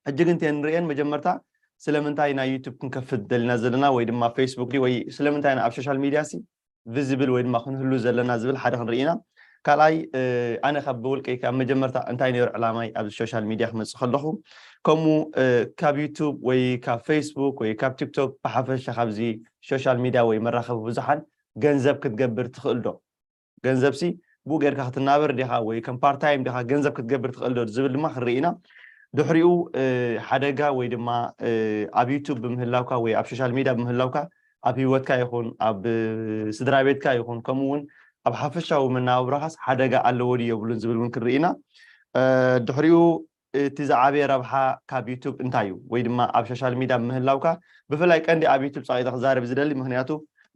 ሕጂ ግን እንተ ንርእየን መጀመርታ ስለምንታይ ናይ ዩቱብ ክንከፍት ደሊና ዘለና ወይ ድማ ፌስቡክ ድዩ ወይ ስለምንታይ ኢና ኣብ ሶሻል ሚድያ ሲ ቪዚብል ወይ ድማ ክንህሉ ዘለና ዝብል ሓደ ክንርኢ ኢና። ካልኣይ ኣነ ካብ ብውልቀይ ካብ መጀመርታ እንታይ ነይሩ ዕላማይ ኣብዚ ሶሻል ሚድያ ክመፅእ ከለኹ ከምኡ ካብ ዩቱብ ወይ ካብ ፌስቡክ ወይ ካብ ቲክቶክ ብሓፈሻ ካብዚ ሶሻል ሚድያ ወይ መራኸቢ ብዙሓን ገንዘብ ክትገብር ትኽእል ዶ? ገንዘብ ሲ ብኡ ጌርካ ክትናበር ዲኻ ወይ ከም ፓርታይም ዲኻ ገንዘብ ክትገብር ትኽእል ዶ ዝብል ድማ ክንርኢ ኢና። ድሕሪኡ ሓደጋ ወይ ድማ ኣብ ዩቱብ ብምህላውካ ወይ ኣብ ሶሻል ሚድያ ብምህላውካ ኣብ ህይወትካ ይኹን ኣብ ስድራ ቤትካ ይኹን ከምኡ እውን ኣብ ሓፈሻዊ መናብብራኻስ ሓደጋ ኣለዎ ድዩ የብሉን ዝብል እውን ክንርኢ ኢና። ድሕሪኡ እቲ ዝዓበየ ረብሓ ካብ ዩቱብ እንታይ እዩ ወይ ድማ ኣብ ሶሻል ሚድያ ምህላውካ ብፍላይ ቀንዲ ኣብ ዩቱብ ፀቂጠ ክዛረብ ዝደሊ ምክንያቱ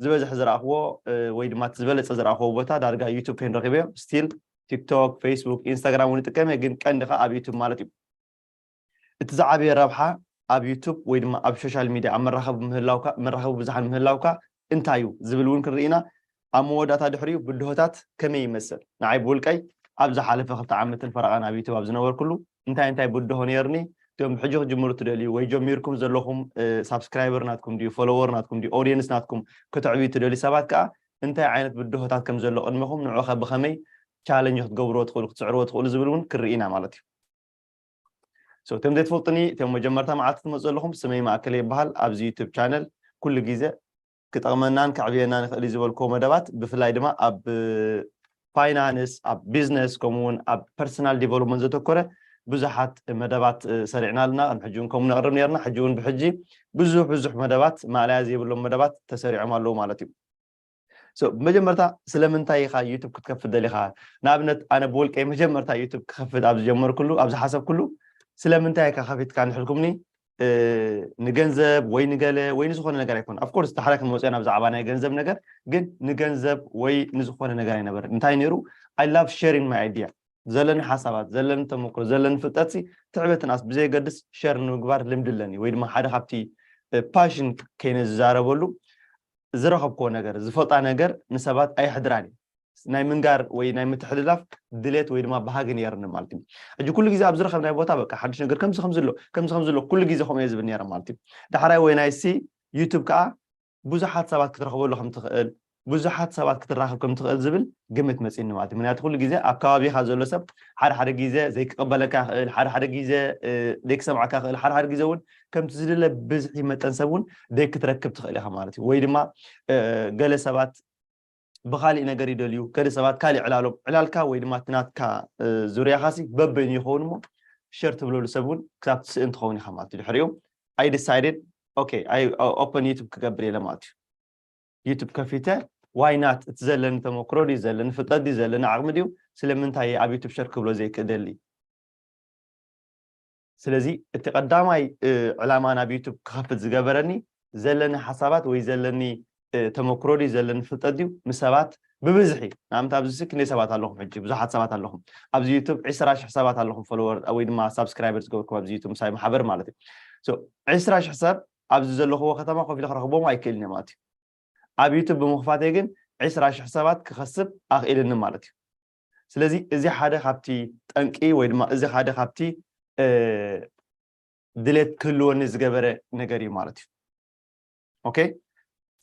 ዝበዝሕ ዝረእኽዎ ወይ ድማ ዝበለፀ ዝረእኽዎ ቦታ ዳርጋ ዩቱብ ከይንረክበዮ ስቲል ቲክቶክ ፌስቡክ ኢንስታግራም እውን ይጥቀም ግን ቀንዲ ከዓ ኣብ ዩቱብ ማለት እዩ። እቲ ዝዓበየ ረብሓ ኣብ ዩቱብ ወይ ድማ ኣብ ሶሻል ሚድያ ኣብ መራኸቢ ምህላውካ መራኸቢ ብዙሓን ምህላውካ እንታይ እዩ ዝብል እውን ክንርኢ ኢና። ኣብ መወዳእታ ድሕሪኡ ብድሆታት ከመይ ይመስል ንዓይ ብውልቀይ ኣብ ዝሓለፈ ክልተ ዓመትን ፈረቓን ኣብ ዩቱብ ኣብ ዝነበርኩሉ እንታይ እንታይ ብድሆ ነይርኒ እቶም ብሕጂ ክጅምሩ ትደልዩ ወይ ጀሚርኩም ዘለኹም ሳብስክራይበር ናትኩም ድዩ ፎሎወር ናትኩም ድዩ ኦዲየንስ ናትኩም ክትዕብዩ ትደልዩ ሰባት ከዓ እንታይ ዓይነት ብድሆታት ከም ዘሎ ቅድመኹም ንዑኸ ብኸመይ ቻለንጅ ክትገብርዎ ትኽእሉ ክትስዕርዎ ትኽእሉ ዝብል እውን ክርኢ ኢና ማለት እዩ። እቶም ዘይትፈልጡኒ እቶም መጀመርታ መዓልቲ ትመፁ ዘለኹም ስመይ ማእከለ ይበሃል ኣብዚ ዩቱብ ቻነል ኩሉ ግዜ ክጠቕመናን ከዕብየናን ይኽእል እዩ ዝበልክዎ መደባት ብፍላይ ድማ ኣብ ፋይናንስ ኣብ ቢዝነስ ከምኡ እውን ኣብ ፐርሰናል ዲቨሎፕመንት ዘተኮረ ብዙሓት መደባት ሰሪዕና ኣለና ቅድሚ ሕጂ እውን ከምኡ ነቕርብ ነርና ሕጂ እውን ብሕጂ ብዙሕ ብዙሕ መደባት ማእለያ ዘይብሎም መደባት ተሰሪዖም ኣለዉ ማለት እዩ። ብመጀመርታ ስለምንታይ ኢኻ ዩቱብ ክትከፍት ደሊኻ? ንኣብነት ኣነ ብውልቀይ መጀመርታ ዩቱብ ክኸፍት ኣብ ዝጀመርኩሉ ኣብ ዝሓሰብኩሉ ስለምንታይ ኢካ ከፊትካ ንሕልኩምኒ ንገንዘብ ወይ ንገለ ወይ ንዝኾነ ነገር ኣይኮነ ኣፍኮርስ ዳሕራይ ክንመፅኦ ናብ ዛዕባ ናይ ገንዘብ ነገር ግን ንገንዘብ ወይ ንዝኾነ ነገር ኣይነበረ እንታይ ነይሩ I love sharing my idea ዘለኒ ሓሳባት ዘለኒ ተመክሮ ዘለኒ ፍልጠት ትዕበትናስ ብዘየገድስ ሸር ንምግባር ልምዲ ኣለኒ ወይ ድማ ሓደ ካብቲ ፓሽን ከይነ ዝዛረበሉ ዝረኸብክዎ ነገር ዝፈልጣ ነገር ንሰባት ኣየሕድራን እዩ ናይ ምንጋር ወይ ናይ ምትሕልላፍ ድሌት ወይ ድማ ባህጊ ነይርኒ ማለት እዩ። ሕጂ ኩሉ ግዜ ኣብ ዝረኸብናይ ቦታ በቃ ሓድሽ ነገር ከምዚ ከምዚ ኣሎ ከምዚ ከምዚ ኣሎ ኩሉ ግዜ ከምኡ እየ ዝብል ነይረ ማለት እዩ። ዳሕራይ ወይ ናይ ሲ ዩቱብ ከዓ ብዙሓት ሰባት ክትረኽበሉ ከም ትኽእል ብዙሓት ሰባት ክትራኸብ ከም ትኽእል ዝብል ግምት መፂኒ ማለት እዩ። ምክንያቱ ኩሉ ግዜ ኣብ ከባቢኻ ዘሎ ሰብ ሓደ ሓደ ግዜ ዘይክቕበለካ ይኽእል ሓደ ሓደ ግዜ ዘይክሰምዓካ ይኽእል ሓደ ሓደ ግዜ እውን ከምቲ ዝድለ ብዝሒ መጠን ሰብ እውን ዘይክትረክብ ትኽእል ኢኻ ማለት እዩ። ወይ ድማ ገለ ሰባት ብካሊእ ነገር ይደልዩ ገለ ሰባት ካሊእ ዕላሎም ዕላልካ ወይ ድማ እቲ ናትካ ዙርያኻሲ በበይኑ ይኸውን እሞ ሸር ትብለሉ ሰብ እውን ክሳብ ትስእን ትኸውን ኢኻ ማለት እዩ። ድሕሪኡ I decided okay I open YouTube ክገብር ኢለ ማለት እዩ። ዩቱብ ከፊተ why not እቲ ዘለኒ ተመክሮ ድዩ ዘለኒ ፍልጠት ድዩ ዘለኒ ዓቕሚ ድዩ ስለምንታይ ኣብ ዩቱብ ሸር ክብሎ ዘይክእደሊ ስለዚ እቲ ቀዳማይ ዕላማ ናብ ዩቱብ ክኸፍት ዝገበረኒ ዘለኒ ሓሳባት ወይ ዘለኒ ተመክሮ ድዩ ዘለኒ ፍልጠት ድዩ ምስ ሰባት ብብዝሒ ንኣብነት ኣብዚ ክንደይ ሰባት ኣለኹም ሕጂ ብዙሓት ሰባት ኣለኹም ኣብዚ ዩቱብ ዕስራ ሽሕ ሰባት ኣለኹም ፎሎወር ወይ ድማ ሳብስክራይበር ዝገበርኩም ኣብዚ ዩቱብ ምሳይ ማሕበር ማለት እዩ ዕስራ ሽሕ ሰብ ኣብዚ ዘለኽዎ ከተማ ኮፍ ኢለ ክረኽቦም ኣይክእልን እየ ማለት እዩ ኣብ ዩቱብ ብምኽፋተይ ግን ዕስራ ሽሕ ሰባት ክኸስብ ኣኽኢልኒ ማለት እዩ። ስለዚ እዚ ሓደ ካብቲ ጠንቂ ወይ ድማ እዚ ሓደ ካብቲ ድሌት ክህልወኒ ዝገበረ ነገር እዩ ማለት እዩ። ኦኬ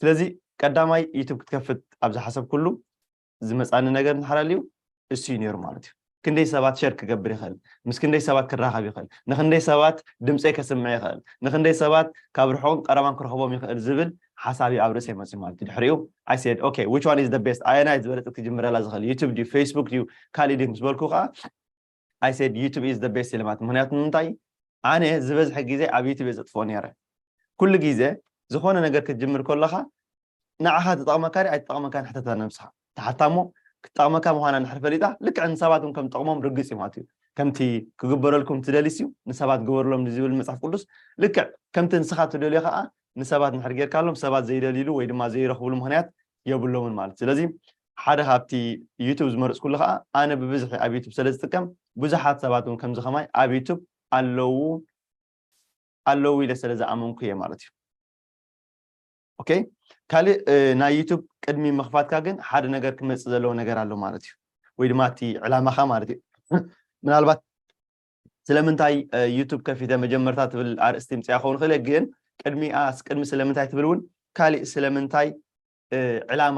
ስለዚ ቀዳማይ ዩቱብ ክትከፍት ኣብ ዝሓሰብኩሉ ዝመፃኒ ነገር እንድሕር ኣልዩ እሱ እዩ ነይሩ ማለት እዩ። ክንደይ ሰባት ሸር ክገብር ይኽእል፣ ምስ ክንደይ ሰባት ክራኸብ ይኽእል፣ ንክንደይ ሰባት ድምፀይ ከስምዕ ይኽእል፣ ንክንደይ ሰባት ካብ ርሑቕን ቀረባን ክረኽቦም ይኽእል ዝብል ሓሳብ እዩ ኣብ ርእሰይ መፅዩ ማለት እዩ። ድሕሪኡ I said okay which one is the best ኣየናይ ዝበለፀት ክጅምረላ ዝኽእል ዩቱብ ድዩ ፌስቡክ ድዩ ካልእ ድዩ ምስ በልኩ ከዓ I said YouTube is the best ኢለ ማለት ምክንያቱ ንምንታይ ኣነ ዝበዝሐ ግዜ ኣብ ዩቱብ እየ ዘጥፍኦ ነይረ። ኩሉ ግዜ ዝኾነ ነገር ክትጅምር ከለኻ ንዓኻ ትጠቕመካ ድያ ኣይትጠቕመካን ሕተታ ንነብስኻ። እታ ሓታ እሞ ክትጠቕመካ ምዃና እንድሕር ፈሊጣ ልክዕ ንሰባት እውን ከም ትጠቕሞም ርግፅ እዩ ማለት እዩ። ከምቲ ክግበረልኩም ትደልይስ እዩ ንሰባት ግበርሎም ንዝብል መፅሓፍ ቅዱስ ልክዕ ከምቲ ንስኻ ትደልዮ ከዓ ንሰባት እንድሕር ጌርካሎም ሰባት ዘይደልይሉ ወይ ድማ ዘይረኽብሉ ምኽንያት የብሎምን ማለት እዩ። ስለዚ ሓደ ካብቲ ዩቱብ ዝመረፅኩሉ ከዓ ኣነ ብብዝሒ ኣብ ዩቱብ ስለ ዝጥቀም ብዙሓት ሰባት እውን ከምዚ ከማይ ኣብ ዩቱብ ኣለዉ ኣለዉ ኢለ ስለ ዝኣመንኩ እየ ማለት እዩ። ኦኬ ካልእ ናይ ዩቱብ ቅድሚ ምኽፋትካ ግን ሓደ ነገር ክመፅእ ዘለዎ ነገር ኣሎ ማለት እዩ። ወይ ድማ እቲ ዕላማኻ ማለት እዩ። ምናልባት ስለምንታይ ዩቱብ ከፊተ መጀመርታ ትብል ኣርእስቲ ምፅያ ክኸውን ክእል፣ ግን ቅድሚኣስ ቅድሚ ስለምንታይ ትብል እውን ካሊእ ስለምንታይ ዕላማ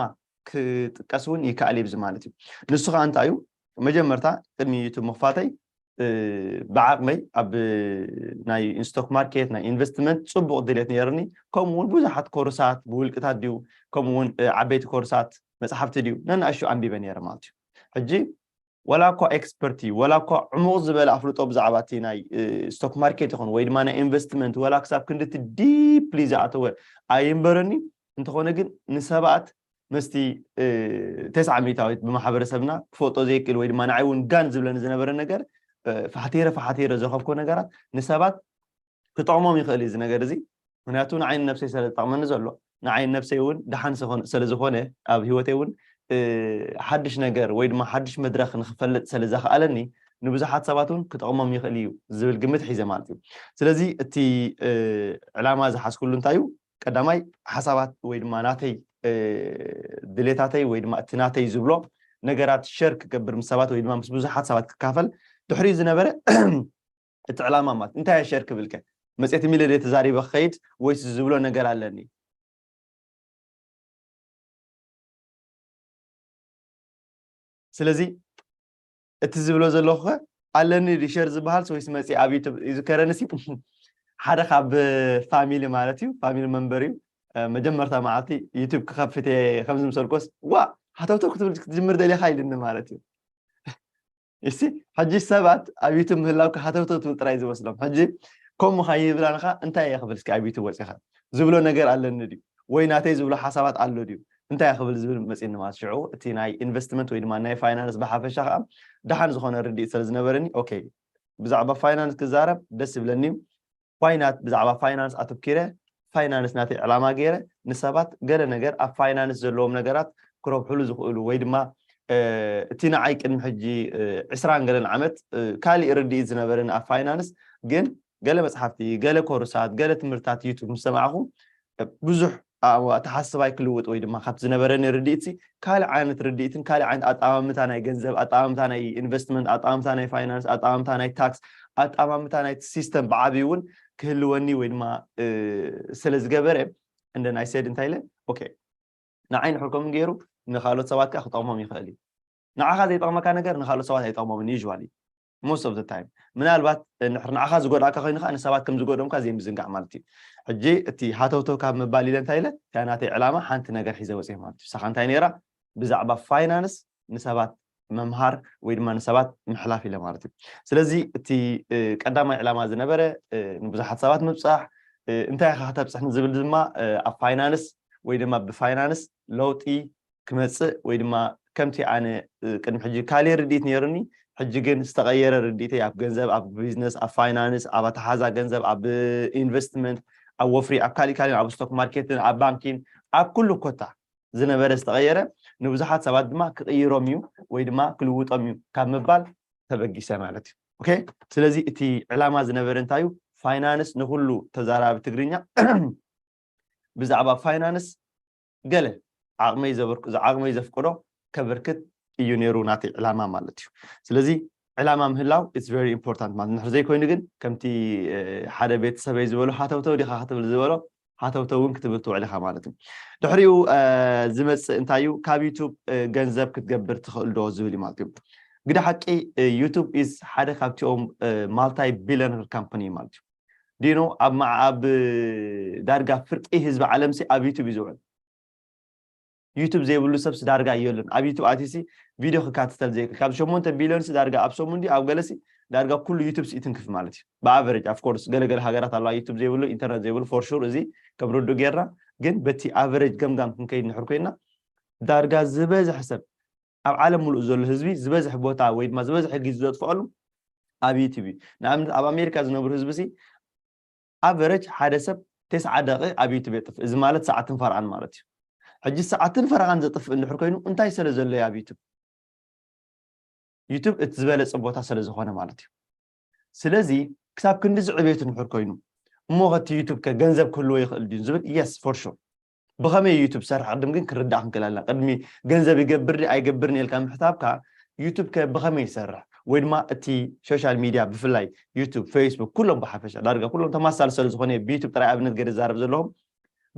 ክጥቀስ እውን ይከኣል እዩ ማለት እዩ። ንሱ ከዓ እንታይ እዩ? መጀመርታ ቅድሚ ዩቱብ ምኽፋተይ ብዓቕመይ ኣብ ናይ ስቶክ ማርኬት ናይ ኢንቨስትመንት ፅቡቕ ድሌት ነይርኒ። ከምኡ እውን ብዙሓት ኮርሳት ብውልቅታት ድዩ፣ ከምኡ እውን ዓበይቲ ኮርሳት መፅሓፍቲ ድዩ ነናእሹ ኣንቢበ ነይረ ማለት እዩ። ሕጂ ወላ እኳ ኤክስፐርቲ ወላ እኳ ዕሙቕ ዝበለ ኣፍልጦ ብዛዕባ እቲ ናይ ስቶክ ማርኬት ይኹን ወይ ድማ ናይ ኢንቨስትመንት ወላ ክሳብ ክንድቲ ዲፕሊ ዝኣተወ ኣይንበረኒ። እንተኾነ ግን ንሰባት መስቲ ተስዓ ሚእታዊት ብማሕበረሰብና ክፈልጦ ዘይክእል ወይ ድማ ንዓይ እውን ጋን ዝብለኒ ዝነበረ ነገር ፋሕቴረ ፋሕቴረ ዘኸብኮ ነገራት ንሰባት ክጠቕሞም ይኽእል እዩ እዚ ነገር እዚ። ምክንያቱ ንዓይ ነብሰይ ስለ ዝጠቕመኒ ዘሎ፣ ንዓይ ነብሰይ እውን ደሓን ስለ ዝኾነ ኣብ ህይወተይ እውን ሓድሽ ነገር ወይ ድማ ሓድሽ መድረክ ንክፈልጥ ስለ ዘኽኣለኒ ንብዙሓት ሰባት እውን ክጠቕሞም ይኽእል እዩ ዝብል ግምት ሒዘ ማለት እዩ። ስለዚ እቲ ዕላማ ዝሓዝኩሉ እንታይ እዩ? ቀዳማይ ሓሳባት ወይ ድማ ናተይ ድሌታተይ ወይ ድማ እቲ ናተይ ዝብሎ ነገራት ሸር ክገብር ምስ ሰባት ወይ ድማ ምስ ብዙሓት ሰባት ክካፈል ድሕሪኡ ዝነበረ እቲ ዕላማ ማለት እንታይ እየ ሸር ክብልከ መፅት ሚለ ደ ተዛሪበ ክኸይድ ወይስ ዝብሎ ነገር ኣለኒ? ስለዚ እቲ ዝብሎ ዘለኹ ከ ኣለኒ ሸር ዝበሃል ወይስ መፂ ኣብ ዩቱብ ይዝከረኒ ሲ ሓደ ካብ ፋሚሊ ማለት እዩ ፋሚሊ መንበር እዩ መጀመርታ መዓልቲ ዩቱብ ክኸፍት እየ ከምዚ ምሰልኮስ ዋ ሃተውተው ክትብል ክትጅምር ደሊኻ ኢልኒ ማለት እዩ እሲ ሕጂ ሰባት ኣብ ዩቱብ ምህላው ሃተውተው ትብል ጥራይ ዝመስሎም ሕጂ ከምኡ ከይብላንካ እንታይ እየ ክብል እስኪ ኣብ ዩቱብ ወፂኻ ዝብሎ ነገር ኣለኒ ድዩ ወይ ናተይ ዝብሎ ሓሳባት ኣሎ ድዩ እንታይ እየ ክብል ዝብል መፅኒ ማለት ሽዑ እቲ ናይ ኢንቨስትመንት ወይ ድማ ናይ ፋይናንስ ብሓፈሻ ከዓ ደሓን ዝኾነ ርድኢት ስለ ዝነበረኒ ኦኬ ብዛዕባ ፋይናንስ ክዛረብ ደስ ይብለኒ ዋይናት ብዛዕባ ፋይናንስ ኣተኪረ ፋይናንስ ናተይ ዕላማ ገይረ ንሰባት ገለ ነገር ኣብ ፋይናንስ ዘለዎም ነገራት ክረብሕሉ ዝኽእሉ ወይ ድማ እቲ ንዓይ ቅድሚ ሕጂ ዕስራን ገለን ዓመት ካሊእ ርድኢት ዝነበረኒ ኣብ ፋይናንስ ግን ገለ መፅሓፍቲ ገለ ኮርሳት ገለ ትምህርትታት ዩቱብ ምስ ሰማዕኹ ብዙሕ ኣተሓስባይ ክልውጥ ወይ ድማ ካብቲ ዝነበረኒ ርድኢት ካልእ ዓይነት ርድኢትን ካልእ ዓይነት ኣጠማምታ ናይ ገንዘብ ኣጠማምታ ናይ ኢንቨስትመንት ኣጠማምታ ናይ ፋይናንስ ኣጠማምታ ናይ ታክስ ኣጠማምታ ናይ ሲስተም ብዓብዩ እውን ክህልወኒ ወይ ድማ ስለ ዝገበረ እንደ ናይ ሰድ እንታይ ኢለ ኦኬ ንዓይ ንሕርኮምን ገይሩ ንካልኦት ሰባት ከዓ ክጠቕሞም ይኽእል እዩ ንዓኻ ዘይጠቕመካ ነገር ንካልኦት ሰባት ኣይጠቕሞምን ዩዋሊ most of the time ምናልባት ንዓኻ ዝጎድኣካ ኮይኑ ከዓ ንሰባት ከም ዝጎድኦም ከዓ ዘይምዝንጋዕ ማለት እዩ ሕጂ እቲ ሃተውተው ካብ ምባል ኢለ እንታይ ኢለ እታ ናተይ ዕላማ ሓንቲ ነገር ሒዘ ወፅየ ማለት እዩ ሳኻ እንታይ ነይራ ብዛዕባ ፋይናንስ ንሰባት ምምሃር ወይ ድማ ንሰባት ምሕላፍ ኢለ ማለት እዩ ስለዚ እቲ ቀዳማይ ዕላማ ዝነበረ ንብዙሓት ሰባት ምብፃሕ እንታይ ኢኻ ከተብፅሕ ንዝብል ድማ ኣብ ፋይናንስ ወይ ድማ ብፋይናንስ ለውጢ ክመፅእ ወይ ድማ ከምቲ ኣነ ቅድሚ ሕጂ ካሊእ ርድኢት ነይሩኒ ሕጂ ግን ዝተቐየረ ርድኢተይ ኣብ ገንዘብ ኣብ ቢዝነስ ኣብ ፋይናንስ ኣብ ኣተሓዛ ገንዘብ ኣብ ኢንቨስትመንት ኣብ ወፍሪ ኣብ ካሊእ ካሊእ ኣብ ስቶክ ማርኬትን ኣብ ባንኪን ኣብ ኩሉ ኮታ ዝነበረ ዝተቐየረ ንብዙሓት ሰባት ድማ ክቕይሮም እዩ ወይ ድማ ክልውጦም እዩ ካብ ምባል ተበጊሰ ማለት እዩ ኦኬ ስለዚ እቲ ዕላማ ዝነበረ እንታይ እዩ ፋይናንስ ንኩሉ ተዛራቢ ትግርኛ ብዛዕባ ፋይናንስ ገለ ዓቕመይ ዘበርክ ዓቕመይ ዘፍቅዶ ከበርክት እዩ ነይሩ ናተይ ዕላማ ማለት እዩ ስለዚ ዕላማ ምህላው it's very important ማለት ንድሕር ዘይኮይኑ ግን ከምቲ ሓደ ቤተሰበይ ዝበሎ ሃተውተው ዲኻ ክትብል ዝበሎ ሃተውተው እውን ክትብል ትውዕል ኢኻ ማለት እዩ ድሕሪኡ ዝመፅእ እንታይ እዩ ካብ ዩቱብ ገንዘብ ክትገብር ትኽእል ዶ ዝብል እዩ ማለት እዩ ግደ ሓቂ ዩቱብ is ሓደ ካብቲኦም ማልታይ ቢለነር ካምፓኒ ማለት እዩ ዲኖ ኣብ ኣብ ዳርጋ ፍርቂ ህዝቢ ዓለም ሲ ኣብ ዩቱብ እዩ ዝውዕል ዩቱብ ዘይብሉ ሰብስ ዳርጋ የሉን ኣብ ዩቱብ ኣትሲ ቪድዮ ክካትተል ዘይክእል ካብ ሸሞንተ ቢልዮን ዳርጋ ኣብ ሰሙን ኣብ ገለሲ ዳርጋ ኩሉ ዩቱብ ይትንክፍ ማለት እዩ ብኣቨሬጅ ኣፍኮርስ ገለገለ ሃገራት ኣለዋ ዩቱብ ዘይብሉ ኢንተርነት ዘይብሉ for sure እዚ ከም ርዱእ ጌርና ግን በቲ ኣቨሬጅ ገምጋም ክንከይድ ንሕር ኮይና ዳርጋ ዝበዝሐ ሰብ ኣብ ዓለም ሙሉእ ዘሎ ህዝቢ ዝበዝሐ ቦታ ወይ ድማ ዝበዝሐ ግዜ ዘጥፍኣሉ ኣብ ዩቱብ እዩ ንኣብነት ኣብ ኣሜሪካ ዝነብሩ ህዝቢ ሲ ኣቨረጅ ሓደ ሰብ ተስዓ ደቂ ኣብ ዩቱብ የጥፍእ እዚ ማለት ሰዓትን ፈርቓን ማለት እዩ ሕጂ ሰዓትን ፈርቓን ዘጥፍእ እንድሕር ኮይኑ እንታይ ስለ ዘሎ ኣብ ዩቱብ ዩቱብ እቲ ዝበለፀ ቦታ ስለ ዝኾነ ማለት እዩ ስለዚ ክሳብ ክንዲ ዝዕቤት እንድሕር ኮይኑ እሞ ከቲ ዩቱብ ከ ገንዘብ ክህልዎ ይኽእል ድዩ ዝብል የስ for sure ብኸመይ ዩቱብ ሰርሕ ቅድም ግን ክርዳእ ክንክእል ኣለና ቅድሚ ገንዘብ ይገብር ዲ ኣይገብርን ኢልካ ምሕታብካ ዩቱብ ከ ብኸመይ ይሰርሕ ወይ ድማ እቲ ሶሻል ሚድያ ብፍላይ ዩቱብ፣ ፌስቡክ፣ ኩሎም ብሓፈሻ ዳርጋ ኩሎም ተማሳል ስለ ዝኾነ ብዩቱብ ጥራይ ኣብነት ገደ ዛረብ ዘለኹም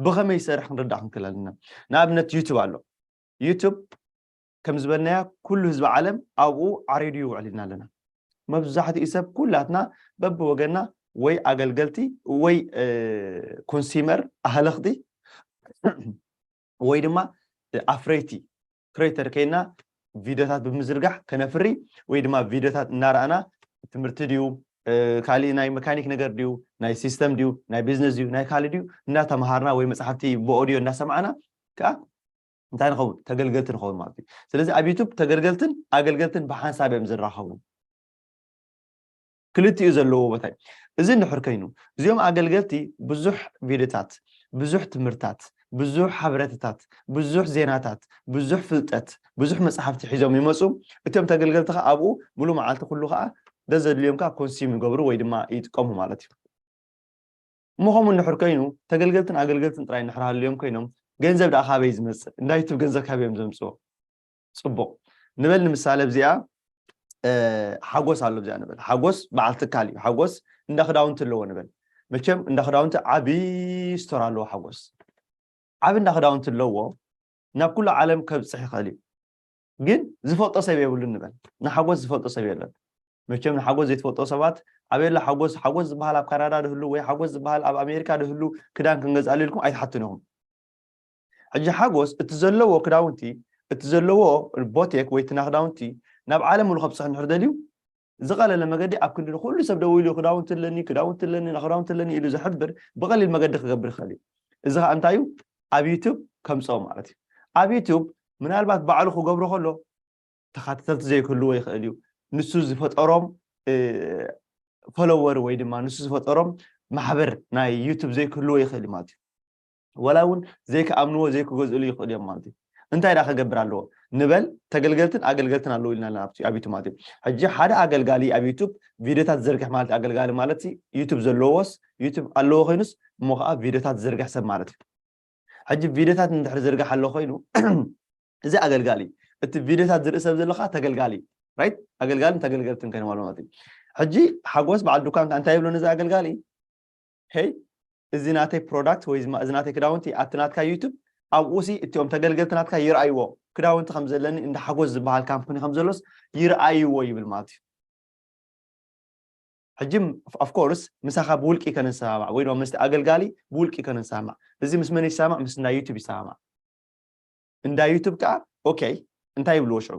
ብኸመይ ይሰርሕ ክንርዳእ ክንክእል ኣለና። ንኣብነት ዩቱብ ኣሎ። ዩቱብ ከም ዝበልናያ ኩሉ ህዝቢ ዓለም ኣብኡ ዓሪዱ ይውዕል ኢልና ኣለና። መብዛሕትኡ ሰብ ኩላትና በብወገና ወይ ኣገልገልቲ ወይ ኮንሲመር ኣህለኽቲ ወይ ድማ ኣፍረይቲ ክሬተር ከይና ቪዲዮታት ብምዝርጋሕ ከነፍሪ ወይ ድማ ቪዲዮታት እናረኣና ትምህርቲ ድዩ ካልእ ናይ መካኒክ ነገር ድዩ ናይ ሲስተም ድዩ ናይ ቢዝነስ ድዩ ናይ ካልእ ድዩ እናተምሃርና ወይ መፅሓፍቲ ብኦዲዮ እናሰማዕና ከዓ እንታይ ንኸውን ተገልገልቲ ንኸውን ማለት እዩ። ስለዚ ኣብ ዩቱብ ተገልገልትን ኣገልገልትን ብሓንሳብ እዮም ዝራኸቡ። ክልቲኡ ዘለዎ ቦታ እዩ። እዚ እንድሕር ኮይኑ እዚኦም ኣገልገልቲ ብዙሕ ቪድዮታት፣ ብዙሕ ትምህርታት፣ ብዙሕ ሓበሬታታት፣ ብዙሕ ዜናታት፣ ብዙሕ ፍልጠት፣ ብዙሕ መፅሓፍቲ ሒዞም ይመፁ። እቶም ተገልገልቲ ከዓ ኣብኡ ሙሉ መዓልቲ ኩሉ ከዓ ደዘድልዮም ከዓ ኮንሲም ይገብሩ ወይ ድማ ይጥቀሙ ማለት እዩ። እሞ ከምኡ እንድሕር ኮይኑ ተገልገልትን ኣገልገልትን ጥራይ እንድሕር ሃልዮም ኮይኖም ገንዘብ ደኣ ካበይ ዝመፅእ? እንዳ ዩቱብ ገንዘብ ካበይ እዮም ዘምፅዎ? ፅቡቕ ንበል ንምሳሌ ኣብዚኣ ሓጎስ ኣሎ ኣብዚኣ ንበል ሓጎስ በዓል ትካል እዩ ሓጎስ እንዳ ክዳውንቲ ኣለዎ ንበል መቸም እንዳ ክዳውንቲ ዓብዪ ስቶር ኣለዎ ሓጎስ ዓብ እንዳ ክዳውንቲ ኣለዎ ናብ ኩሉ ዓለም ከብፅሕ ይኽእል እዩ ግን ዝፈልጦ ሰብ የብሉን ንበል ንሓጎስ ዝፈልጦ ሰብ የለን መቸም ንሓጎስ ዘይትፈልጦ ሰባት ኣበየላ ሓጎስ ሓጎስ ዝበሃል ኣብ ካናዳ ድህሉ ወይ ሓጎስ ዝበሃል ኣብ ኣሜሪካ ድህሉ ክዳን ክንገዝኣሉ ኢልኩም ኣይትሓቱን ኢኹም ሕጂ ሓጎስ እቲ ዘለዎ ክዳውንቲ እቲ ዘለዎ ቦቴክ ወይ ትና ክዳውንቲ ናብ ዓለም ሙሉ ከብፅሕ እንድሕር ደልዩ ዝቐለለ መገዲ ኣብ ክንዲ ንኩሉ ሰብ ደው ኢሉ ክዳውንቲ ኣለኒ ክዳውንቲ ኣለኒ ክዳውንቲ ኣለኒ ኢሉ ዘሕብር ብቐሊል መገዲ ክገብር ይኽእል እዩ እዚ ከዓ እንታይ እዩ ኣብ ዩቱብ ከምፅኦ ማለት እዩ ኣብ ዩቱብ ምናልባት ባዕሉ ክገብሮ ከሎ ተኻተልቲ ዘይክህልዎ ይኽእል እዩ ንሱ ዝፈጠሮም ፎሎወር ወይ ድማ ንሱ ዝፈጠሮም ማሕበር ናይ ዩቱብ ዘይክህልዎ ይኽእል ማለት እዩ ወላ እውን ዘይክኣምንዎ ዘይክገዝእሉ ይኽእል እዮም ማለት እዩ እንታይ ዳ ክገብር ኣለዎ ንበል ተገልገልትን ኣገልገልትን ኣለዉ ኢልና ኣለና ኣብቲ ኣብ ዩቱብ ማለት እዩ ሕጂ ሓደ ኣገልጋሊ ኣብ ዩቱብ ቪድዮታት ዝዘርግሕ ማለት ኣገልጋሊ ማለት ዩቱብ ዘለዎስ ዩቱብ ኣለዎ ኮይኑስ እሞ ከዓ ቪድዮታት ዝዘርግሕ ሰብ ማለት እዩ ሕጂ ቪድዮታት እንድሕር ዝርግሕ ኣሎ ኮይኑ እዚ ኣገልጋሊ እቲ ቪድዮታት ዝርኢ ሰብ ዘለካ ተገልጋሊ ራይት ኣገልጋልን ተገልገልትን ከይኖም ኣሎ ማለት እዩ ሕጂ ሓጎስ በዓል ዱካን እንታይ ይብሎ ነዚ ኣገልጋሊ ሄይ እዚ ናተይ ፕሮዳክት ወይ እዚ ናተይ ክዳውንቲ ኣብቲ ናትካ ዩቱብ ኣብኡ ሲ እቲኦም ተገልገልቲ ናትካ ይርኣይዎ ክዳውንቲ ከም ዘለኒ እንዳ ሓጎስ ዝበሃል ካምፕኒ ከም ዘሎስ ይርኣይዎ ይብል ማለት እዩ ሕጂ ኦፍኮርስ ምሳኻ ብውልቂ ከነሰማማዕ ወይ ድማ ምስቲ ኣገልጋሊ ብውልቂ ከነሰማማዕ እዚ ምስ መን ይሰማማዕ ምስ እንዳ ዩቱብ ይሰማማዕ እንዳ ዩቱብ ከዓ ኦኬ እንታይ ይብልዎ ሽዑ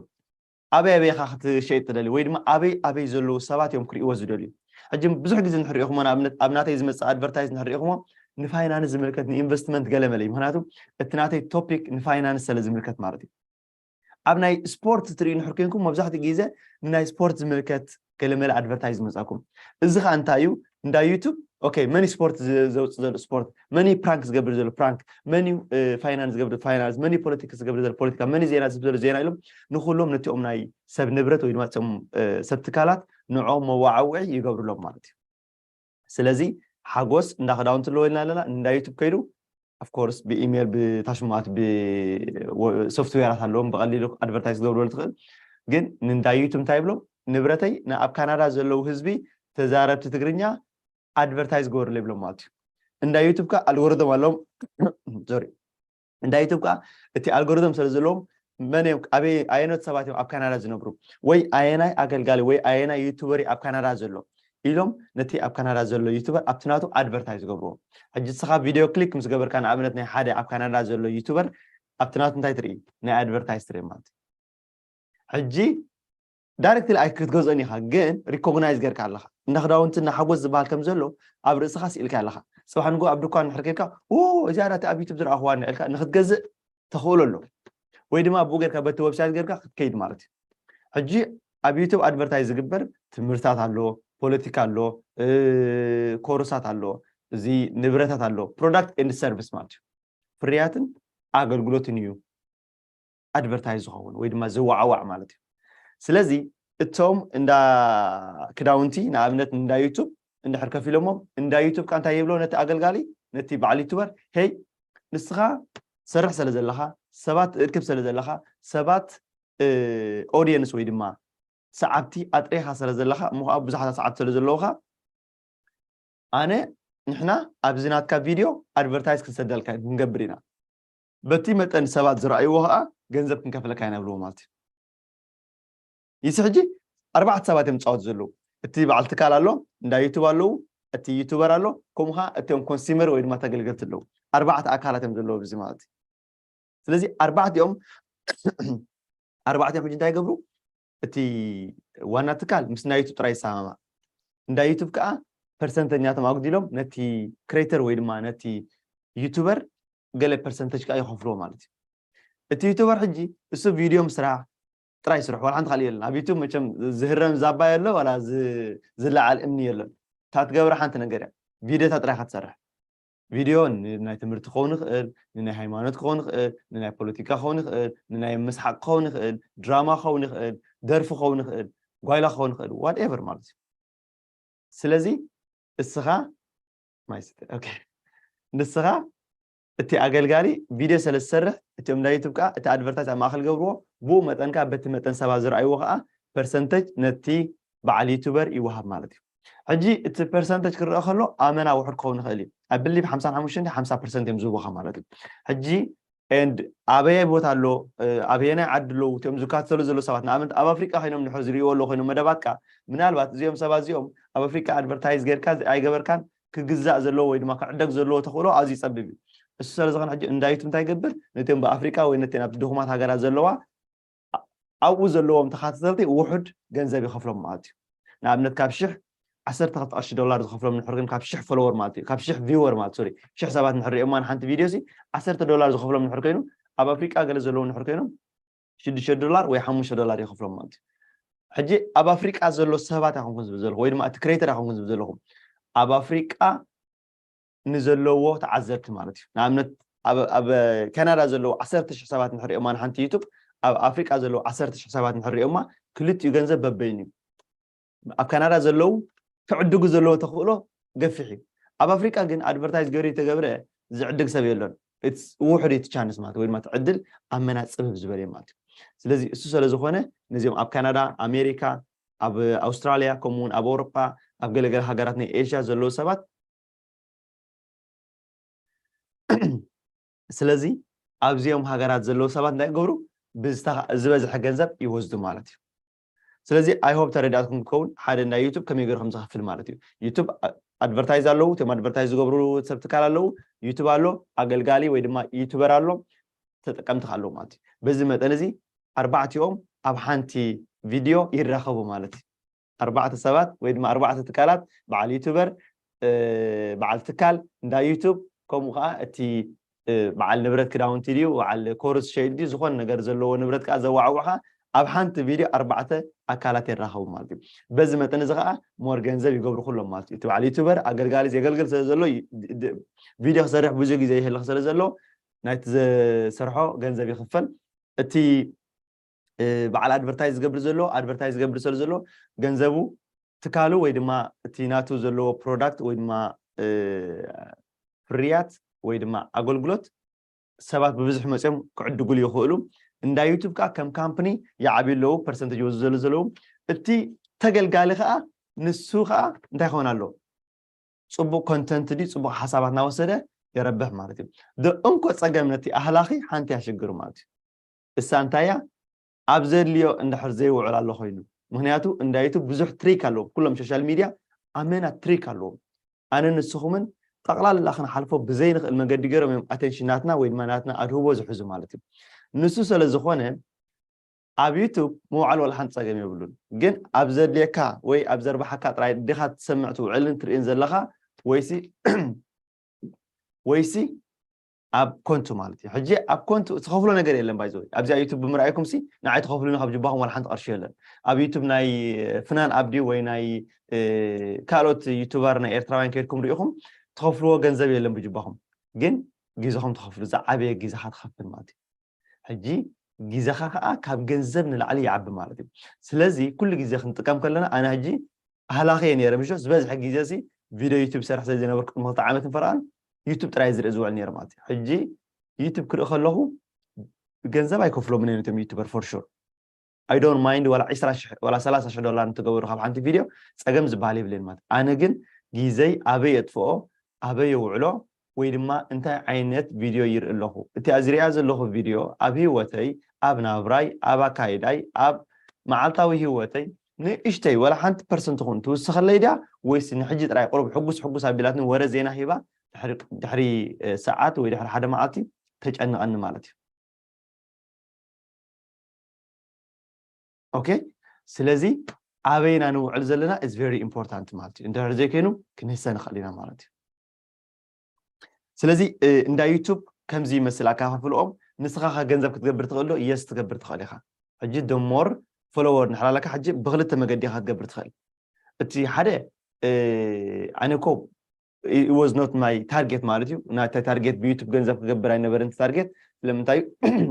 ኣበይ ኣበይኻ ክትሸይጥ ትደሊ ወይ ድማ ኣበይ ኣበይ ዘለዉ ሰባት እዮም ክርእይዎ ዝደልዩ ሕጂ ብዙሕ ግዜ ንሕሪእኹሞ ንኣብነት ኣብ ናተይ ዝመፅእ ኣድቨርታይዝ ንሕሪእኹሞ ንፋይናንስ ዝምልከት ንኢንቨስትመንት ገለመለ እዩ ምክንያቱ እቲ ናተይ ቶፒክ ንፋይናንስ ስለ ዝምልከት ማለት እዩ ኣብ ናይ ስፖርት ትርኢ ንሕር ኮንኩም መብዛሕትኡ ግዜ ንናይ ስፖርት ዝምልከት ገለመለ ኣድቨርታይዝ ዝመፃኩም እዚ ከዓ እንታይ እዩ እንዳ ዩቱብ ኦኬ መን ስፖርት ዘውፅእ ዘሎ ስፖርት መን ፕራንክ ዝገብር ዘሎ ፕራንክ መን ፋይናንስ ዝገብር ፋይናንስ መን ፖለቲክስ ዝገብር ዘሎ ፖለቲካ መን ዜና ዝብ ዘሎ ዜና ኢሎም ንኩሎም ነቲኦም ናይ ሰብ ንብረት ወይ ድማ ም ሰብ ትካላት ንዖም መዋዓውዒ ይገብርሎም ማለት እዩ ስለዚ ሓጎስ እንዳ ክዳውንቲ ኣለዎ ኢልና ኣለና እንዳ ዩቱብ ከይዱ ኦፍኮርስ ብኢሜል ብታሽማት ብሶፍትዌራት ኣለዎም ብቀሊሉ ኣድቨርታይዝ ክገብርሉ ትኽእል ግን ንእንዳ ዩቱብ እንታይ ይብሎም ንብረተይ ንኣብ ካናዳ ዘለዉ ህዝቢ ተዛረብቲ ትግርኛ ኣድቨርታይዝ ግበርሉ ይብሎም ማለት እዩ እንዳ ዩቱብ ከ ኣልጎሪቶም ኣለዎም ሶሪ እንዳ ዩቱብ ከዓ እቲ ኣልጎሪቶም ስለ ዘለዎም መን እዮም ኣበይ ኣየኖት ሰባት እዮም ኣብ ካናዳ ዝነብሩ ወይ ኣየናይ ኣገልጋሊ ወይ ኣየናይ ዩቱበር ኣብ ካናዳ ዘሎ ኢሎም ነቲ ኣብ ካናዳ ዘሎ ዩቱበር ኣብቲ ናቱ ኣድቨርታይዝ ዝገብርዎ ሕጂ ንስኻ ቪድዮ ክሊክ ምስ ገበርካ ንኣብነት ናይ ሓደ ኣብ ካናዳ ዘሎ ዩቱበር ኣብቲ ናቱ እንታይ ትርኢ ናይ ኣድቨርታይዝ ትርኢ ማለት እዩ ሕጂ ዳይሬክትሊ ኣይክትገዝኦን ኢኻ ግን ሪኮግናይዝ ጌርካ ኣለኻ እንዳ ክዳውንቲ እና ሓጎስ ዝበሃል ከም ዘሎ ኣብ ርእስኻ ስኢልካ ኣለኻ ፅባሕ ንጎ ኣብ ድኳን እንድሕር ኬድካ እዚኣ ዳቲ ኣብ ዩቱብ ዝረኣኽዋ ንዕልካ ንክትገዝእ ተኽእሎ ኣሎ ወይ ድማ ኣብኡ ጌርካ በቲ ዌብሳይት ጌርካ ክትከይድ ማለት እዩ ሕጂ ኣብ ዩቱብ ኣድቨርታይዝ ዝግበር ትምህርታት ኣሎ ፖለቲካ ኣሎ ኮርሳት ኣሎ እዚ ንብረታት ኣሎ ፕሮዳክት ኤንድ ሰርቪስ ማለት እዩ ፍርያትን ኣገልግሎትን እዩ ኣድቨርታይዝ ዝኸውን ወይ ድማ ዝዋዕዋዕ ማለት እዩ ስለዚ እቶም እንዳ ክዳውንቲ ንኣብነት እንዳ ዩቱብ እንድሕር ከፊሎሞም እንዳ ዩቱብ ካ እንታይ ይብሎ ነቲ ኣገልጋሊ ነቲ በዓል ዩቱበር ሄይ ንስኻ ትሰርሕ ስለ ዘለኻ ሰባት እክብ ስለ ዘለኻ ሰባት ኦዲየንስ ወይ ድማ ሰዓብቲ ኣጥሬኻ ስለ ዘለኻ፣ እሞ ከዓ ብዙሓት ሰዓብቲ ስለ ዘለውኻ፣ ኣነ፣ ንሕና ኣብዚ ናትካ ቪድዮ ኣድቨርታይዝ ክንሰደልካ ክንገብር ኢና። በቲ መጠን ሰባት ዝረኣይዎ ከዓ ገንዘብ ክንከፍለካ ኢና ብልዎ ማለት እዩ። ይሲ ሕጂ ኣርባዕተ ሰባት እዮም ዝፃወቱ ዘለዉ። እቲ በዓል ትካል ኣሎ፣ እንዳ ዩቱብ ኣለዉ፣ እቲ ዩቱበር ኣሎ፣ ከምኡ ከዓ እቲኦም ኮንሱመር ወይ ድማ ተገልገልቲ ኣለዉ። ኣርባዕተ ኣካላት እዮም ዘለዉ ብዚ ማለት እዩ። ስለዚ ኣርባዕቲኦም ኣርባዕቲኦም ሕጂ እንታይ ይገብሩ? እቲ ዋና ትካል ምስ ናይ ዩቱብ ጥራይ ይሰማማዕ። እንዳ ዩቱብ ከዓ ፐርሰንተኛቶም ኣጉዲሎም ነቲ ክሬተር ወይ ድማ ነቲ ዩቱበር ገለ ፐርሰንተጅ ከዓ ይኸፍልዎ ማለት እዩ። እቲ ዩቱበር ሕጂ እሱ ቪድዮ ምስራሕ ጥራይ ይስርሑ፣ ዋላ ሓንቲ ካልእ የለን። ኣብ ዩቱብ መቸም ዝህረም ዛባ የለ፣ ዋላ ዝ-፣ ዝለዓል እምኒ የለን። እታ ትገብራ ሓንቲ ነገር እያ፣ ቪድዮታት ጥራይ ኢኻ ትሰርሕ። ቪድዮ ን-፣ ናይ ትምህርቲ ክኸውን ይኽእል፣ ንናይ ሃይማኖት ክኸውን ይኽእል፣ ንናይ ፖለቲካ ክኸውን ይኽእል፣ ንናይ ምስሓቅ ክኸውን ይኽእል፣ ድራማ ክኸውን ይኽእል፣ ደርፊ ክኸውን ይኽእል፣ ጓይላ ክኸውን ይኽእል፣ ዋትኤቨር ማለት እዩ። ስለዚ እስኻ ማይ ስተ-፣ ኦኬ። ንስኻ እቲ ኣገልጋሊ ቪድዮ ስለ ዝሰርሕ፣ እቲኦም ናይ ዩቱብ ከዓ እቲ ኣድቨርታይዝ ኣብ ማእኸል ገብርዎ፣ ብኡ መጠን ከዓ በቲ መጠን ሰባት ዝረኣይዎ ከዓ ፐርሰንተጅ ነቲ በዓል ዩቱበር ይወሃብ ማለት እዩ። ሕጂ እቲ ፐርሰንተጅ ክረአ ከሎ ኣመና ውሑድ ክኸውን ይኽእል እዩ። ኣብ ብሊብ ሓምሳን ሓሙሽተን ሓምሳ ፐርሰንት እዮም ዝህቡኻ ማለት እዩ። ሕጂ ኤንድ ኣበየ ቦታ ኣሎ፣ እ፣ ኣበየናይ ዓዲ ኣለዉ እቲኦም ዝካተሉ ዘለዉ ሰባት? ንኣብነት ኣብ ኣፍሪቃ ኮይኖም ንድሕር ዝሪእዎ ኣለዉ ኮይኖም መደባትካ፣ ምናልባት እዚኦም ሰባት እዚኦም ኣብ ኣፍሪቃ ኣድቨርታይዝ ጌርካ ዝ-፣ ኣይገበርካን፣ ክግዛእ ዘለዎ ወይ ድማ ክዕደግ ዘለዎ ተኽእሎ ኣዝዩ ጸቢብ እዩ። እሱ ስለ ዝኾነ ሕጂ እንዳ ዩቱብ እንታይ ይገብር? ነቲኦም ብኣፍሪቃ ወይ ነቲን ኣብቲ ድኹማት ሃገራት ዘለዋ ኣ-፣ ኣብኡ ዘለዎም ተኻታተልቲ ውሑድ ገንዘብ ይኸፍሎም ማለት እዩ። ንኣብነት ካብ ሽሕ ዓሰርተ ክልተ ቅርሺ ዶላር ዝኸፍሎም ንድሕር ኮይኑ፣ ካብ ሽሕ ፎሎወር ማለት እዩ፣ ካብ ሽሕ ቪወር ማለት፣ ሶሪ፣ ሽሕ ሰባት ንድሕር ሪኦማ ንሓንቲ ቪድዮ ሲ ዓሰርተ ዶላር ዝኸፍሎም ንድሕር ኮይኑ፣ ኣብ ኣፍሪቃ ገለ ዘለዉ ንድሕር ኮይኖም ሽዱሽተ ዶላር ወይ ሓሙሽተ ዶላር ይኸፍሎም ማለት እዩ። ሕጂ ኣብ ኣፍሪቃ ዘሎ ሰባት ኣይኮንኩን ዝብል ዘለኹ ወይ ድማ እቲ ክሬተር ኣይኮንኩን ዝብል ዘለኹ፣ ኣብ ኣፍሪቃ ንዘለዎ ተዓዘብቲ ማለት እዩ። ንኣብነት ኣብ፣ ኣብ ካናዳ ዘለዉ ዓሰርተ ሽሕ ሰባት ንድሕር ሪኦማ ንሓንቲ ዩቱብ፣ ኣብ ኣፍሪቃ ዘለዉ ዓሰርተ ሽሕ ሰባት ንድሕር ሪኦማ፣ ክልቲኡ ገንዘብ በበይኑ እዩ። ኣብ ካናዳ ዘለዉ ክዕድጉ ዘለዎ ተኽእሎ ገፊሕ እዩ። ኣብ ኣፍሪቃ ግን ኣድቨርታይዝ ገይሩ ተገብረ ዝዕድግ ሰብ የሎን። It's ውሑድ እቲ ቻንስ ማለት ወይ ድማ እቲ ዕድል ኣብ መና ጽብብ ዝበለ እዩ ማለት እዩ። ስለዚ እሱ ስለ ዝኾነ ነዚኦም ኣብ ካናዳ፣ ኣሜሪካ፣ ኣብ ኣውስትራልያ፣ ከምኡ እውን ኣብ ኣውሮጳ፣ ኣብ ገለገለ ሃገራት ናይ ኤሽያ ዘለዉ ሰባት ስለዚ ኣብዚኦም ሃገራት ዘለዉ ሰባት እንታይ ይገብሩ? ብዝተኻ-፣ ዝበዝሐ ገንዘብ ይወስዱ ማለት እዩ። ስለዚ ኣይ ሆፕ ተረዳእትኩም ክኸውን ሓደ ናይ ዩቱብ ከመይ ገይሩ ከም ዝኸፍል ማለት እዩ። ዩቱብ ኣ-፣ ኣድቨርታይዝ ኣለዉ፣ እቶም ኣድቨርታይዝ ዝገብሩ ሰብ ትካል ኣለዉ፣ ዩቱብ ኣሎ፣ ኣገልጋሊ ወይ ድማ ዩቱበር ኣሎ፣ ተጠቀምቲ ኣለዉ ማለት እዩ። በዚ መጠን እዚ ኣርባዕቲኦም ኣብ ሓንቲ ቪድዮ ይራኸቡ ማለት እዩ። ኣርባዕተ ሰባት ወይ ድማ ኣርባዕተ ትካላት፣ በዓል ዩቱበር፣ እ፣ በዓል ትካል እንዳ ዩቱብ፣ ከምኡ ከዓ እቲ፣ እ፣ በዓል ንብረት ክዳውንቲ ድዩ፣ በዓል ኮርስ ሸይድ ድዩ፣ ዝኾነ ነገር ዘለዎ ንብረት ከዓ ዘዋዓውዕኻ ኣብ ሓንቲ ቪድዮ ኣርባዕተ ኣካላት ይራኸቡ ማለት እዩ። በዚ መጠን እዚ ከዓ ሞር ገንዘብ ይገብሩ ኩሎም ማለት እዩ። እቲ በዓል ዩቱበር ኣገልጋሊ ዘገልግል ስለ ዘሎ ዩ-፣ ድ-፣ ድ-፣ ቪድዮ ክሰርሕ ብዙሕ ግዜ ይህልኽ ስለ ዘሎ ናይቲ ዘሰርሖ ገንዘብ ይኽፈል። እቲ፣ እ፣ በዓል ኣድቨርታይዝ ዝገብር ዘሎ፣ ኣድቨርታይዝ ዝገብር ስለ ዘሎ ገንዘቡ ትካሉ ወይ ድማ እቲ ናቱ ዘለዎ ፕሮዳክት ወይ ድማ፣ እ፣ ፍርያት ወይ ድማ ኣገልግሎት ሰባት ብብዝሒ መፅዮም ክዕድጉሉ ይኽእሉ። እንዳ ዩቱብ ከዓ ከም ካምፕኒ ይዓብዩ ኣለዉ፣ ፐርሰንቴጅ ይወስዱ ዘለ ዘለዉ። እቲ ተገልጋሊ ከዓ ንሱ ከዓ እንታይ ክኸውን ኣለዎ? ጽቡቕ ኮንተንት ድዩ ጽቡቕ ሓሳባት እናወሰደ የረብሕ ማለት እዩ። ዶ እንኮ ጸገም ነቲ ኣህላኺ ሓንቲ እያ ሽግሩ ማለት እዩ። እሳ እንታይ እያ? ኣብ ዘድልዮ እንድሕር ዘይውዕል ኣሎ ኮይኑ። ምኽንያቱ እንዳ ዩቱብ ብዙሕ ትሪክ ኣለዎም። ኩሎም ሶሻል ሚድያ ኣመና ትሪክ ኣለዎም። ኣነ ንስኹምን ጠቕላላ ክንሓልፎ ብዘይንኽእል መገዲ ገይሮም እዮም ኣቴንሽን ናትና ወይ ድማ ናትና ኣድህቦ ዝሕዙ ማለት እዩ። ንሱ ስለ ዝኾነ ኣብ ዩቱብ ምውዓል ዋላ ሓንቲ ጸገም የብሉን። ግን ኣብ ዘድልየካ ወይ ኣብ ዘርባሓካ ጥራይ ዲኻ ትሰምዕ ትውዕልን ትርእን ዘለኻ ወይሲ፣ ወይሲ ኣብ ኮንቱ ማለት እዩ። ሕጂ ኣብ ኮንቱ ትኸፍሎ ነገር የለን። ባይ ዘ ወይ ኣብዚኣ ዩቱብ ብምርኣይኩም ሲ ንዓይ ትኸፍሉኒ ካብ ጅባኹም ዋላ ሓንቲ ቅርሺ የለን። ኣብ ዩቱብ ናይ ፍናን ኣብዲ ወይ ናይ፣ እ፣ ካልኦት ዩቱበር ናይ ኤርትራውያን ከይድኩም ርኢኹም ትኸፍልዎ ገንዘብ የለን ብጅባኹም። ግን ግዜኹም ትኸፍሉ፣ ዝዓበየ ግዜኻ ትኸፍል ማለት እዩ። ሕጂ ግዜኻ ከዓ ካብ ገንዘብ ንላዕሊ ይዓቢ ማለት እዩ። ስለዚ ኩሉ ግዜ ክንጥቀም ከለና ኣነ ሕጂ ኣህላኺ እየ ነይረ ምሾ ዝበዝሐ ግዜ ሲ ቪድዮ ዩቱብ ሰርሕ ስለ ዝነበርኩ ቅድሚ ክልተ ዓመትን ፈረቓን ዩቱብ ጥራይ ዝርኢ ዝውዕል ነይረ ማለት እዩ። ሕጂ ዩቱብ ክርኢ ከለኹ ገንዘብ ኣይከፍሎምን እዮም ነቶም ዩቱበር ፎር ሹር። I don't mind ዋላ ዕስራ ሽሕ ዋላ ሰላሳ ሽሕ ዶላር እንትገብሩ ካብ ሓንቲ ቪድዮ ጸገም ዝበሃል የብለይን ማለት። ኣነ ግን ግዜይ ኣበይ የጥፍኦ፣ ኣበይ የውዕሎ፣ ወይ ድማ እንታይ ዓይነት ቪድዮ ይርኢ ኣለኹ? እቲኣ ዝሪኣ ዘለኹ ቪድዮ ኣብ ህይወተይ፣ ኣብ ናብራይ፣ ኣብ ኣካይዳይ፣ ኣብ መዓልታዊ ህይወተይ ንእሽተይ ዋላ ሓንቲ ፐርሰንት ትኹን ትውስኸለይ ድያ፣ ወይስ ንሕጂ ጥራይ ቁሩብ ሕጉስ ሕጉስ ኣቢላትኒ ወረ ዜና ሂባ ድሕሪ ድሕሪ ሰዓት ወይ ድሕሪ ሓደ መዓልቲ ተጨንቐኒ ማለት እዩ? ኦኬ። ስለዚ ኣበይና ንውዕል ዘለና is very important ማለት እዩ። እንድሕር ዘይኮይኑ ክንህሰ ንኽእል ኢና ማለት እዩ። ስለዚ እንዳ ዩቱብ ከምዚ ይመስል ኣካፋፍልኦም። ንስኻ ከ ገንዘብ ክትገብር ትኽእል ዶ? የስ ትገብር ትኽእል ኢኻ። ሕጂ the more follower እንድሕር ኣለካ ሕጂ ብክልተ መገዲ ኢኻ ክትገብር ትኽእል። እቲ ሓደ ኣነ ኮ was not my target ማለት እዩ። ናተይ ታርጌት ብዩቱብ ገንዘብ ክገብር ኣይነበረን ታርጌት። ስለምንታይ እዩ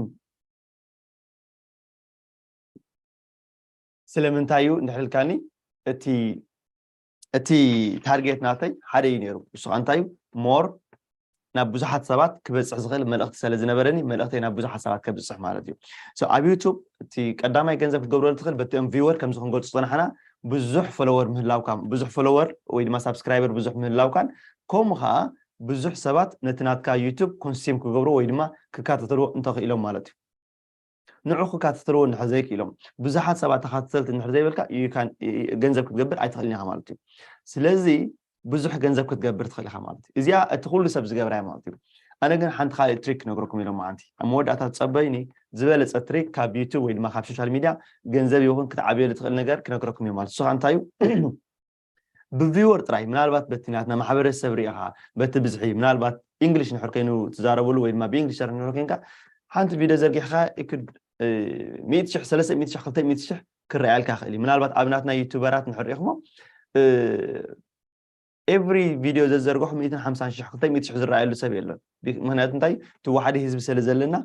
ስለምንታይ እዩ እንድሕር ኢልካኒ እቲ እቲ ታርጌት ናተይ ሓደ እዩ ነይሩ። እሱ ከዓ እንታይ እዩ? ሞር ናብ ብዙሓት ሰባት ክበፅሕ ዝኽእል መልእኽቲ ስለ ዝነበረኒ መልእኽተይ ናብ ብዙሓት ሰባት ከብፅሕ ማለት እዩ። ኣብ ዩቱብ እቲ ቀዳማይ ገንዘብ ክትገብረሉ ትኽእል በቲኦም ቪወር ከምዚ ክንገልፁ ዝፀናሕና ብዙሕ ፎሎወር ምህላውካ ብዙሕ ፎሎወር ወይ ድማ ሳብስክራይበር ብዙሕ ምህላውካን ከምኡ ከዓ ብዙሕ ሰባት ነቲ ናትካ ዩቱብ ኮንሱም ክገብሩ ወይ ድማ ክከታተልዎ እንተኽኢሎም ማለት እዩ። ንዑ ክከታተልዎ እንድሕር ዘይክኢሎም ብዙሓት ሰባት ተኸታተልቲ እንድሕር ዘይብልካ ገንዘብ ክትገብር ኣይትኽእልን ኢኻ ማለት እዩ። ስለዚ ብዙሕ ገንዘብ ክትገብር ትኽእል ኢኻ ማለት እዩ። እዚኣ እቲ ኩሉ ሰብ ዝገብራ ማለት እዩ። ኣነ ግን ሓንቲ ካልእ ትሪክ ክነግረኩም ኢሎም መዓንቲ ኣብ መወዳእታ ትፀበዩኒ ዝበለፀ ትሪክ ካብ ዩቱብ ወይ ድማ ካብ ሶሻል ሚድያ ገንዘብ ይኹን ክትዓብየሉ ትኽእል ነገር ክነግረኩም እዮም ማለት እሱ እንታይ እዩ ብቪወር ጥራይ ምናልባት በቲ ናትና ማሕበረሰብ ርኢኻ በቲ ብዝሒ ምናልባት ኢንግሊሽ ንሕር ከይኑ ትዛረብሉ ወይ ድማ ብኢንግሊሽ ርኢኻ ሓንቲ ቪድዮ ዘርጊሕካ ይክድ ሚእቲ ሽሕ ሰለስተ ሚእቲ ሽሕ ክልተ ሚእቲ ሽሕ ክረኣየልካ ይኽእል እዩ ምናልባት ኣብ ናትና ዩቱበራት ንሕር ርኢኽሞ ኤቭሪ ቪድዮ ዘዘርግሑ ሚእትን ሓምሳን ሽሕ ክልተ ሚእቲ ሽሕ ዝረኣየሉ ሰብ የለን ምክንያቱ እንታይ ትዋሓዲ ህዝቢ ስለ ዘለና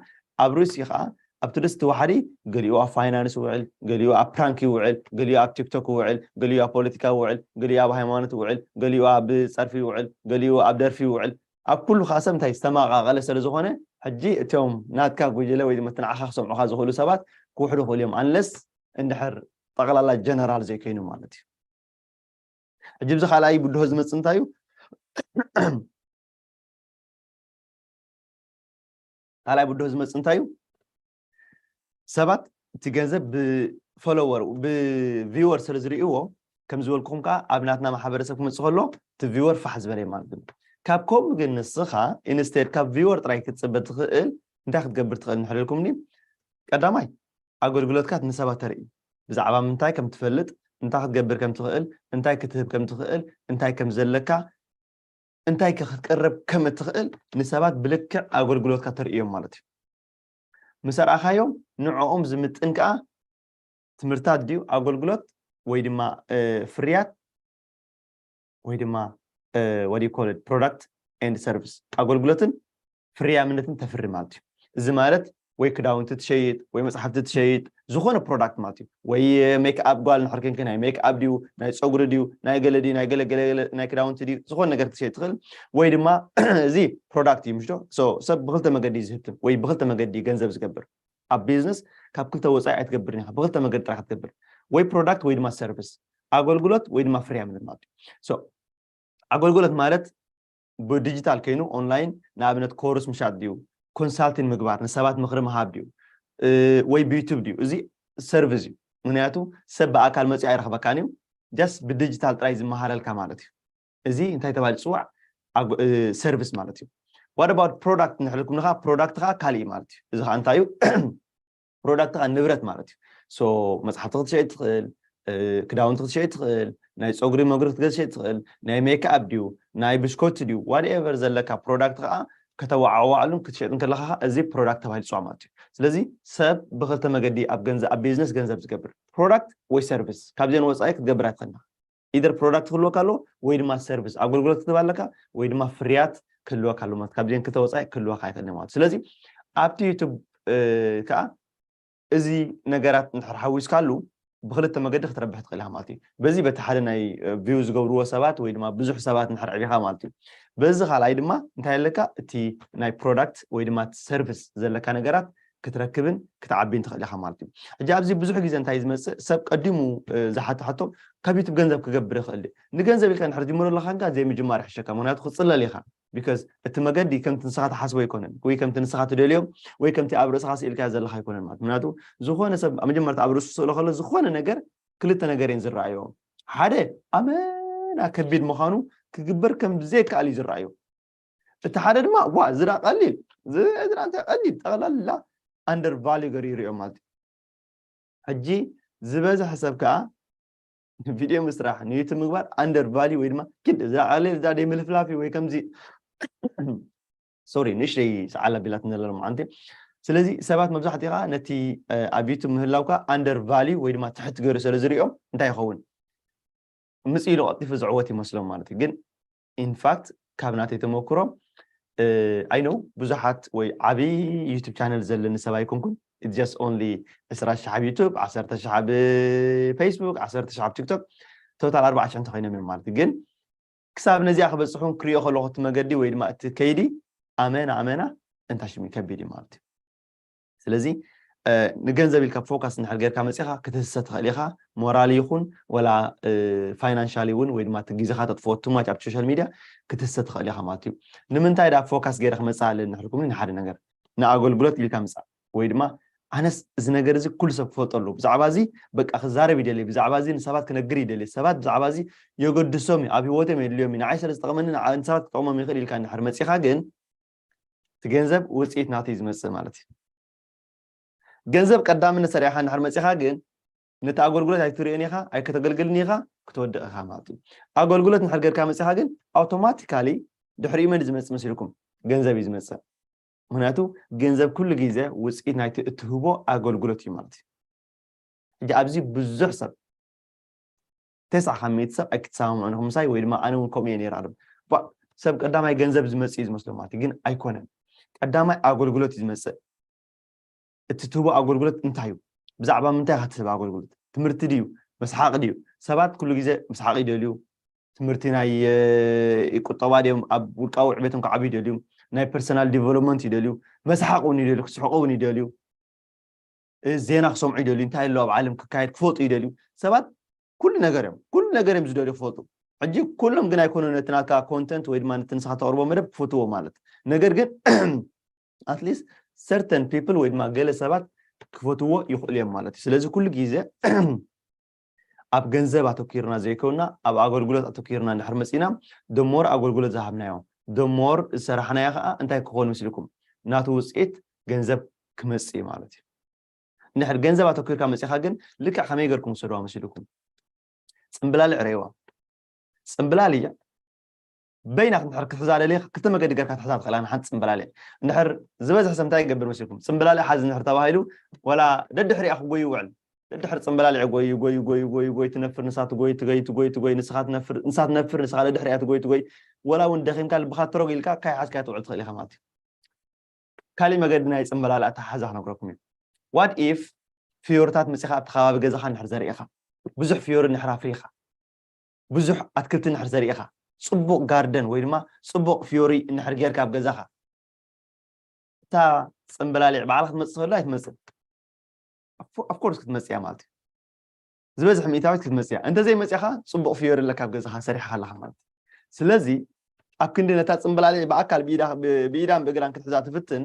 ኣብ ርእሲ ከዓ ኣብቲ ደስ ትዋሓዲ ገሊኡ ኣብ ፋይናንስ ይውዕል ገሊኡ ኣብ ፕራንክ ይውዕል ገሊኡ ኣብ ቲክቶክ ይውዕል ገሊኡ ኣብ ፖለቲካ ይውዕል ገሊኡ ኣብ ሃይማኖት ይውዕል ገሊኡ ኣብ ፀርፊ ይውዕል ገሊኡ ኣብ ደርፊ ይውዕል ኣብ ኩሉ ከዓ ሰብ እንታይ ዝተማቃቀለ ስለ ዝኾነ ሕጂ እቶም ናትካ ጉጅለ ወይ ድማ እቲ ንዓኻ ክሰምዑኻ ዝኽእሉ ሰባት ክውሕዱ ክእሉ እዮም ኣንለስ እንድሕር ጠቕላላ ጀነራል ዘይኮይኑ ማለት እዩ ሕጂ ብዚ ካልኣይ ብድሆ ዝመፅእ እንታይ እዩ ካልኣይ ብድሆ ዝመፅእ እንታይ እዩ ሰባት እቲ ገንዘብ ብፎሎወር ብቪወር ስለ ዝርእይዎ ከም ዝበልኩኹም ከዓ ኣብ ናትና ማሕበረሰብ ክመፅእ ከሎ እቲ ቪወር ፋሕ ዝበለ ማለት እዩ ካብ ከምኡ ግን ንስኻ ኢንስቴድ ካብ ቪወር ጥራይ ክትፅበ ትኽእል እንታይ ክትገብር ትኽእል ንሕደልኩምኒ ቀዳማይ ኣገልግሎትካ ንሰባት ተርኢ ብዛዕባ ምንታይ ከም ትፈልጥ እንታይ ክትገብር ከም ትኽእል እንታይ ክትህብ ከም ትኽእል እንታይ ከም ዘለካ እንታይ ክትቀርብ ከም እትኽእል ንሰባት ብልክዕ ኣገልግሎትካ ተርእዮም ማለት እዩ ምስ ኣርኣኻዮም ንዕኦም ዝምጥን ከዓ ትምህርታት ድዩ ኣገልግሎት ወይ ድማ ፍርያት ወይ ድማ what you call it product and service ኣገልግሎትን ፍርያምነትን ተፍሪ ማለት እዩ እዚ ማለት ወይ ክዳውንቲ ትሸይጥ ወይ መፅሓፍቲ ትሸይጥ ዝኾነ ፕሮዳክት ማለት እዩ ወይ ሜክኣፕ ጓል ንሕር ኮንኪ ናይ ሜክኣፕ ድዩ ናይ ፀጉሪ ድዩ ናይ ገለ ድዩ ናይ ገለ ገለ ናይ ክዳውንቲ ድዩ ዝኾነ ነገር ክትሸይጥ ትኽእል ወይ ድማ እዚ ፕሮዳክት እዩ ምሽዶ ሰብ ብክልተ መገዲ እዩ ዝህብትን ወይ ብክልተ መገዲ ገንዘብ ዝገብር ኣብ ቢዝነስ ካብ ክልተ ወፃኢ ኣይትገብርን ኢኻ ብክልተ መገዲ ጥራሕ ክትገብር ወይ ፕሮዳክት ወይ ድማ ሰርቪስ ኣገልግሎት ወይ ድማ ፍርያምነት ማለት እዩ ኣገልግሎት ማለት ብዲጂታል ኮይኑ ኦንላይን ንኣብነት ኮርስ ምሻጥ ድዩ ኮንሳልቲን ምግባር ንሰባት ምክሪ ምሃብ ድዩ ወይ ብዩቱብ ድዩ እዚ ሰርቪስ እዩ ምክንያቱ ሰብ ብኣካል መፅኡ ኣይረክበካን እዩ ጀስት ብዲጂታል ጥራይ ዝመሃረልካ ማለት እዩ እዚ እንታይ ተባሂሉ ዝፅዋዕ ሰርቪስ ማለት እዩ what about product ንሕልኩም ንካ ፕሮዳክት ከዓ ካሊእ ማለት እዩ እዚ ከዓ እንታይ እዩ ፕሮዳክት ከዓ ንብረት ማለት እዩ so መፅሓፍቲ ክትሸይጥ ትኽእል ክዳውንቲ ክትሸይጥ ትኽእል ናይ ፀጉሪ መጉሪ ክትገዝሸይ ትኽእል ናይ ሜክኣፕ ድዩ ናይ ብሽኮቲ ድዩ ዋትኤቨር ዘለካ ፕሮዳክት ከዓ ከተዋዓዋዕሉን ክትሸጥን ከለካ እዚ ፕሮዳክት ተባሂሉ ፅዋ ማለት እዩ ስለዚ ሰብ ብክልተ መገዲ ኣብ ገንዘብ ኣብ ቢዝነስ ገንዘብ ዝገብር ፕሮዳክት ወይ ሰርቪስ ካብዚአን ወፃኢ ክትገብር ኣይትኽእልና ኢደር ፕሮዳክት ክህልወካ ኣለዎ ወይ ድማ ሰርቪስ ኣገልግሎት ክትህብ ኣለካ ወይ ድማ ፍርያት ክህልወካ ኣለዎ ማለት ካብዚአን ክልተ ወፃኢ ክህልወካ ኣይኽእልን ማለት ስለዚ ኣብቲ ዩቱብ ከዓ እዚ ነገራት እንድሕር ሓዊስካሉ ብክልተ መገዲ ክትረብሕ ትኽእል ኢኻ ማለት እዩ በዚ በቲ ሓደ ናይ ቪው ዝገብርዎ ሰባት ወይ ድማ ብዙሕ ሰባት እንድሕር ዕቢኻ ማለት እዩ በዚ ካልኣይ ድማ እንታይ ኣለካ እቲ ናይ ፕሮዳክት ወይ ድማ ሰርቪስ ዘለካ ነገራት ክትረክብን ክትዓብን ትኽእል ኢኻ ማለት እዩ። ሕጂ ኣብዚ ብዙሕ ግዜ እንታይ ዝመፅእ፣ ሰብ ቀዲሙ ዝሓቶ ሕቶ ካብ ዩቱብ ገንዘብ ክገብር ይኽእል ድዩ? ንገንዘብ ኢልካ እንድሕር ጅምሮ ኣለካ እንካ ዘይምጅማር ይሕሸካ፣ ምክንያቱ ክፅለል ኢኻ። ቢካዝ እቲ መገዲ ከምቲ ንስኻ ትሓስቦ ኣይኮነን፣ ወይ ከምቲ ንስኻ ትደልዮ፣ ወይ ከምቲ ኣብ ርእስኻ ስኢልካዮ ዘለኻ ኣይኮነን ማለት። ምክንያቱ ዝኾነ ሰብ ኣብ መጀመርታ ኣብ ርእሱ ስእሎ ከሎ ዝኾነ ነገር ክልተ ነገር እየን ዝረኣዮ። ሓደ ኣመና ከቢድ ምዃኑ ክግበር ከም ዘይከኣል እዩ ዝረኣዮ። እቲ ሓደ ድማ ዋ ዝራ ቀሊል ዝራ እንታይ ቀሊል ጠቕላላ ኣንደር ቫልዩ ገሩ ይሪኦ ማለት እዩ። ሕጂ ዝበዝሐ ሰብ ከዓ ቪድዮ ምስራሕ ንዩቱብ ምግባር ኣንደር ቫልዩ ወይ ድማ ኪድ እዛ ቀሊል እዛ ደይ ምልፍላፍ ወይ ከምዚ ሶሪ ንእሽተይ ሰዓል ኣቢላትኒ ዘላ ሎማዓንቲ። ስለዚ ሰባት መብዛሕትኡ ከዓ ነቲ ኣብ ዩቱብ ምህላውካ ኣንደር ቫልዩ ወይ ድማ ትሕት ገይሩ ስለ ዝሪኦም እንታይ ይኸውን? ምጽእ ኢሉ ቀልጢፉ ዝዕወት ይመስሎም ማለት እዩ። ግን ኢንፋክት ካብ ናተይ ተመክሮ ኣይ ኖው ብዙሓት ወይ ዓብዪ ዩቱብ ቻነል ዘለኒ ሰብ ኣይኮንኩን። It's just only ዕስራ ሺሕ ኣብ ዩቱብ፣ ዓሰርተ ሺሕ ኣብ ፌስቡክ፣ ዓሰርተ ሺሕ ኣብ ቲክቶክ፣ ቶታል ኣርባዕተ ሺሕ እንተኾይኖም እዮም ማለት እዩ። ግን ክሳብ ነዚኣ ክበፅሑን ክሪኦ ከለኹ እቲ መገዲ ወይ ድማ እቲ ከይዲ ኣመና ኣመና እንታይ ሽሚ ከቢድ እዩ ማለት እዩ። ስለዚ ንገንዘብ ኢልካ ፎካስ እንድሕር ጌርካ መፂኻ ክትህሰ ትኽእል ኢኻ። ሞራሊ ይኹን ወላ ፋይናንሻሊ እውን ወይ ድማ እቲ ግዜኻ ተጥፍኦ ቱማች ኣብቲ ሶሻል ሚድያ ክትህሰ ትኽእል ኢኻ ማለት እዩ። ንምንታይ ዳ ፎካስ ገይረ ክመፅእ ኣለኒ ንሕልኩም ንሓደ ነገር ንኣገልግሎት ኢልካ ምፃእ ወይ ድማ ኣነስ እዚ ነገር እዚ ኩሉ ሰብ ክፈልጦ ኣለዎ። ብዛዕባ እዚ በቃ ክዛረብ ይደሊ፣ ብዛዕባ እዚ ንሰባት ክነግር ይደሊ። ሰባት ብዛዕባ እዚ የገድሶም እዩ፣ ኣብ ህይወቶም የድልዮም እዩ፣ ንዓይ ስለ ዝጠቕመኒ ንዓ- ንሰባት ክጠቕሞም ይኽእል ኢልካ እንድሕር መፂኻ ግን እቲ ገንዘብ ውፅኢት ናተይ ዝመፅእ ማለት እዩ። ገንዘብ ቀዳምነት ሰሪዕኻ እንድሕር መፂኻ ግን ነቲ ኣገልግሎት ኣይትርእዮን ኢኻ ኣይከተገልግልን ኢኻ ክትወድቕ ኢኻ ማለት እዩ። ኣገልግሎት እንድሕር ገርካ መፂኻ ግን ኣውቶማቲካሊ ድሕሪኡ መን ዝመፅእ መሲልኩም? ገንዘብ እዩ ዝመፅእ። ምክንያቱ ገንዘብ ኩሉ ግዜ ውፅኢት ናይቲ እትህቦ ኣገልግሎት እዩ ማለት እዩ። ሕጂ ኣብዚ ብዙሕ ሰብ ተስዓ ካብ ሚእቲ ሰብ ኣይክትሰማምዑን ኢኹም ምሳይ ወይ ድማ ኣነ እውን ከምኡ እየ ነይረ ኣለም። ሰብ ቀዳማይ ገንዘብ ዝመፅእ እዩ ዝመስሎ ማለት እዩ፣ ግን ኣይኮነን። ቀዳማይ ኣገልግሎት እዩ ዝመፅእ። እቲ ትህቦ ኣገልግሎት እንታይ እዩ? ብዛዕባ ምንታይ ኢኻ ትህብ ኣገልግሎት? ትምህርቲ ድዩ? መስሓቂ ድዩ? ሰባት ኩሉ ግዜ መስሓቂ ይደልዩ። ትምህርቲ ናይ ቁጠባ ድዮም ኣብ ውልቃዊ ዕቤቶም ክዓብዩ ይደልዩ። ናይ ፐርሰናል ዲቨሎፕመንት ይደልዩ። መስሓቂ እውን ይደልዩ፣ ክስሕቁ እውን ይደልዩ። ዜና ክሰምዑ ይደልዩ፣ እንታይ ኣሎ ኣብ ዓለም ክካየድ ክፈልጡ ይደልዩ። ሰባት ኩሉ ነገር እዮም ኩሉ ነገር እዮም ዝደልዩ ክፈልጡ። ሕጂ ኩሎም ግን ኣይኮኑ ነቲ ናትካ ኮንተንት ወይ ድማ ነቲ ንስኻ ተቕርቦ መደብ ክፈትዎ ማለት። ነገር ግን ኣትሊስት ሰርተን ፒፕል ወይ ድማ ገለ ሰባት ክፈትዎ ይኽእሉ እዮም ማለት እዩ። ስለዚ ኩሉ ግዜ ኣብ ገንዘብ ኣተኪርና ዘይኮንና ኣብ ኣገልግሎት ኣተኪርና እንድሕር መፂና ደሞር ኣገልግሎት ዝሃብናዮ ደሞር ዝሰራሕናዮ ከዓ እንታይ ክኾን ምስልኩም ናቱ ውፅኢት ገንዘብ ክመፅእ ማለት እዩ። እንድሕር ገንዘብ ኣተኪርካ መፂኻ ግን ልክዕ ከመይ ገርኩም ውሰድዋ መሲልኩም? ፅምብላሊዕ ረይዋ። ፅምብላሊዕ በይና እንድሕር ክትሕዛ ደሊኻ ክልተ መገዲ ገርካ ትሕዛ ትኽእላ ንሓንቲ ፅምብላሊዕ። እንድሕር ዝበዝሕ ሰብ እንታይ ይገብር መሲልኩም? ፅምብላሊዕ ሓዚ እንድሕር ተባሂሉ ወላ ደድሕሪኣ ክጎይ ይውዕል። ደድሕር ፅምብላሊዕ ጎይ ጎይ ጎይ ጎይ ጎይ ትነፍር ንሳ ትጎይ ትገይ ትጎይ ትጎይ ንስኻ ትነፍር ንሳ ትነፍር ንስኻ ደድሕሪኣ ትጎይ ትጎይ ወላ እውን ደኺምካ ልብኻ ትረጉ ኢልካ ካይሓዝካያ ትውዕል ትኽእል ኢኻ ማለት እዩ። ካሊእ መገዲ ናይ ፅምበላል ኣተሓሕዛ ክነግረኩም እዩ። ዋት ኢፍ ፍዮርታት መፂኻ ኣብቲ ከባቢ ገዛኻ እንድሕር ዘርኢኻ ብዙሕ ፍዮሪ እንድሕር ኣፍሪኻ ብዙሕ ኣትክልቲ እንድሕር ዘርኢኻ ፅቡቕ ጋርደን ወይ ድማ ፅቡቕ ፍዮሪ እንድሕር ጌርካ ኣብ ገዛኻ እታ ፅምበላሊዕ ባዕላ ክትመፅእ ከሎ ኣይትመፅእ ኣፍኮርስ ክትመፅእ እያ ማለት እዩ። ዝበዝሕ ሚእታዊት ክትመፅእ እያ። እንተዘይመፅኻ ፅቡቕ ፍዮሪ ኣለካ ኣብ ገዛኻ ሰሪሕኻ ኣለኻ ማለት እዩ። ስለዚ ኣብ ክንዲ ነታ ፅምበላሊዕ ብኣካል ብኢዳን ብእግራን ክትሕዛ ትፍትን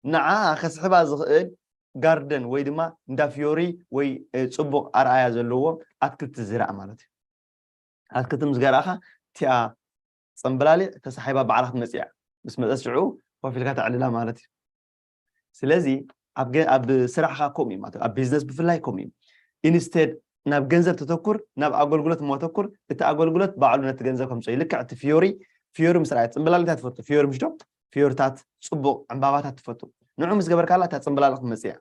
ንዓ ከስሕባ ዝኽእል ጋርደን ወይ ድማ እንዳ ፍዮሪ ወይ ፅቡቕ ኣርኣያ ዘለዎ ኣትክልቲ ዝራእ ማለት እዩ። ኣትክልቲ ምስ ገራእኻ እቲኣ ፅምብላሊዕ ተሳሒባ ባዕላ ክትመፅእ እያ። ምስ መፀት ሽዑ ኮፍ ኢልካ ተዕልላ ማለት እዩ። ስለዚ ኣብ ስራሕኻ ከምኡ እዩ ማለት ኣብ ቢዝነስ ብፍላይ ከምኡ እዩ። ኢንስቴድ ናብ ገንዘብ ተተኩር ናብ ኣገልግሎት እሞ ተኩር እቲ ኣገልግሎት ባዕሉ ነቲ ገንዘብ ከምፅኦ እዩ። ልክዕ እቲ ፍዮሪ ፍዮሪ ምስ ረኣየ ፅምብላሊዕ እንታይ ትፈቱ ፍዮሪ ምሽዶ ፍዮርታት ፅቡቕ ዕምባባታት ትፈቱ ንዑ ምስ ገበርካላ እታ ፅምብላሊዕ ክትመፅእ እያ።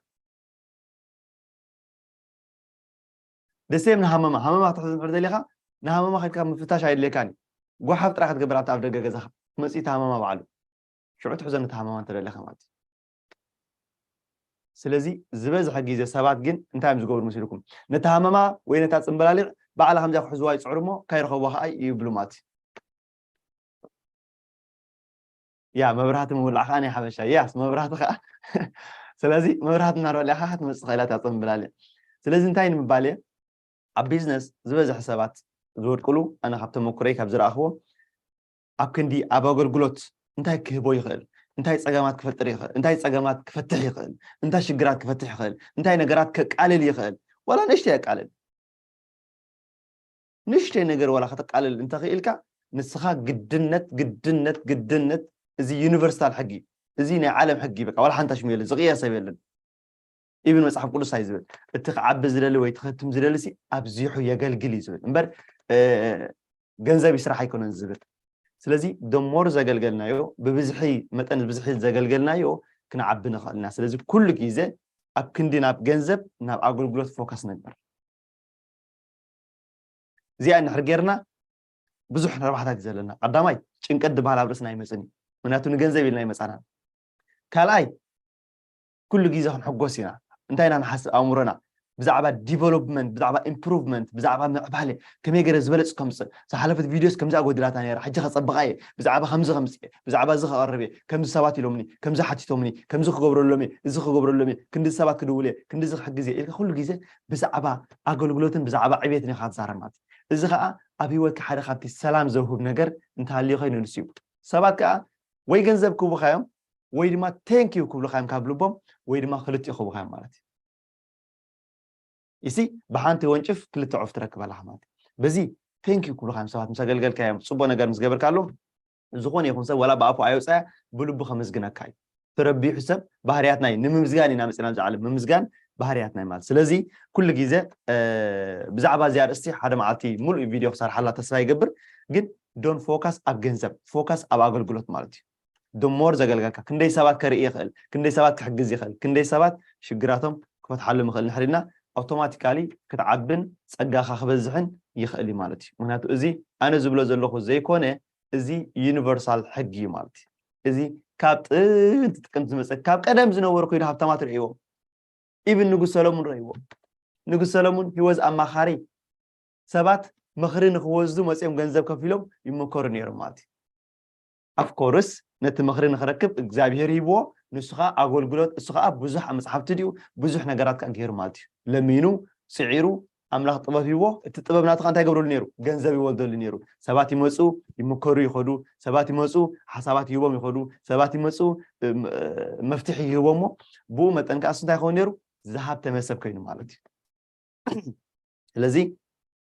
ደሴም ንሃመማ ሃመማ ክትሕዝ ንሕር ደሊኻ ንሃመማ ከድካ ምፍታሽ ኣይድልየካን እዩ። ጓሓፍ ጥራይ ክትገብር ኣብቲ ኣብ ደገ ገዛኻ መፅእ እቲ ሃመማ ባዕሉ ሽዑ ትሕዞ ነቲ ሃመማ እንተደሊኻ ማለት እዩ። ስለዚ ዝበዝሐ ግዜ ሰባት ግን እንታይ እዮም ዝገብሩ መሲልኩም ነቲ ሃመማ ወይ ነታ ፅምበላሊዕ ባዕላ ከምዚያ ክሕዝዋ ይፅዕሩ እሞ ካይረኸብዋ ከዓ ይብሉ ማለት እዩ። ያ መብራህቲ ምውላዕ ከዓ ናይ ሓበሻ ያስ መብራህቲ ከዓ ስለዚ መብራህት እናረለኻ ክትመፅእ ኽእላ እያ ፅንብላል እያ። ስለዚ እንታይ ንምባል እየ? ኣብ ቢዝነስ ዝበዝሐ ሰባት ዝወድቅሉ፣ ኣነ ካብ ተመኩረይ ካብ ዝረኣኽዎ፣ ኣብ ክንዲ ኣብ ኣገልግሎት እንታይ ክህቦ ይኽእል፣ እንታይ ፀገማት ክፈጥር ይኽእል፣ እንታይ ፀገማት ክፈትሕ ይኽእል፣ እንታይ ሽግራት ክፈትሕ ይኽእል፣ እንታይ ነገራት ከቃልል ይኽእል፣ ዋላ ንእሽተይ የቃልል፣ ንእሽተይ ነገር ዋላ ከተቃልል እንተኽኢልካ፣ ንስኻ ግድነት ግድነት ግድነት፣ እዚ ዩኒቨርሳል ሕጊ፣ እዚ ናይ ዓለም ሕጊ፣ በቃ ዋላ ሓንታ ሽሙ የለን፣ ዝቕየር ሰብ የለን። ኢብን መጽሓፍ ቅዱስ እንታይ ዝብል? እቲ ክዓቢ ዝደሊ ወይ ትኸትም ዝደሊ ሲ ኣብዚሑ የገልግል እዩ ዝብል እምበር፣ ገንዘብ ይስራሕ ኣይኮነን ዝብል። ስለዚ ደሞር ዘገልገልናዮ፣ ብብዝሒ መጠን ብዝሒ ዘገልገልናዮ፣ ክንዓቢ ንኽእል ኢና። ስለዚ ኩሉ ግዜ ኣብ ክንዲ ናብ ገንዘብ፣ ናብ ኣገልግሎት ፎከስ ንግበር። እዚኣ እንድሕር ጌርና ብዙሕ ረብሓታት እዩ ዘለና። ቀዳማይ፣ ጭንቀት ዝበሃል ኣብ ርእስና ኣይመፅን እዩ። ምክንያቱ ንገንዘብ ኢልና ኣይመፃናን። ካልኣይ፣ ኩሉ ግዜ ክንሕጎስ ኢና። እንታይ ኢና ንሓስብ? ኣእምሮና ብዛዕባ ዲቨሎፕመንት፣ ብዛዕባ ኢምፕሩቭመንት፣ ብዛዕባ ምዕባለ፣ ከመይ ገይረ ዝበለፅ ከምፅእ፣ ዝሓለፈት ቪድዮስ ከምዚ ኣጎዲላታ ነይራ፣ ሕጂ ከፀብቓ እየ፣ ብዛዕባ ከምዚ ከምፅእ እየ፣ ብዛዕባ እዚ ከቐርብ እየ፣ ከምዚ ሰባት ኢሎምኒ፣ ከምዚ ሓቲቶምኒ፣ ከምዚ ክገብረሎም እየ፣ እዚ ክገብረሎም እየ፣ ክንዲ ሰባት ክድውል እየ፣ ክንዲ እዚ ክሕግዝ እየ ኢልካ ኩሉ ግዜ ብዛዕባ ኣገልግሎትን ብዛዕባ ዕቤትን ኢኻ ትዛረብ ማለት እዩ። እዚ ከዓ ኣብ ህይወትካ ሓደ ካብቲ ሰላም ዘውህብ ነገር እንተሃልዩ ኮይኑ ንሱ እዩ። ሰባት ከዓ ወይ ገንዘብ ክህቡኻ እዮም ወይ ድማ ቴንክ ዩ ክብሉኻ እዮም ካብ ልቦም፣ ወይ ድማ ክልቲኡ ክህቡኻ እዮም ማለት እዩ። እሲ ብሓንቲ ወንጭፍ ክልተ ዑፍ ትረክብ ኣለኻ ማለት እዩ። በዚ ቴንክ ዩ ክብሉኻ እዮም ሰባት፣ ምስ ኣገልገልካዮም፣ ፅቡቅ ነገር ምስ ገበርካሎም፣ ዝኾነ ይኹን ሰብ ዋላ ብኣፉ ኣየውፃያ ብልቡ ከመስግነካ እዩ። ተረቢሑ ሰብ ባህርያትና እዩ። ንምምዝጋን ኢና መፂና ኣብዚ ዓለም፣ ምምዝጋን ባህርያትና እዩ ማለት። ስለዚ ኩሉ ግዜ ብዛዕባ እዚ ኣርእስቲ ሓደ መዓልቲ ሙሉእ ቪድዮ ክሰርሓላ ተስፋ ይገብር። ግን ዶን ፎካስ ኣብ ገንዘብ፣ ፎካስ ኣብ ኣገልግሎት ማለት እዩ። ደሞር ዘገልገልካ ክንደይ ሰባት ከርኢ ይኽእል፣ ክንደይ ሰባት ክሕግዝ ይኽእል፣ ክንደይ ሰባት ሽግራቶም ክፈትሓሎም ይኽእል እንድሕር ኢልና፣ ኣውቶማቲካሊ ክትዓብን ጸጋኻ ክበዝሕን ይኽእል እዩ ማለት እዩ። ምክንያቱ እዚ ኣነ ዝብሎ ዘለኹ ዘይኮነ፣ እዚ ዩኒቨርሳል ሕጊ እዩ ማለት እዩ። እዚ ካብ ጥንቲ ጥቅምቲ ዝመፀ፣ ካብ ቀደም ዝነበሩ ኮይኑ ሃብታማት ርእይዎ፣ ኢብን ንጉስ ሰለሙን ርእይዎ። ንጉስ ሰለሙን ሂወዝ ኣማኻሪ፣ ሰባት ምኽሪ ንክወስዱ መፅኦም ገንዘብ ከፊሎም ይመከሩ ነይሮም ማለት እዩ። ኣፍኮርስ ነቲ ምኽሪ ንክረክብ እግዚኣብሄር ሂብዎ፣ ንሱ ከዓ ኣገልግሎት፣ እሱ ከዓ ብዙሕ ኣብ መፅሓፍቲ ድዩ ብዙሕ ነገራት ከዓ ገይሩ ማለት እዩ። ለሚኑ፣ ስዒሩ፣ ኣምላኽ ጥበብ ሂብዎ። እቲ ጥበብ ናቱ ከዓ እንታይ ይገብረሉ ነይሩ? ገንዘብ ይወልደሉ ነይሩ። ሰባት ይመፁ፣ ይምከሩ ይኸዱ፣ ሰባት ይመፁ፣ ሓሳባት ይህቦም ይኸዱ፣ ሰባት ይመፁ፣ መፍትሒ ይህቦሞ። ብኡ መጠን ከዓ እሱ እንታይ ይኸውን ነይሩ? ዝሃብተመ ሰብ ኮይኑ ማለት እዩ። ስለዚ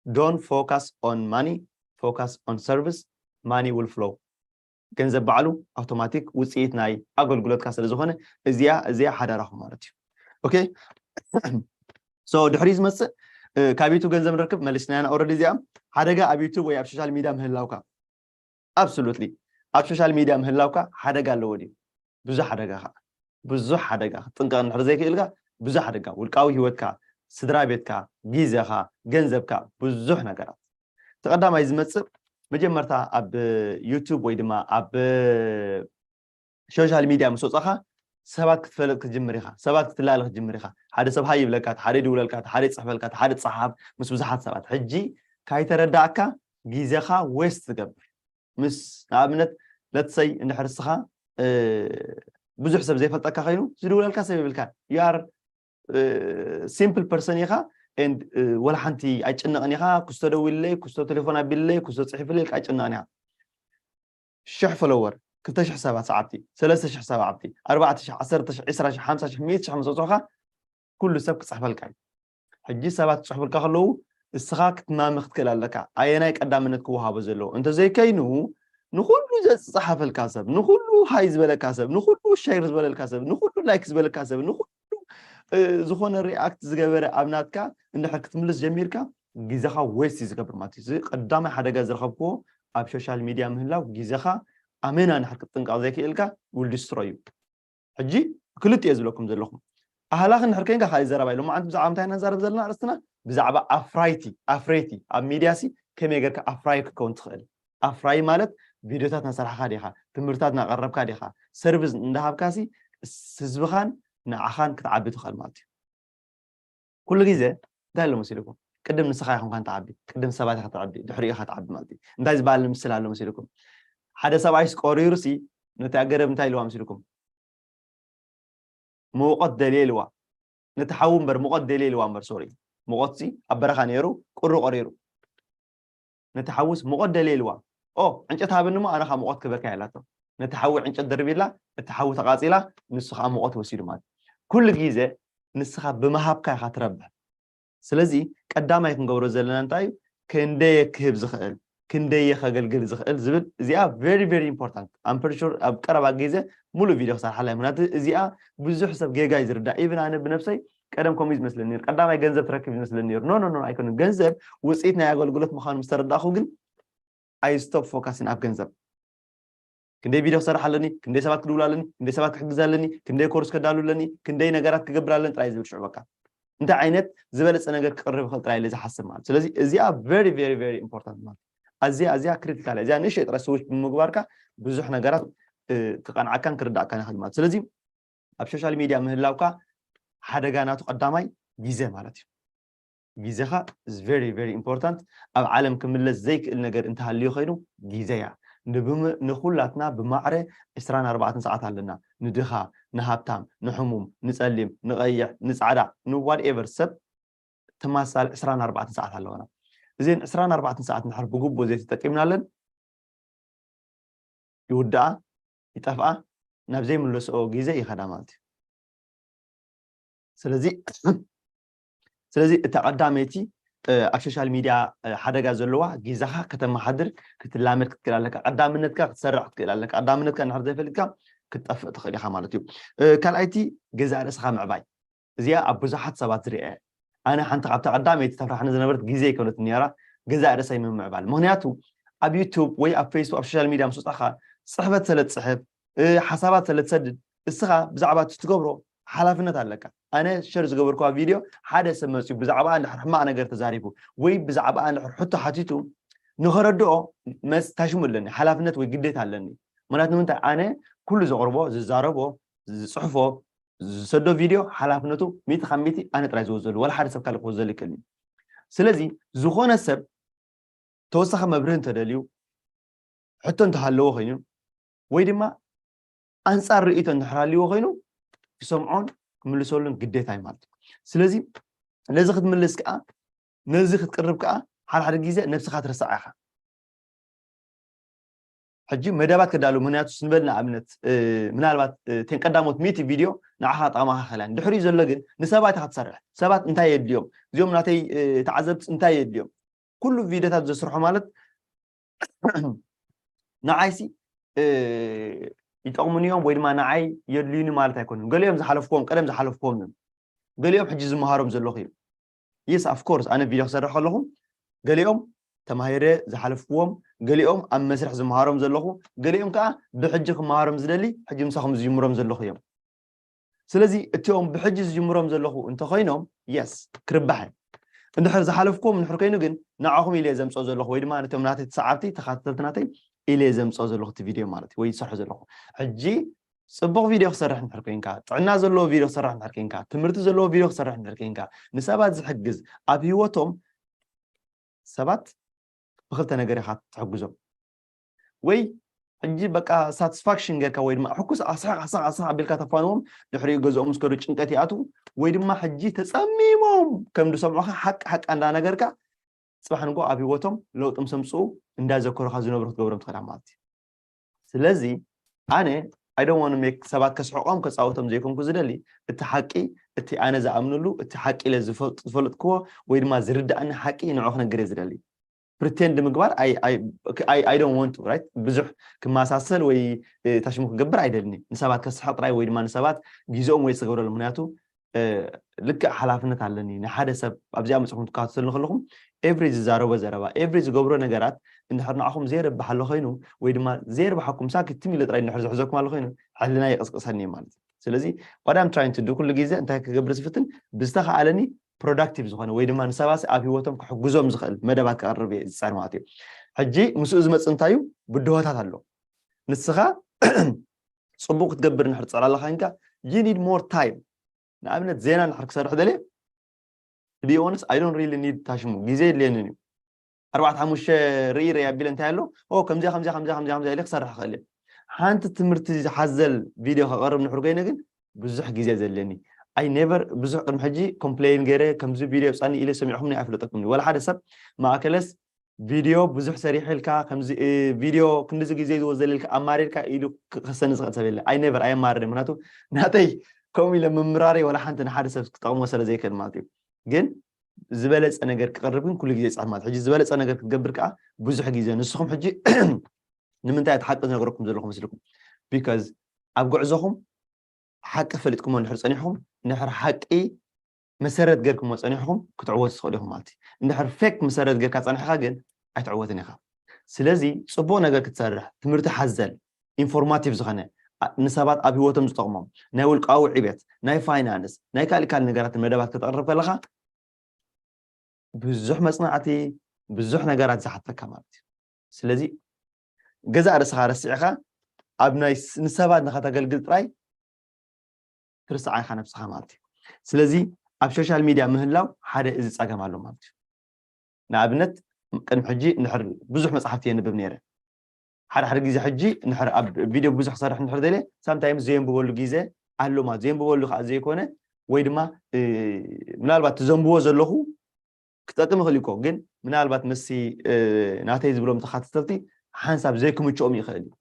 don't focus on money, focus on service, money will flow። ገንዘብ ባዕሉ ኣውቶማቲክ ውፅኢት ናይ ኣገልግሎትካ ስለ ዝኾነ እዚኣ እዚኣ ሓዳራኹም ማለት እዩ። ኦኬ። ሶ ድሕሪ ዝመፅእ ካብ ዩቱብ ገንዘብ ንረክብ መሊስናያና ኦረዲ። እዚኣ ሓደጋ ኣብ ዩቱብ ወይ ኣብ ሶሻል ሚድያ ምህላውካ፣ ኣብሶሉትሊ ኣብ ሶሻል ሚድያ ምህላውካ ሓደጋ ኣለዎ ድዩ? ብዙሕ ሓደጋ ከዓ፣ ብዙሕ ሓደጋ። ክትጥንቀቕ እንድሕር ዘይክእልካ ብዙሕ ሓደጋ፣ ውልቃዊ ህይወትካ፣ ስድራ ቤትካ፣ ግዜኻ፣ ገንዘብካ፣ ብዙሕ ነገራት። እቲ ቀዳማይ ዝመፅእ መጀመርታ ኣብ ዩቱብ ወይ ድማ ኣብ ሶሻል ሚድያ ምስ ወፃኻ ሰባት ክትፈልጥ ክትጅምር ኢኻ፣ ሰባት ክትላለኽ ክትጅምር ኢኻ። ሓደ ሰብ ሃይ ይብለካ፣ ሓደ ይድውለልካ፣ ሓደ ይፅሕፈልካ፣ ሓደ ትፀሓፍ ምስ ብዙሓት ሰባት። ሕጂ ካይተረዳእካ ግዜኻ ዌስት ትገብር። ምስ ንኣብነት ለትሰይ እንድሕር እስኻ ብዙሕ ሰብ ዘይፈልጠካ ኮይኑ ዝድውለልካ ሰብ የብልካ፣ you are simple person ኢኻ። And ወላ ሓንቲ ኣይጭነቕን ኢኻ። ክስቶ ደዊልለይ፣ ክስቶ ቴሌፎን ኣቢልለይ፣ ክስቶ ፅሒፍለይ ኢልካ ኣይጭነቕን ኢኻ። ሽሕ ፎሎወር፣ ክልተ ሽሕ ሰባት ሰዓብቲ፣ ሰለስተ ሽሕ ሰዓብቲ፣ ኣርባዕተ ሽሕ፣ ዓሰርተ ሽሕ፣ ዕስራ ሽሕ፣ ሓምሳ ሽሕ፣ ሚእቲ ሽሕ ምስ ኣውፅኹኻ ኩሉ ሰብ ክፅሕፈልካ እዩ። ሕጂ ሰባት ክፅሕፉልካ ከለዉ እስኻ ክትማሚ ክትክእል ኣለካ። ኣየናይ ቀዳምነት ክወሃቦ ዘለዎ እንተዘይከይኑ ንኩሉ ዘፅሓፈልካ ሰብ፣ ንኩሉ ሃይ ዝበለካ ሰብ፣ ንኩሉ ሸር ዝበለልካ ሰብ፣ ንኩሉ ላይክ ዝበለካ ሰብ፣ ንኩሉ ዝኾነ ሪኣክት ዝገበረ ኣብ ናትካ እንድሕር ክትምልስ ጀሚርካ ግዜኻ ዌስት እዩ ዝገብር ማለት እዩ። እዚ ቀዳማይ ሓደጋ ዝረኸብክዎ ኣብ ሶሻል ሚድያ ምህላው ግዜኻ ኣመና እንድሕር ክትጥንቀቕ ዘይክእልካ ውል ዲስትሮይ እዩ። ሕጂ ክልቲኡ እየ ዝብለኩም ዘለኹም። ኣህላኺ እንድሕር ኮይንካ ካልእ ዘረባ እዩ። ሎማዓንቲ ብዛዕባ እንታይ ኢና ንዛረብ ዘለና? ኣርእስትና ብዛዕባ ኣፍራይቲ፣ ኣፍረይቲ ኣብ ሚድያ ሲ ከመይ ጌርካ ኣፍራይ ክትከውን ትኽእል። ኣፍራይ ማለት ቪድዮታት እናሰርሓኻ ዲኻ፣ ትምህርትታት እናቐረብካ ዲኻ፣ ሰርቪስ እንዳሃብካ ሲ ህዝብኻን ንዓኻን ክትዓቢ ትኽእል ማለት እዩ። ኩሉ ግዜ እንታይ ኣሎ መሲልኩም? ቅድም ንስኻ ኢኹም ካን ትዓቢ፣ ቅድም ሰባት ኢኻ ትዓቢ፣ ድሕሪኡ ኢኻ ትዓቢ ማለት እዩ። እንታይ ዝበሃል ምስል ኣሎ መሲልኩም? ሓደ ሰብኣይስ ቆሪሩ ሲ ነቲ ኣገረብ እንታይ ኢልዋ መሲልኩም? መውቆት ደልየ ኢልዋ። ነቲ ሓዊ እምበር ሙቐት ደልየ ኢልዋ እምበር፣ ሶሪ፣ ሙቐትሲ ኣብ በረኻ ነይሩ፣ ቁሪ ቆሪሩ። ነቲ ሓውስ ሙቐት ደልየ ኢልዋ። ኦ፣ ዕንጨት ሃበኒ እሞ ኣነ ኸዓ ሙቐት ክበካ ኢላቶ። ነቲ ሓዊ ዕንጨት ደርቢላ፣ እቲ ሓዊ ተቓጺላ፣ ንሱ ኸዓ ሙቐት ወሲዱ ማለት እዩ። ኩሉ ግዜ ንስኻ ብምሃብካ ኢኻ ትረብሕ። ስለዚ ቀዳማይ ክንገብሮ ዘለና እንታይ እዩ? ክንደየ ክህብ ዝኽእል፣ ክንደየ ከገልግል ዝኽእል ዝብል፣ እዚኣ very very important። I'm pretty sure ኣብ ቀረባ ግዜ ሙሉእ ቪድዮ ክሰርሓላ እየ። ምክንያቱ እዚኣ ብዙሕ ሰብ ጌጋ እዩ ዝርዳእ። ኢቭን ኣነ ብነብሰይ ቀደም ከምኡ እዩ ዝመስለኒ ነይሩ። ቀዳማይ ገንዘብ ትረክብ እዩ ዝመስለኒ ነይሩ። ኖ ኖ ኖ፣ ኣይኮነን። ገንዘብ ውፅኢት ናይ ኣገልግሎት ምዃኑ ምስ ተረዳእኹ ግን I stop focusing ኣብ ገንዘብ። ክንደይ ቪድዮ ክሰርሕ ኣለኒ፣ ክንደይ ሰባት ክድውል ኣለኒ፣ ክንደይ ሰባት ክሕግዝ ኣለኒ፣ ክንደይ ኮርስ ከዳሉ ኣለኒ፣ ክንደይ ነገራት ክገብር ኣለኒ ጥራይ ዝብል ሽዑ በቃ። እንታይ ዓይነት ዝበለጸ ነገር ክቕርብ ይኽእል ጥራይ ኢለ ዝሓስብ ማለት። ስለዚ እዚኣ very very very important ማለት። ኣዚያ፣ ኣዚያ ክሪቲካል፣ እዚኣ ንእሽተይ ጥራይ ስዊች ብምግባርካ ብዙሕ ነገራት፣ እ፣ ክቐንዓካን ክርዳእካን ይኽእል ማለት። ስለዚ ኣብ ሶሻል ሚድያ ምህላውካ ሓደጋ ናቱ ቀዳማይ ግዜ ማለት እዩ። ግዜኻ is very very important። ኣብ ዓለም ክምለስ ዘይክእል ነገር እንተሃልዩ ኮይኑ ግዜ እያ። ንብም-፣ ንኹላትና ብማዕረ ዕስራን ኣርባዕተን ሰዓት ኣለና። ንድኻ፣ ንሃብታም፣ ንሕሙም፣ ንጸሊም፣ ንቐይሕ፣ ንጻዕዳ፣ ንዋትኤቨር ሰብ ተማሳሊ ዕስራን ኣርባዕተን ሰዓት ኣለውና። እዘን ዕስራን ኣርባዕተን ሰዓት እንድሕር ብግቡእ ዘይተጠቂምናለን ይውድኣ፣ ይጠፍኣ፣ ናብ ዘይምለስኦ ግዜ ይኸዳ ማለት እዩ። ስለዚ ስለዚ እታ ቀዳመይቲ፣ እ፣ ኣብ ሶሻል ሚድያ፣ እ፣ ሓደጋ ዘለዋ ግዜኻ ከተመሓድር ክትላመድ ክትክእል ኣለካ። ቀዳምነትካ ክትሰርዕ ክትክእል ኣለካ። ቀዳምነትካ እንድሕር ዘይፈሊጥካ ክትጠፍእ ትኽእል ኢኻ ማለት እዩ። እ፣ ካልኣይቲ ገዛእ ርእስኻ ምዕባይ። እዚኣ ኣብ ብዙሓት ሰባት ዝርኣ እየ። ኣነ ሓንቲ ካብታ ቀዳመይቲ ተፍራሕኒ ዝነበረት ግዜ ኣይኮነትን ነይራ፣ ገዛእ ርእሰይ ምምዕባል። ምኽንያቱ ኣብ ዩቱብ ወይ ኣብ ፌስቡክ፣ ኣብ ሶሻል ሚድያ ምስ ወጻኻ ጽሕፈት ስለ ትጽሕፍ፣ እ፣ ሓሳባት ስለ ትሰድድ፣ እስኻ ብዛዕባ እቲ ትገብሮ ሓላፍነት ኣለካ። ኣነ ሸር ዝገበርኩዋ ቪድዮ ሓደ ሰብ መጽዩ ብዛዕባኣ እንድሕር ሕማቕ ነገር ተዛሪቡ ወይ ብዛዕባኣ እንድሕር ሕቶ ሓቲቱ ንኸረድኦ መስ-፣ ታሽሙ ኣለኒ፣ ሓላፍነት ወይ ግዴታ ኣለኒ። ምኽንያቱ ንምንታይ? ኣነ ኩሉ ዘቕርቦ፣ ዝዛረቦ፣ ዝጽሕፎ፣ ዝሰዶ ቪድዮ ሓላፍነቱ ሚእቲ ካብ ሚእቲ ኣነ ጥራይ ዝወስደሉ፣ ዋላ ሓደ ሰብ ካልእ ክወስደሉ ይክእል እዩ። ስለዚ ዝኾነ ሰብ ተወሳኺ መብርሂ እንተደልዩ፣ ሕቶ እንተሃለዎ ኮይኑ፣ ወይ ድማ ኣንጻር ርእይቶ እንድሕር ሃልይዎ ኮይኑ፣ ክሰምዖን ክምልሰሉን ግዴታ እዩ ማለት እዩ። ስለዚ ነዚ ክትምልስ ከኣ፣ ነዚ ክትቅርብ ከኣ፣ ሓደ ሓደ ግዜ ነብስኻ ትርስዓ ኢኻ። ሕጂ መደባት ከዳሉ፣ ምኽንያቱ ንበል ንኣብነት፣ እ፣ ምናልባት፣ እ፣ እተን ቀዳሞት ሚእቲ ቪድዮ ንዓኻ ጠቕማኻ ክኽእላ እየን። ድሕሪኡ ዘሎ ግን ንሰባት ኢኻ ትሰርሕ። ሰባት እንታይ የድልዮም? እዚኦም ናተይ፣ እ፣ ተዓዘብቲ እንታይ የድልዮም? ኩሉ ቪድዮታት ዘስርሖ ማለት ንዓይሲ፣ እ፣ ይጠቕሙኒ እዮም ወይ ድማ ንዓይ የድልዩኒ ማለት ኣይኮኑን። ገሊኦም ዝሓለፍኩዎም፣ ቀደም ዝሓለፍኩዎም እዮም። ገሊኦም ሕጂ ዝመሃሮም ዘለኹ እዮም። የስ፣ of course፣ ኣነ ቪድዮ ክሰርሕ ከለኹ ገሊኦም ተማሂረ ዝሓለፍኩዎም፣ ገሊኦም ኣብ መስርሕ ዝመሃሮም ዘለኹ፣ ገሊኦም ከኣ ብሕጂ ክመሃሮም ዝደሊ፣ ሕጂ ምሳኹም ዝጅምሮም ዘለኹ እዮም። ስለዚ እቲኦም ብሕጂ ዝጅምሮም ዘለኹ እንተኾይኖም፣ የስ፣ ክርባሕ እየ። እንድሕር ዝሓለፍኩዎም እንድሕር ኮይኑ ግን፣ ንዓኹም ኢለ እየ ዘምጽኦ ዘለኹ፣ ወይ ድማ ነቶም ናተይ ተሰዓብቲ፣ ተኸታተልቲ ናተይ ኢለ እየ ዘምጽኦ ዘለኹ እቲ ቪድዮ ማለት እዩ፣ ወይ ዝሰርሖ ዘለኹ። ሕጂ ጽቡቕ ቪድዮ ክሰርሕ እንድሕር ኮይንካ፣ ጥዕና ዘለዎ ቪድዮ ክሰርሕ እንድሕር ኮይንካ፣ ትምህርቲ ዘለዎ ቪድዮ ክሰርሕ እንድሕር ኮይንካ፣ ንሰባት ዝሕግዝ፣ ኣብ ህይወቶም ሰባት ብኽልተ ነገር ኢኻ ትሕግዞም። ወይ ሕጂ በቃ ሳቲስፋክሽን ጌርካ ወይ ድማ ሕኩስ ኣስሕቕ ኣስሕቕ ኣስሕቕ ኣቢልካ ተፋንዎም፣ ድሕሪኡ ገዝኦም ምስ ከዱ ጭንቀት ይኣትዉ፣ ወይ ድማ ሕጂ ተጸሚሞም ከም ዝሰምዑኻ ሓቂ ሓቂ እንዳነገርካ፣ ጽባሕ ንግሆ ኣብ ህይወቶም ለውጢ ምስ ኣምጽኡ እንዳዘከሩኻ ዝነብሩ ክትገብሮም ትኽእል ማለት እዩ። ስለዚ ኣነ I don't want to make ሰባት ከስሕቖም ከጻውቶም ዘይኮንኩ ዝደሊ፣ እቲ ሓቂ፣ እቲ ኣነ ዝኣምነሉ፣ እቲ ሓቂ ኢለ ዝፈል-፣ ዝፈለጥክዎ ወይ ድማ ዝርድኣኒ ሓቂ ንዑ ክነግር እየ ዝደሊ። ፕሪቴንድ ምግባር I, I, I, I don't want to, right? ብዙሕ ክመሳሰል ወይ፣ እ፣ ታሽሙ ክገብር ኣይደልኒ። ንሰባት ከስሕቕ ጥራይ ወይ ድማ ንሰባት ግዜኦም ወይ ዝገብረሉ፣ ምኽንያቱ፣ እ፣ ልክዕ ሓላፍነት ኣለኒ። ንሓደ ሰብ ኣብዚኣ መጽኹም ትከታተሉ ከለኹም፣ ኤቭሪ ዝዛረቦ ዘረባ፣ ኤቭሪ ዝገብሮ ነገራት እንድሕር ንዓኹም ዘይረብሕ ኣሎ ኮይኑ ወይ ድማ ዘይርብሓኩም ሳክት ትም ኢለ ጥራይ እንድሕር ዝሕዘኩም ኣሎ ኮይኑ፣ ሕልና ይቕስቅሰኒ እዩ ማለት እዩ። ስለዚ what I'm trying to do ኩሉ ግዜ እንታይ ክገብር ዝፍትን፣ ብዝተኻኣለኒ ፕሮዳክቲቭ ዝኾነ ወይ ድማ ንሰባት ኣብ ህይወቶም ክሕግዞም ዝኽእል መደባት ክቐርብ እየ ዝጸር ማለት እዩ። ሕጂ ምስኡ ዝመጽእ እንታይ እዩ? ብድሆታት ኣሎ። ንስኻ ጽቡቕ ክትገብር እንድሕር ትጽዕር ኣለኻ ኢንካ፣ you need more time። ንኣብነት ዜና እንድሕር ክሰርሕ ደልየ፣ to be honest, I don't really need ታሽሙ፣ ግዜ የድልየንን እዩ። ኣርባዕተ ሓሙሽተ ርኢ ርኢ ኣቢለ እንታይ ኣሎ፣ ኦ፣ ከምዚኣ፣ ከምዚኣ፣ ከምዚኣ፣ ከምዚኣ፣ ከምዚኣ ኢለ ክሰርሕ እኽእል እየ። ሓንቲ ትምህርቲ ዝሓዘል ቪድዮ ከቕርብ እንድሕር ኮይነ ግን፣ ብዙሕ ግዜ ዘለኒ። ኣይ ኔቨር ብዙሕ ቅድሚ ሕጂ ኮምፕሌን ገይረ ከምዚ ቪድዮ የውፃኒ ኢለ ሰሚዕኹምኒ ኣይፍለጠኩም። ወላ ሓደ ሰብ ማእከለስ ቪድዮ ብዙሕ ሰሪሕልካ ከምዚ ቪድዮ ክንዲዚ ግዜ ዝወዘለልካ ኣማሪርካ ኢሉ ክኸሰኒ ዝኽእል ሰብ የለ። ኣይ ኔቨር ኣየማርር። ምክንያቱ ናተይ ከምኡ ኢለ ምምራረይ ወላ ሓንቲ ንሓደ ሰብ ክጠቕሞ ስለ ዘይክእል ማለት እዩ። ግን ዝበለፀ ነገር ክቐርብ ግን ኩሉ ግዜ ይፅዕር ማለት። ሕጂ ዝበለፀ ነገር ክትገብር ከዓ ብዙሕ ግዜ ንስኹም ሕጂ ንምንታይ እቲ ሓቂ ዝነገረኩም ዘለኹ መስልኩም? ቢካዝ ኣብ ጉዕዞኹም ሓቂ ፈሊጥኩሞ እንድሕር ፀኒሕኩም፣ እንድሕር ሓቂ መሰረት ገርኩሞ ፀኒሕኩም ክትዕወቱ ትኽእሉ ኢኹም ማለት እዩ። እንድሕር ፌክ መሰረት ገርካ ፀኒሕካ ግን ኣይትዕወትን ኢኻ። ስለዚ ፅቡቕ ነገር ክትሰርሕ፣ ትምህርቲ ሓዘል ኢንፎርማቲቭ ዝኾነ ንሰባት ኣብ ህይወቶም ዝጠቕሞም ናይ ውልቃዊ ዕቤት፣ ናይ ፋይናንስ፣ ናይ ካልእ ካልእ ነገራት መደባት ከተቕርብ ከለኻ ብዙሕ መፅናዕቲ፣ ብዙሕ ነገራት ዝሓተካ ማለት እዩ። ስለዚ ገዛእ ርእስኻ ረሲዕኻ ኣብ ናይ ንሰባት ንኸተገልግል ጥራይ ትርስዓ ኢኻ ነብስኻ ማለት እዩ። ስለዚ ኣብ ሶሻል ሚድያ ምህላው ሓደ እዚ ፀገም ኣሎ ማለት እዩ። ንኣብነት ቅድሚ ሕጂ እንድሕር ብዙሕ መፅሓፍቲ የንብብ ነይረ። ሓደ ሓደ ግዜ ሕጂ እንድሕር ኣብ ቪድዮ ብዙሕ ክሰርሕ እንድሕር ደልየ ሳምታይምስ ዘየንብበሉ ግዜ ኣሎ ማለት። ዘየንብበሉ ከዓ ዘይኮነ ወይ ድማ ምናልባት ትዘንብዎ ዘለኹ ክጠቅም ይኽእል እኮ፣ ግን ምናልባት ምስቲ ናተይ ዝብሎም ተኻተተልቲ ሓንሳብ ዘይክምችኦም ይኽእል እዩ።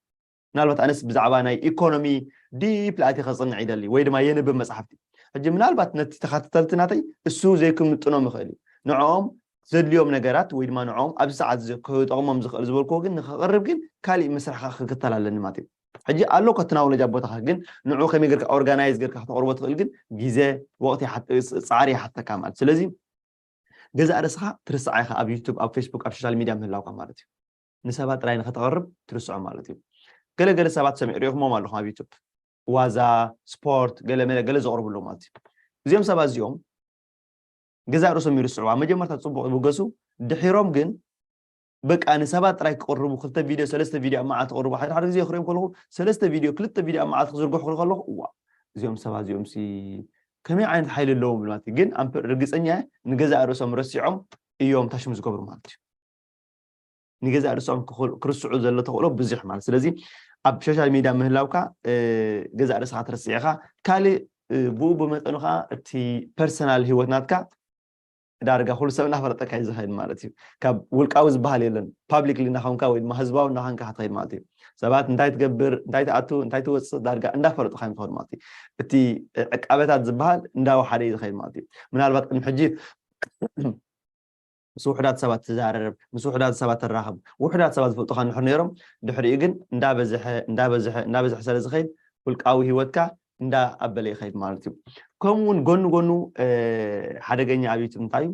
ምናልባት ኣነስ ብዛዕባ ናይ ኢኮኖሚ ዲፕ ላእቲ ከፅንዕ ይደሊ ወይ ድማ የንብብ መፅሓፍቲ። ሕጂ ምናልባት ነቲ ተኻተተልቲ ናተይ እሱ ዘይክምጥኖም ይኽእል እዩ። ንዕኦም ዘድልዮም ነገራት ወይ ድማ ንዕኦም ኣብዚ ሰዓት ክጠቕሞም ዝኽእል ዝበልክዎ ግን ንክቕርብ ግን ካሊእ መስርሕካ ክክተል ኣለኒ ማለት እዩ። ሕጂ ኣሎ ኮ እቲ ናውለጅ ኣብ ቦታኻ ግን ንዑ ከመይ ገርካ ኦርጋናይዝ ገርካ ክተቕርቦ ትኽእል ግን ግዜ ወቕቲ ፃዕሪ ይሓተካ ማለት። ስለዚ ገዛእ ርእስኻ ትርስዓ ኢኻ ኣብ ዩቱብ ኣብ ፌስቡክ ኣብ ሶሻል ሚድያ ምህላውካ ማለት እዩ። ንሰባት ጥራይ ንኸተቕርብ ትርስዖ ማለት እዩ። ገለገለ ሰባት ሰሚዕ ሪኢኹሞም ኣለኹም ኣብ ዩቱብ ዋዛ ስፖርት ገለ መለ ገለ ዘቕርቡ ኣለዉ ማለት እዩ። እዚኦም ሰባት እዚኦም ገዛእ ርእሶም ይርስዕዋ መጀመርታ ፅቡቅ ይብገሱ ድሒሮም ግን በቃ ንሰባት ጥራይ ክቅርቡ ክልተ ቪድዮ ሰለስተ ቪድዮ ኣብ መዓልቲ ክቅርቡ ሓደ ሓደ ግዜ ክሪኦም ከለኹ ሰለስተ ቪድዮ ክልተ ቪድዮ ኣብ መዓልቲ ክዝርግሑ ክርኢ ከለኹ እዋ እዚኦም ሰባት እዚኦም ሲ ከመይ ዓይነት ሓይሊ ኣለዎም ብል ማለት ግን ርግፀኛ ንገዛእ ርእሶም ረሲዖም እዮም ታሽሙ ዝገብሩ ማለት እዩ። ንገዛእ ርእሶም ክርስዑ ዘሎ ተኽእሎ ብዙሕ ማለት ስለዚ ኣብ ሶሻል ሚድያ ምህላውካ ገዛእ ርእስኻ ትርስዕ ኢኻ። ካልእ ብኡ ብመጠኑ ከዓ እቲ ፐርሰናል ህይወት ናትካ ዳርጋ ኩሉ ሰብ እናፈለጠካ እዩ ዝኸይድ ማለት እዩ። ካብ ውልቃዊ ዝበሃል የለን ፓብሊክሊ እናኸንካ ወይ ድማ ህዝባዊ እናኸንካ ክትኸይድ ማለት እዩ። ሰባት እንታይ ትገብር እንታይ ትኣቱ እንታይ ትወፅእ ዳርጋ እንዳፈለጡካ እዮም ዝኸዱ ማለት እዩ። እቲ ዕቃበታት ዝበሃል እንዳወሓደ እዩ ዝኸይድ ማለት እዩ። ምናልባት ቅድሚ ሕጂ ምስ ውሕዳት ሰባት ትዛረብ ምስ ውሕዳት ሰባት ትራኸብ ውሕዳት ሰባት ዝፈልጡካ እንድሕር ነይሮም ድሕሪኡ ግን እንዳበዝሐ እንዳበዝሐ እንዳበዝሐ ስለ ዝኸይድ ውልቃዊ ህይወትካ እንዳ ኣበለ ይኸይድ ማለት እዩ። ከምኡ እውን ጎኑ ጎኑ ሓደገኛ ኣብ ዩቱብ እንታይ እዩ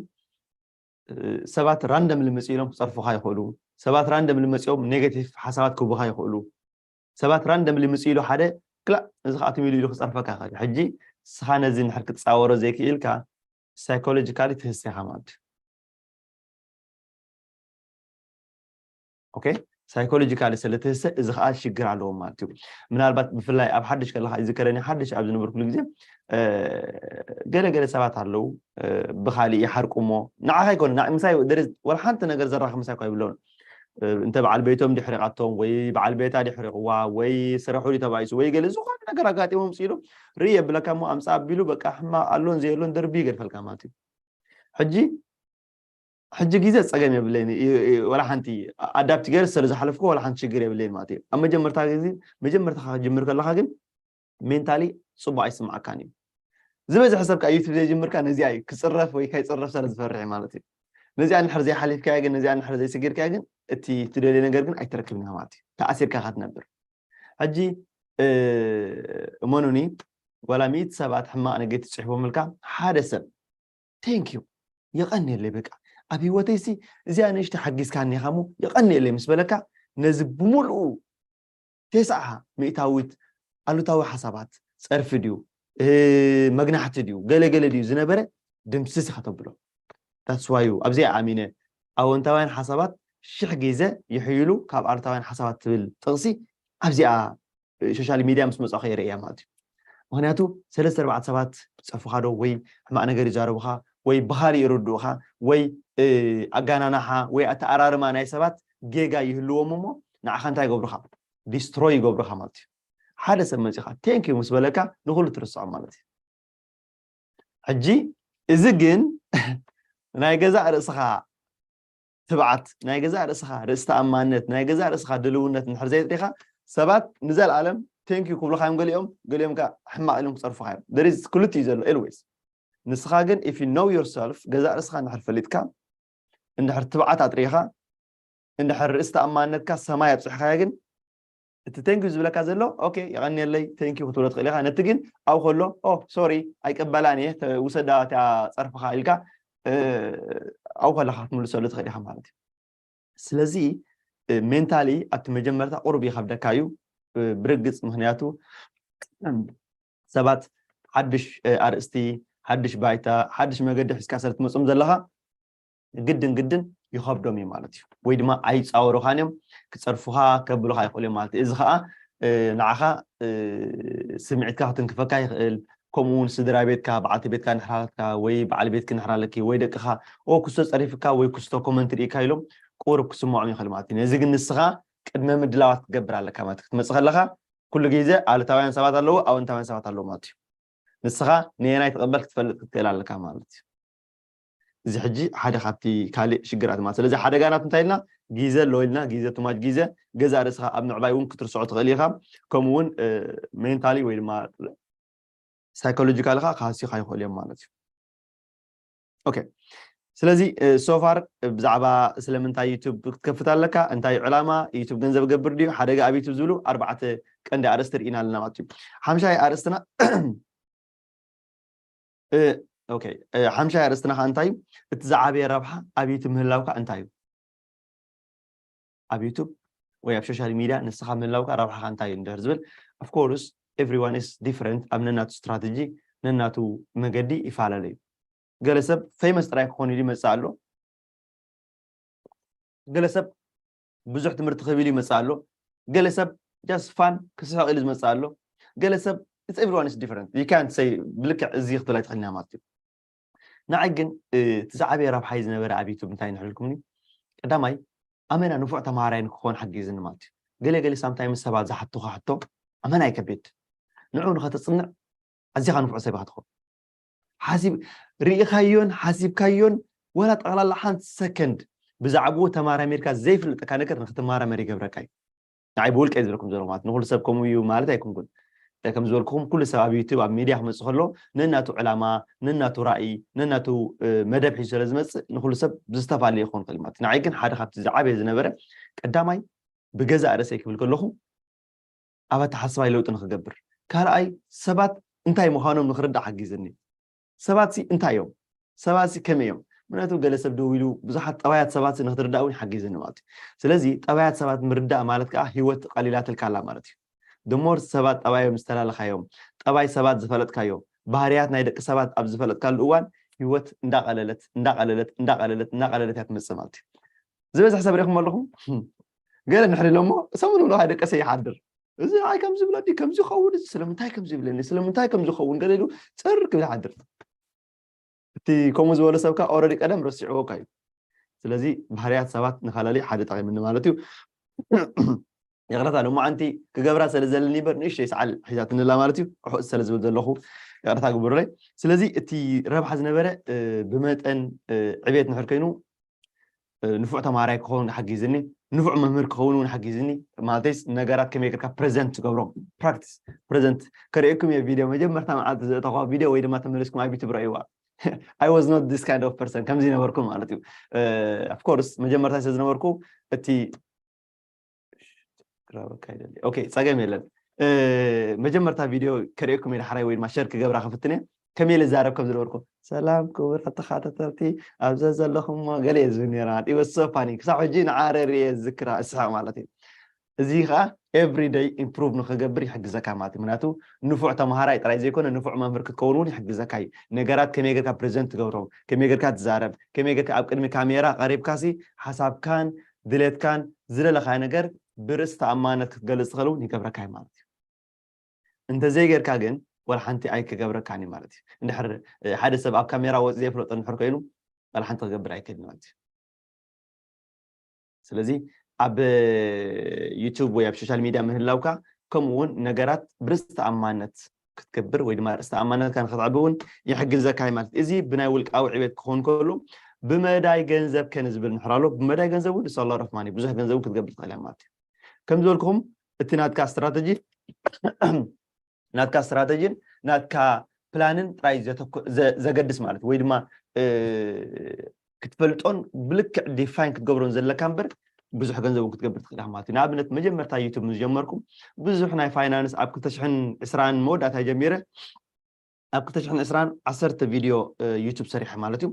ሰባት ራንደም ልምፅ ኢሎም ክፀርፉካ ይኽእሉ። ሰባት ራንደም ልመፂኦም ኔጋቲቭ ሓሳባት ክቡካ ይኽእሉ። ሰባት ራንደም ልምፅ ኢሉ ሓደ ክላእ እዚ ከዓ ትም ኢሉ ኢሉ ክፀርፈካ ይኽእል። ሕጂ ስኻ ነዚ ንድሕር ክትፃወሮ ዘይክኢልካ ሳይኮሎጂካሊ ትህሰኻ ማለት እዩ። ኦኬ ሳይኮሎጂካሊ ስለትህሰ እዚ ከዓ ሽግር ኣለዎም ማለት እዩ። ምናልባት ብፍላይ ኣብ ሓድሽ ከለካ ይዝከረኒ ሓድሽ ኣብ ዝነበርኩሉ ግዜ ገለገለ ሰባት ኣለዉ ብካሊእ ይሓርቁሞ ንዓኻ ይኮነ ምሳይ ወላ ሓንቲ ነገር ዘራኽ ምሳይ እኳ ይብለውን እንተ በዓል ቤቶም ድሕሪቃቶም ወይ በዓል ቤታ ድሕሪቅዋ ወይ ስረሑ ተባይሱ ወይ ገለ ዝኾነ ነገር ኣጋጢሞም ስኢሉ ርኢ የብለካ እሞ ኣምፃ ኣቢሉ በቃ ሕማቅ ኣሎን ዘየሎን ደርቢ ይገድፈልካ ማለት እዩ። ሕጂ ሕጂ ግዜ ፀገም የብለይን ወላ ሓንቲ ኣዳፕት ገይረ ስለ ዝሓለፍኩ ወላ ሓንቲ ሽግር የብለይን ማለት እዩ። ኣብ መጀመርታ ግዜ መጀመርታ ክጅምር ከለካ ግን ሜንታሊ ፅቡቅ ኣይስምዓካን እዩ። ዝበዝሐ ሰብ ከዓ ዩቱብ ዘይጅምር ከዓ ነዚኣ እዩ ክፅረፍ ወይ ካይፅረፍ ስለ ዝፈርሕ ማለት እዩ። ነዚኣ እንድሕር ዘይሓሊፍካያ ግን ነዚኣ እንድሕር ዘይስጊርካያ ግን እቲ ትደልዮ ነገር ግን ኣይትረክብን ኢኻ ማለት እዩ። ተኣሲርካ ኢኻ ትነብር። ሕጂ እመኑኒ ዋላ ሚእቲ ሰባት ሕማቕ ነገር ትፅሕፎምልካ ሓደ ሰብ ቴንክ ዩ የቐንየለይ በቃ ኣብ ህይወተይሲ እዚኣ ንእሽተ ሓጊዝካኒ ኢኻ እሞ የቐንየለይ ምስ በለካ ነዚ ብምልኡ ቴስዓ ሚእታዊት ኣሉታዊ ሓሳባት ፀርፊ ድዩ መግናሕቲ ድዩ ገለገለ ድዩ ዝነበረ ድምስስ ኢኻ ተብሎ። ታስዋዩ ኣብዚኣ ኣሚነ ኣወንታውያን ሓሳባት ሽሕ ግዜ ይሕይሉ ካብ ኣሉታውያን ሓሳባት ትብል ጥቕሲ ኣብዚኣ ሶሻል ሚድያ ምስ መፃኹ የርእያ ማለት እዩ። ምክንያቱ ሰለስተ ኣርባዕተ ሰባት ፀፉኻ ዶ ወይ ሕማቕ ነገር ይዛረቡኻ ወይ ብኻሊእ ይርድኡኻ ወይ ኣጋናናሓ ወይ ኣተኣራርማ ናይ ሰባት ጌጋ ይህልዎም እሞ ንዓኻ እንታይ ይገብሩኻ ዲስትሮይ ይገብሩኻ ማለት እዩ። ሓደ ሰብ መፂኻ thank you ምስ በለካ ንኩሉ ትርስዖ ማለት እዩ። ሕጂ እዚ ግን ናይ ገዛእ ርእስኻ ትብዓት፣ ናይ ገዛእ ርእስኻ ርእሲ ተኣማንነት፣ ናይ ገዛእ ርእስኻ ድልውነት እንድሕር ዘየጥሪኻ ሰባት ንዘለኣለም thank you ክብሉኻ እዮም። ገሊኦም ገሊኦም ከ ሕማቕ ኢሎም ክፀርፉኻ እዮም። There is ክልቲኡ ዘሎ always። ንስኻ ግን if you know yourself ገዛእ ርእስኻ እንድሕር ፈሊጥካ እንድሕር ትብዓት ኣጥሪኻ እንድሕር ርእሲ ተኣማንነትካ ሰማይ ኣብፅሕካዮ ግን እቲ thank you ዝብለካ ዘሎ okay የቐንየለይ thank you ክትብሎ ትኽእል ኢኻ። ነቲ ግን ኣብኡ ከሎ oh sorry ኣይቅበላን እየ ውሰዳ እቲኣ ፀርፍኻ ኢልካ ኣብኡ ከለኻ ክትምልሰሉ ትኽእል ኢኻ ማለት እዩ። ስለዚ mentally ኣብቲ መጀመርታ ቁሩብ ይኸብደካ እዩ ብርግፅ ምክንያቱ ሰባት ሓድሽ ኣርእስቲ ሓድሽ ባይታ ሓድሽ መገዲ ሒዝካ ስለ ትመፅኦም ዘለኻ ግድን ግድን ይኸብዶም እዩ ማለት እዩ። ወይ ድማ ኣይፃወሩኻን እዮም ክፀርፉኻ ከብሉኻ ይኽእሉ እዮም ማለት እዩ። እዚ ከዓ ንዓኻ ስምዒትካ ክትንክፈካ ይኽእል። ከምኡ እውን ስድራ ቤትካ በዓልቲ ቤትካ ንሕራለትካ ወይ በዓል ቤትኪ ንሕራለኪ ወይ ደቅኻ ክስቶ ፀሪፍካ ወይ ክስቶ comment ርኢካ ኢሎም ቁሩብ ክስምዖም ይኽእል ማለት እዩ። ነዚ ግን ንስኻ ቅድመ ምድላዋት ክትገብር ኣለካ ማለት ክትመፅእ ከለኻ ኩሉ ግዜ ኣሉታውያን ሰባት ኣለዉ ኣወንታውያን ሰባት ኣለዉ ማለት እዩ። ንስኻ ንየናይ ትቕበል ክትፈልጥ ክትክእል ኣለካ ማለት እዩ። እዚ ሕጂ ሓደ ካብቲ ካልእ ሽግራት ማለት ስለዚ ሓደጋ ናቱ እንታይ ኢልና ግዜ ኣሎ ኢልና ግዜ ትማጅ ግዜ ገዛ ርእስኻ ኣብ ምዕባይ እውን ክትርስዖ ትኽእል ኢኻ። ከምኡ እውን mentally ወይ ድማ psychological ኻ ክሃስዩኻ ይኽእሉ እዮም ማለት እዩ። okay ስለዚ so far ብዛዕባ ስለምንታይ YouTube ክትከፍት ኣለካ እንታይ ዕላማ YouTube ገንዘብ ገብር ድዩ ሓደጋ ኣብ YouTube ዝብሉ ኣርባዕተ ቀንዲ ኣርእስቲ ርኢና ኣለና ማለት እዩ። ሓምሻይ ኣርእስትና okay ሓምሻይ ኣርእስትና ከዓ እንታይ እቲ ዝዓበየ ረብሓ ኣብ YouTube ምህላውካ እንታይ እዩ? ኣብ YouTube ወይ ኣብ social media ንስኻ ምህላውካ ረብሓኻ እንታይ እዩ እንድሕር ዝብል of course everyone is different ኣብ ነናቱ strategy ነናቱ መገዲ ይፈላለ እዩ። ገለ ሰብ famous ጥራይ ክኾን ኢሉ ይመፅእ ኣሎ። ገለ ሰብ ብዙሕ ትምህርቲ ክህብ ኢሉ ይመፅእ ኣሎ። ገለ ሰብ just fun ክስሕቕ ኢሉ ዝመፅእ ኣሎ። ገለ ሰብ it's everyone is different you can't say ብልክዕ እዚ ክትብል ኣይትኽእልን ኢኻ ማለት እዩ። ንዓይ ግን እቲ ዝዓበየ ረብሓይ ዝነበረ ኣብ YouTube እንታይ ንሕልኩምኒ ቀዳማይ ኣመና ንፉዕ ተምሃራይ ንክኾን ሓጊዝኒ ማለት እዩ። ገለ ገለ sometimes ሰባት ዝሓቱኻ ሕቶ ኣመና ኣይከብድ ንዑ ንኸተፅንዕ ኣዚኻ ንፉዕ ሰብ ኢኻ ትኾን ሓሲብ ርኢኻዮን ሓሲብካዮን ወላ ጠቕላላ ሓንቲ ሰከንድ ብዛዕባኡ ተማራሚርካ ዘይፍልጠካ ነገር ንክትማራመር ይገብረካ እዩ። ንዓይ ብውልቀ ዝብለኩም ዘለኹ ማለት ንኩሉ ሰብ ከምኡ እዩ ማለት ኣይኮንኩን። ከም ዝበልኩኹም ኩሉ ሰብ ኣብ YouTube ኣብ ሚድያ ክመፅእ ከሎ ነናቱ ዕላማ ነናቱ ራእይ ነናቱ መደብ ሒዙ ስለ ዝመፅእ ንኩሉ ሰብ ብዝተፈላለየ ክኾን ይኽእል ማለት ንዓይ ግን ሓደ ካብቲ ዝዓበየ ዝነበረ ቀዳማይ ብገዛእ ርእሰይ ክብል ከለኹ ኣብ ኣተሓስባይ ለውጢ ንክገብር ካልኣይ ሰባት እንታይ ምዃኖም ንክርዳእ ሓጊዝኒ። ሰባት ሲ እንታይ እዮም ሰባት ሲ ከመይ እዮም ምክንያቱ ገለ ሰብ ደው ኢሉ ብዙሓት ጠባያት ሰባት ንክትርዳእ እውን ይሓግዝኒ ማለት እዩ። ስለዚ ጠባያት ሰባት ምርዳእ ማለት ከዓ ሂወት ቀሊላትልካ ኣላ ማለት እዩ። ድሞር ሰባት ጠባዮም ዝተላለኻዮም ጠባይ ሰባት ዝፈለጥካዮ ባህርያት ናይ ደቂ ሰባት ኣብ ዝፈለጥካሉ እዋን ሂወት እንዳቀለለት እንዳቀለለት እንዳቀለለት እንዳቀለለት እያ ትመፅእ ማለት እዩ። ዝበዝሕ ሰብ ሪኢኹም ኣለኹም ገለ ንሕሪ ኢሎሞ ሰሙን ብሎ ደቀሰ ይሓድር እዚ ንዓይ ከምዚ ብለኒ ከምዚ ይኸውን እዚ ስለምንታይ ከምዚ ይብለኒ ስለምንታይ ከምዚ ይኸውን ገለ ኢሉ ፅር ክብል ይሓድር። እቲ ከምኡ ዝበሎ ሰብካ ኦረዲ ቀደም ረሲዕዎካ እዩ። ስለዚ ባህርያት ሰባት ንኻላሊ ሓደ ጠቂምኒ ማለት እዩ። ይቕረታ ሎማዓንቲ ክገብራ ስለ ዘለኒ በር ንእሽተይ ሰዓል ሒዛትንላ ማለት እዩ። ርሑስ ስለ ዝብል ዘለኹ ይቕረታ ግብሩለይ። ስለዚ እቲ ረብሓ ዝነበረ ብመጠን ዕቤት ንሕር ኮይኑ ንፉዕ ተማሃራይ ክኸውን ሓጊዝኒ፣ ንፉዕ መምህር ክኸውን እውን ሓጊዝኒ። ማለተይስ ነገራት ከመይ ጌርካ ፕሬዘንት ትገብሮም ፕራክቲስ ፕሬዘንት ከርእየኩም እየ ቪድዮ መጀመርታ መዓልቲ ዘእተኹዋ ቪድዮ ወይ ድማ ተመሊስኩም ኣብ ዩቱብ ረእይዋ። I was not this kind of person ከምዚ ነበርኩ ማለት እዩ። Of course መጀመርታ ስለ ዝነበርኩ እቲ ክራበካ ይደሊ ኦኬ ጸገም የለን። መጀመርታ ቪድዮ ከርእየኩም እየ ዳሕራይ ወይ ድማ ሸር ክገብራ ክፍትን እየ። ከመይ ኢለ ዝዛረብ ከም ዝነበርኩ ሰላም ክቡራት ተኸታተልቲ ኣብዛ ዘለኹሞ ገለ እየ ዝብል ነይረ ማለት እዩ። ወሰፋኒ ክሳብ ሕጂ ንዓረር እየ ዝዝክራ እስሕቕ ማለት እዩ። እዚ ከዓ every day improve ንክገብር ይሕግዘካ ማለት እዩ። ምክንያቱ ንፉዕ ተምሃራይ ጥራይ ዘይኮነ ንፉዕ መምህር ክትከውን እውን ይሕግዘካ እዩ። ነገራት ከመይ ጌርካ ፕሬዘንት ትገብሮም፣ ከመይ ጌርካ ትዛረብ፣ ከመይ ጌርካ ኣብ ቅድሚ ካሜራ ቀሪብካሲ ሓሳብካን ድሌትካን ዝደለኻዮ ነገር ብርእሲ ተኣማንነት ክትገልፅ ትኽእል እውን ይገብረካ እዩ ማለት እዩ። እንተዘይጌርካ ግን ወላ ሓንቲ ኣይክገብረካን እዩ ማለት እዩ። እንድሕር ሓደ ሰብ ኣብ ካሜራ ወፂ ዘይፍለጦ እንድሕር ኮይኑ ወላ ሓንቲ ክገብር ኣይክእል ማለት እዩ። ስለዚ ኣብ ዩቱብ ወይ ኣብ ሶሻል ሚድያ ምህላውካ ከምኡ እውን ነገራት ብርእስ ተኣማንነት ክትገብር ወይ ድማ ርእስ ተኣማንነትካ ንክትዕቢ እውን ይሕግዘካ እዩ ማለት እዩ። እዚ ብናይ ውልቃዊ ዕቤት ክኸውን ከሎ፣ ብመዳይ ገንዘብ ከ ንዝብል ንሕር ኣሎ። ብመዳይ ገንዘብ እውን it's a lot of money፣ ብዙሕ ገንዘብ እውን ክትገብር ትኽእል እያ ማለት እዩ። ከም ዝበልኩኹም፣ እቲ ናትካ ስትራተጂ ናትካ ስትራተጂን ናትካ ፕላንን ጥራይ ዘተኮ- ዘ- ዘገድስ ማለት እዩ። ወይ ድማ እ፣ ክትፈልጦን ብልክዕ ዲፋይን ክትገብሮን ዘለካ እምበር፣ ብዙሕ ገንዘብ እውን ክትገብር ትኽእል ኢኻ ማለት እዩ። ንኣብነት፣ መጀመርታ ዩቱብ ምስ ጀመርኩም፣ ብዙሕ ናይ ፋይናንስ፣ ኣብ ክልተ ሽሕን ዕስራን መወዳእታ ጀሚረ፣ ኣብ ክልተ ሽሕን ዕስራን ዓሰርተ ቪድዮ እ፣ ዩቱብ ሰሪሐ ማለት እዩ።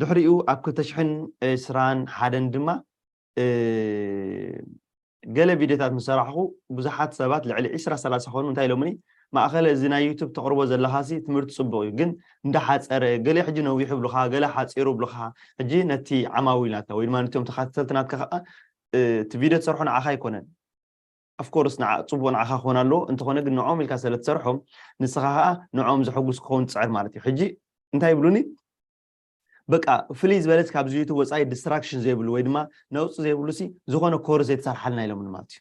ድሕሪኡ ኣብ ክልተ ሽሕን ዕስራን ሓደን ድማ እ፣ ገለ ቪድዮታት ምስ ሰራሕኹ፣ ብዙሓት ሰባት፣ ልዕሊ ዕስራ ሰላሳ ኾኑ፣ እንታይ ኢሎምኒ፣ "ማእኸለ፣ እዚ ናይ ዩቱብ ተቕርቦ ዘለኻሲ ትምህርቲ ጽቡቕ እዩ፣ ግን እንዳሓጸረ፣ ገለ ሕጂ ነዊሑ ብሉኻ፣ ገለ ሓጺሩ ብሉኻ፣ ሕጂ ነቲ ዓማዊል ናትካ ወይ ድማ ነቲኦም ተኸታተልቲ ናትካ ከኣ፣ እ፣ እቲ ቪድዮ ትሰርሖ ንዓኻ ኣይኮነን። ኦፍኮርስ ንዓ-፣ ጽቡቕ ንዓኻ ክኾን ኣለዎ፣ እንተኾነ ግን ንዕኦም ኢልካ ስለ ትሰርሖም፣ ንስኻ ከኣ ንዕኦም ዘሐጉስ ክኸውን ትጽዕር ማለት እዩ። ሕጂ እንታይ ይብሉኒ?" በቃ፣ ፍልይ ዝበለት ካብዚ ዩቱብ ወጻኢ ዲስትራክሽን ዘይብሉ ወይ ድማ ነውጺ ዘይብሉ ሲ ዝኾነ ኮርስ ዘይትሰርሓልና ኢሎምኒ ማለት እዩ።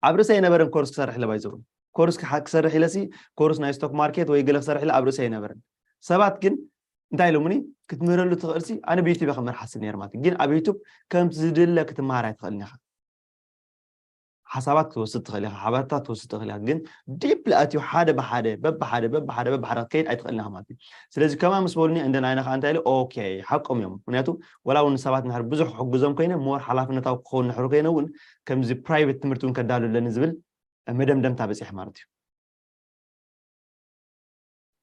ኣብ ርእሰይ ኣይነበረን ኮርስ ክሰርሕ ኢለ ባይዘው። ኮርስ ክሓ-፣ ክሰርሕ ኢለ ሲ፣ ኮርስ ናይ ስቶክ ማርኬት ወይ ገለ ክሰርሕ ኢለ ኣብ ርእሰይ ኣይነበረን። ሰባት ግን እንታይ ኢሎምኒ፣ "ክትምህረሉ ትኽእል ሲ፣ ኣነ ብዩቱብ እየ ክመርሓ ስብ ነይረ" ማለት እዩ። ግን ኣብ ዩቱብ ከምቲ ዝድለ ክትመሃር ኣይትኽእልን ኢኻ። ሓሳባት ክትወስድ ትኽእል ኢኻ፣ ሓበሬታ ክትወስድ ትኽእል ኢኻ፣ ግን ዲፕሊ ኣትዩ ሓደ ብሓደ፣ በብሓደ፣ በብሓደ፣ በብሓደ ክትከይድ ኣይትኽእልን ኢኻ ማለት እዩ። ስለዚ ከምኣ ምስ በሉኒ፣ እንደ ንዓይና ከዓ እንታይ ኢለ፣ ኦኬ፣ ሓቆም እዮም። ምክንያቱ፣ ወላ እውን ሰባት እንድሕር ብዙሕ ክሕግዞም ኮይነ፣ ሞር ሓላፍነታዊ ክኸውን እንድሕር ኮይነ እውን፣ ከምዚ ፕራይቬት ትምህርቲ እውን ከዳሉ ኣለኒ ዝብል መደምደምታ በፂሐ ማለት እዩ።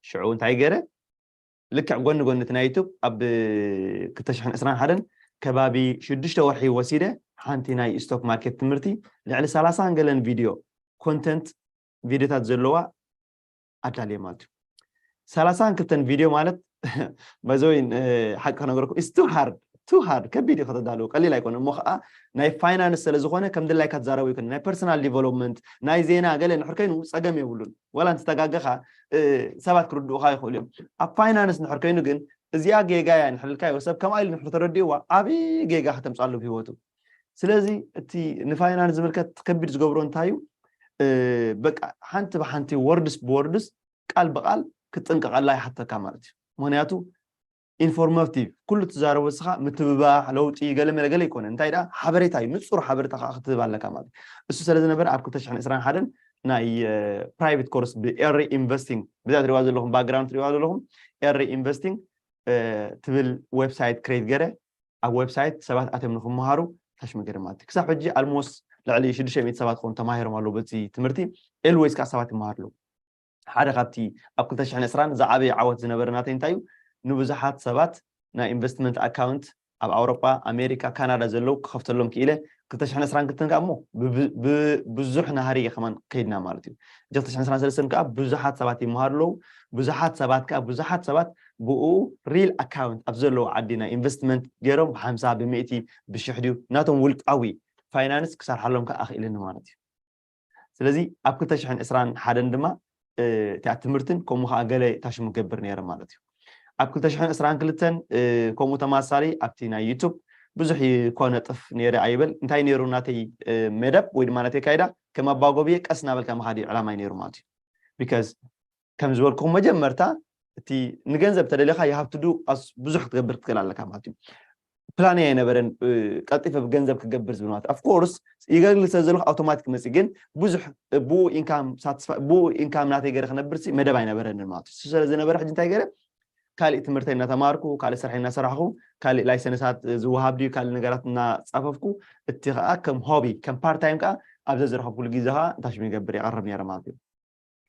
ሽዑ እንታይ ገይረ? ልክዕ ጎኒ ጎኒ እቲ ናይ ዩቱብ ኣብ ክልተ ሽሕን ዕስራን ሓደን ከባቢ ሽዱሽተ ወርሒ ወሲደ፣ ሓንቲ ናይ ስቶክ ማርኬት ትምህርቲ፣ ልዕሊ ሰላሳን ገለን ቪድዮ ኮንተንት፣ ቪድዮታት ዘለዋ ኣዳልየ ማለት እዩ። ሰላሳን ክልተን ቪድዮ ማለት፣ ባይዘወይ፣ ሓቂ ክነገርኩም፣ it's too hard፣ too hard፣ ከቢድ እዩ ከተዳልዎ፣ ቀሊል ኣይኮነ። እሞ ከዓ ናይ ፋይናንስ ስለ ዝኾነ ከም ድላይካ ትዛረቡ ይኮነ። ናይ ፐርሰናል ዲቨሎፕመንት፣ ናይ ዜና ገለ እንድሕር ኮይኑ ጸገም የብሉን። ዋላ እንተተጋገኻ፣ እ፣ ሰባት ክርድኡኻ ይኽእሉ እዮም። ኣብ ፋይናንስ እንድሕር ኮይኑ ግን፣ እዚኣ ጌጋ እያ እንድሕር ኢልካዮ፣ ሰብ ከምኣ ኢሉ እንድሕር ተረዲእዋ፣ ዓብዪ ጌጋ ከተምፅኣሉ ብህይወቱ። ስለዚ እቲ ንፋይናንስ ዝምልከት ከቢድ ዝገብሮ እንታይ እዩ? እ፣ በቃ፣ ሓንቲ ብሓንቲ፣ ወርድስ ብወርድስ፣ ቃል ብቃል ክትጥንቀቐላ ይሓተካ ማለት እዩ። ምክንያቱ ኢንፎርማቲቭ፣ ኩሉ ትዛረቦ ንስኻ ምትብባዕ፣ ለውጢ፣ ገለ መለ ገለ ይኮነ። እንታይ ደኣ፣ ሓበሬታ እዩ፣ ንጹር ሓበሬታ ከዓ ክትህብ ኣለካ ማለት እዩ። እሱ ስለ ዝነበረ፣ ኣብ ክልተ ሽሕን ዕስራን ሓደን ናይ ፕራይቬት ኮርስ ብኤሪ ኢንቨስቲንግ፣ ብዛ ትሪዋ ዘለኹም፣ ባክግራውንድ ትሪዋ ዘለኹም፣ ኤሪ ኢንቨስቲንግ ትብል ዌብሳይት ክሬት ገረ፣ ኣብ ዌብሳይት ሰባት ኣትዮም ንክመሃሩ ታሽሙ ገረ ማለት እዩ። ክሳብ ሕጂ ኣልሞስት ልዕሊ ሽዱሽተ ሚእቲ ሰባት ክኾኑ ተማሂሮም ኣለዉ በዚ ትምህርቲ። ኤልዌይስ ከዓ ሰባት ይመሃሩ ኣለዉ። ሓደ ካብቲ ኣብ ክልተ ሽሕን ዕስራን ዝዓበየ ዓወት ዝነበረ ናተይ እንታይ እዩ? ንብዙሓት ሰባት ናይ ኢንቨስትመንት ኣካውንት ኣብ ኣውሮጳ፣ ኣሜሪካ፣ ካናዳ ዘለዉ ክኸፍተሎም ክኢለ። ክልተ ሽሕን ዕስራን ክልተን ከዓ እሞ ብብ-፣ ብብዙሕ ናህሪ እየ ከማን ከይድና ማለት እዩ። ሕጂ ክልተ ሽሕን ዕስራን ሰለስተን ከዓ ብዙሓት ሰባት ይመሃሩ ኣለዉ። ብዙሓት ሰባት ከዓ፣ ብዙሓት ሰባት ብኡ ሪል ኣካውንት ኣብ ዘለዎ ዓዲ ናይ ኢንቨስትመንት ገይሮም ብሓምሳ፣ ብሚእቲ፣ ብሽሕ ድዩ ናቶም ውልቃዊ ፋይናንስ ክሰርሓሎም ከዓ ኣኽኢልኒ ማለት እዩ። ስለዚ ኣብ ክልተ ሽሕን ዕስራን ሓደን ድማ፣ እ፣ እቲኣ ትምህርትን ከምኡ ከዓ ገለ ታሽሙ ገብር ነይረ ማለት እዩ። ኣብ ክልተ ሽሕን ዕስራን ክልተን፣ እ፣ ከምኡ ተማሳሊ ኣብቲ ናይ ዩቱብ ብዙሕ ይኮነ ጥፍ ነይረ ኣይበል። እንታይ ነይሩ ናተይ፣ እ፣ መደብ ወይ ድማ ናተይ ካይዳ፣ ከም ኣባጎብየ ቀስ እናበልካ ምኻድ እዩ ዕላማይ ነይሩ ማለት እዩ። ቢካዝ ከም ዝበልኩኹም መጀመርታ እቲ ንገንዘብ ተደሊኻ you have to do as ብዙሕ ክትገብር ክትክእል ኣለካ ማለት እዩ። ፕላን ኣይነበረን፣ እ፣ ቀልጢፈ ብገንዘብ ክገብር ዝብል ማለት። ኦፍ ኮርስ ይገልግል ስለ ዘለኹ ኣውቶማቲክ መፂ፣ ግን ብዙሕ ብኡ ኢንካም ሳትስፋ-፣ ብኡ ኢንካም ናተይ ገይረ ክነብር ሲ መደብ ኣይነበረንን ማለት እዩ። እሱ ስለ ዝነበረ ሕጂ እንታይ ገይረ? ካልእ ትምህርተይ እናተማርኩ፣ ካልእ ስርሐይ እናሰራሕኩ፣ ካልእ ላይሰንሳት ዝወሃብ ድዩ፣ ካልእ ነገራት እናጻፈፍኩ፣ እቲ ኸኣ ከም ሆቢ፣ ከም ፓርት ታይም ከኣ ኣብ ዘዝረኸብኩሉ ግዜ ኸኣ እንታይ ሽሙ ይገብር የቕርብ ነይረ ማለት እዩ።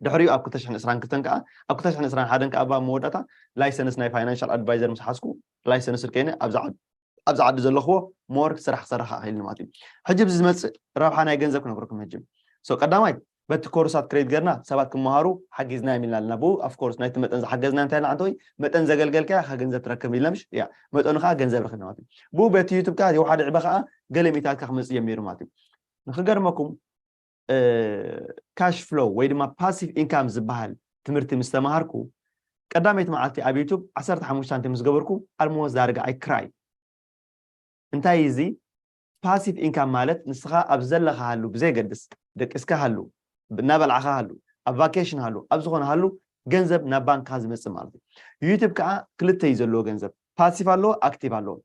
ድሕሪኡ ኣብ ክልተ ሽሕን ዕስራን ክልተን ከኣ፣ ኣብ ክልተ ሽሕን ዕስራን ሓደን ከኣ ኣብ መወዳእታ ላይሰንስ ናይ ፋይናንሻል ኣድቫይዘር ምስ ሓዝኩ፣ ላይሰንስ ርከይነ ኣብዛ ዓዲ፣ ኣብዛ ዓዲ ዘለኽዎ ሞር ስራሕ ክሰርሕ ከኣ ክኢልኒ ማለት እዩ። ሕጂ ኣብዚ ዝመጽእ ረብሓ ናይ ገንዘብ ክነግረኩም ሕጂ። ሶ ቀዳማይ በቲ ኮርሳት ክሬት ገርና ሰባት ክመሃሩ ሓጊዝና እዮም ኢልና ኣለና። ብኡ ኦፍ ኮርስ ናይቲ መጠን ዝሓገዝና እንታይ ኢልና ዓንተወይ መጠን ዘገልገልካዮ ከ ገንዘብ ትረክብ ኢልና ምሽ? ያ፣ መጠኑ ከኣ ገንዘብ ረክብና ማለት እዩ። ብኡ በቲ ዩቱብ ከኣ የውሓደ ዕበ ከኣ ገለ ሚእታትካ ክመጽእ ጀሚሩ ማለት እዩ። ንክገርመኩም፣ እ፣ ካሽ ፍሎው ወይ ድማ ፓሲቭ ኢንካም ዝበሃል ትምህርቲ ምስ ተማሃርኩ፣ ቀዳመይቲ መዓልቲ ኣብ ዩቱብ ዓሰርተ ሓሙሽተ ሳንቲም ምስ ገበርኩ፣ ኣልሞስት ዳርጋ ኣይ ክራይ። እንታይ እዩ እዚ? ፓሲቭ ኢንካም ማለት ንስኻ ኣብ ዘለኻሉ ብዘይገድስ፣ ደቂስካ ሃሉ፣ እናበላዕኻ ሃሉ፣ ኣብ ቫኬሽን ሃሉ፣ ኣብ ዝኾነ ሃሉ፣ ገንዘብ ናብ ባንክካ ዝመፅእ ማለት እዩ። ዩቱብ ከዓ ክልተ እዩ ዘለዎ ገንዘብ፣ ፓሲቭ ኣለዎ፣ ኣክቲቭ ኣለዎ።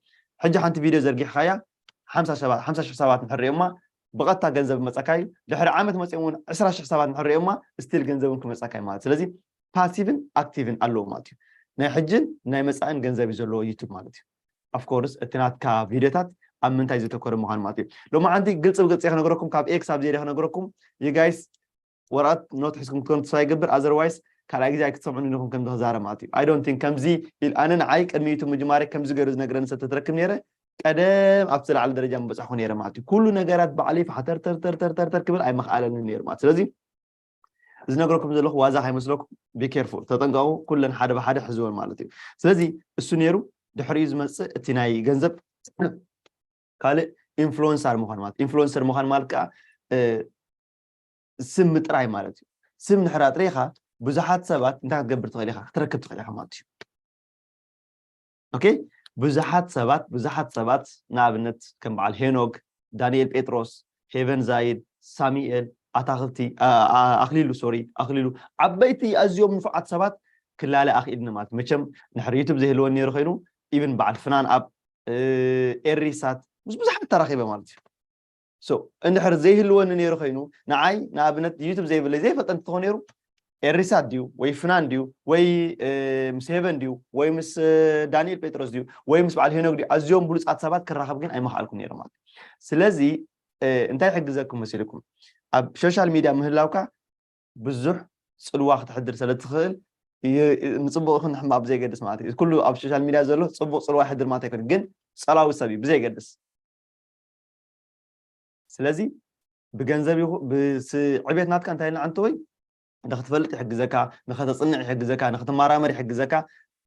ሕጂ ሓንቲ ቪድዮ ዘርጊሕካያ ሓምሳ ሰባት ሓምሳ ሺሕ ሰባት ንሕርዮማ፣ ብቐጥታ ገንዘብ መፀካ እዩ። ድሕሪ ዓመት መፂኦም እውን ዕስራ ሺሕ ሰባት ንሕርዮማ፣ ስቲል ገንዘብ እውን ክመፀካ እዩ ማለት። ስለዚ ፓሲቭን ኣክቲቭን ኣለዎ ማለት እዩ። ናይ ሕጅን ናይ መፃእን ገንዘብ እዩ ዘለዎ ዩቱብ ማለት እዩ። ኦፍኮርስ እቲ ናትካ ቪድዮታት ኣብ ምንታይ ዘተኮረ ምዃን ማለት እዩ። ሎማዓንቲ ግልፂ ብግልፂ ክነግረኩም፣ ካብ ኤክስ ኣብ ዜደ ክነግረኩም። ዩጋይስ፣ ወረቐት ኖት ሒዝኩም ክትኮኑ ተስፋ ይገብር። ኣዘርዋይስ ካልኣይ ግዜ ኣይክትሰምዑን ኢኹም ከምዚ ክዛረብ ማለት እዩ። ኣይ ዶንት ቲንክ ከምዚ ኢል ኣነ ንዓይ ቅድሚ ዩቱብ ምጅማረይ ከምዚ ገይሩ ዝነግረኒ ሰብ ተትረክብ ነይረ፣ ቀደም ኣብቲ ላዕሊ ደረጃ ምበፃሕኩ ነይረ ማለት እዩ። ኩሉ ነገራት ባዕለይ ፋሕተርተርተርተርተርተር ክብል ኣይመኽኣለንን ነይሩ ማለት። ስለዚ ዝነግረኩም ዘለኹ ዋዛ ከይመስለኩም፣ ቢ ኬርፉል፣ ተጠንቀቑ። ኩለን ሓደ ብሓደ ሕዝወን ማለት እዩ። ስለዚ እሱ ነይሩ። ድሕሪኡ ዝመፅእ እቲ ናይ ገንዘብ ካልእ ኢንፍሉወንሰር ምዃን ማለት። ኢንፍሉወንሰር ምዃን ማለት ከዓ ስም ምጥራይ ማለት እዩ። ስም ንሕር ኣጥሪኻ ብዙሓት ሰባት እንታይ ክትገብር ትኽእል ኢኻ? ክትረክብ ትኽእል ኢኻ ማለት እዩ። ኦኬ፣ ብዙሓት ሰባት ብዙሓት ሰባት ንኣብነት ከም በዓል ሄኖክ፣ ዳንኤል ጴጥሮስ፣ ሄቨን ዛይድ፣ ሳሚኤል ኣታኽልቲ ኣክሊሉ፣ ሶሪ፣ ኣክሊሉ፣ ዓበይቲ ኣዝዮም ንፉዓት ሰባት ክላለ ኣኽኢልና ማለት። መቸም ንሕር ዩቱብ ዘይህልወን ነይሩ ኮይኑ ኢብን በዓል ፍናን ኣብ ኤሪሳት ምስ ብዙሓት ተራኺበ ማለት እዩ። ሶ እንድሕር ዘይህልወኒ ነይሩ ኮይኑ ንዓይ ንኣብነት ዩቱብ ዘይብለይ ዘይፈልጠ እንትኾን ነይሩ ኤሪሳት ድዩ ወይ ፍናን ድዩ ወይ ምስ ሄቨን ድዩ ወይ ምስ ዳንኤል ጴጥሮስ ድዩ ወይ ምስ በዓል ሄኖክ ድዩ ኣዝዮም ብሉፃት ሰባት ክራኸብ ግን ኣይመኽኣልኩም ነይሩ ማለት እዩ። ስለዚ እንታይ ይሕግዘኩም መሲልኩም? ኣብ ሶሻል ሚድያ ምህላውካ ብዙሕ ፅልዋ ክትሕድር ስለ ትኽእል ንፅቡቕ ይኹን ንሕማቕ ብዘይገድስ ማለት እዩ። ኩሉ ኣብ ሶሻል ሚድያ ዘሎ ፅቡቕ ፅልዋ ይሕድር ማለት ኣይኮን፣ ግን ፀላዊ ሰብ እዩ ብዘይገድስ። ስለዚ ብገንዘብ ይኹ ዕቤት ናትካ እንታይ ኢልና ዓንተወይ ንክትፈልጥ ይሕግዘካ፣ ንኸተፅንዕ ይሕግዘካ፣ ንክትመራመር ይሕግዘካ፣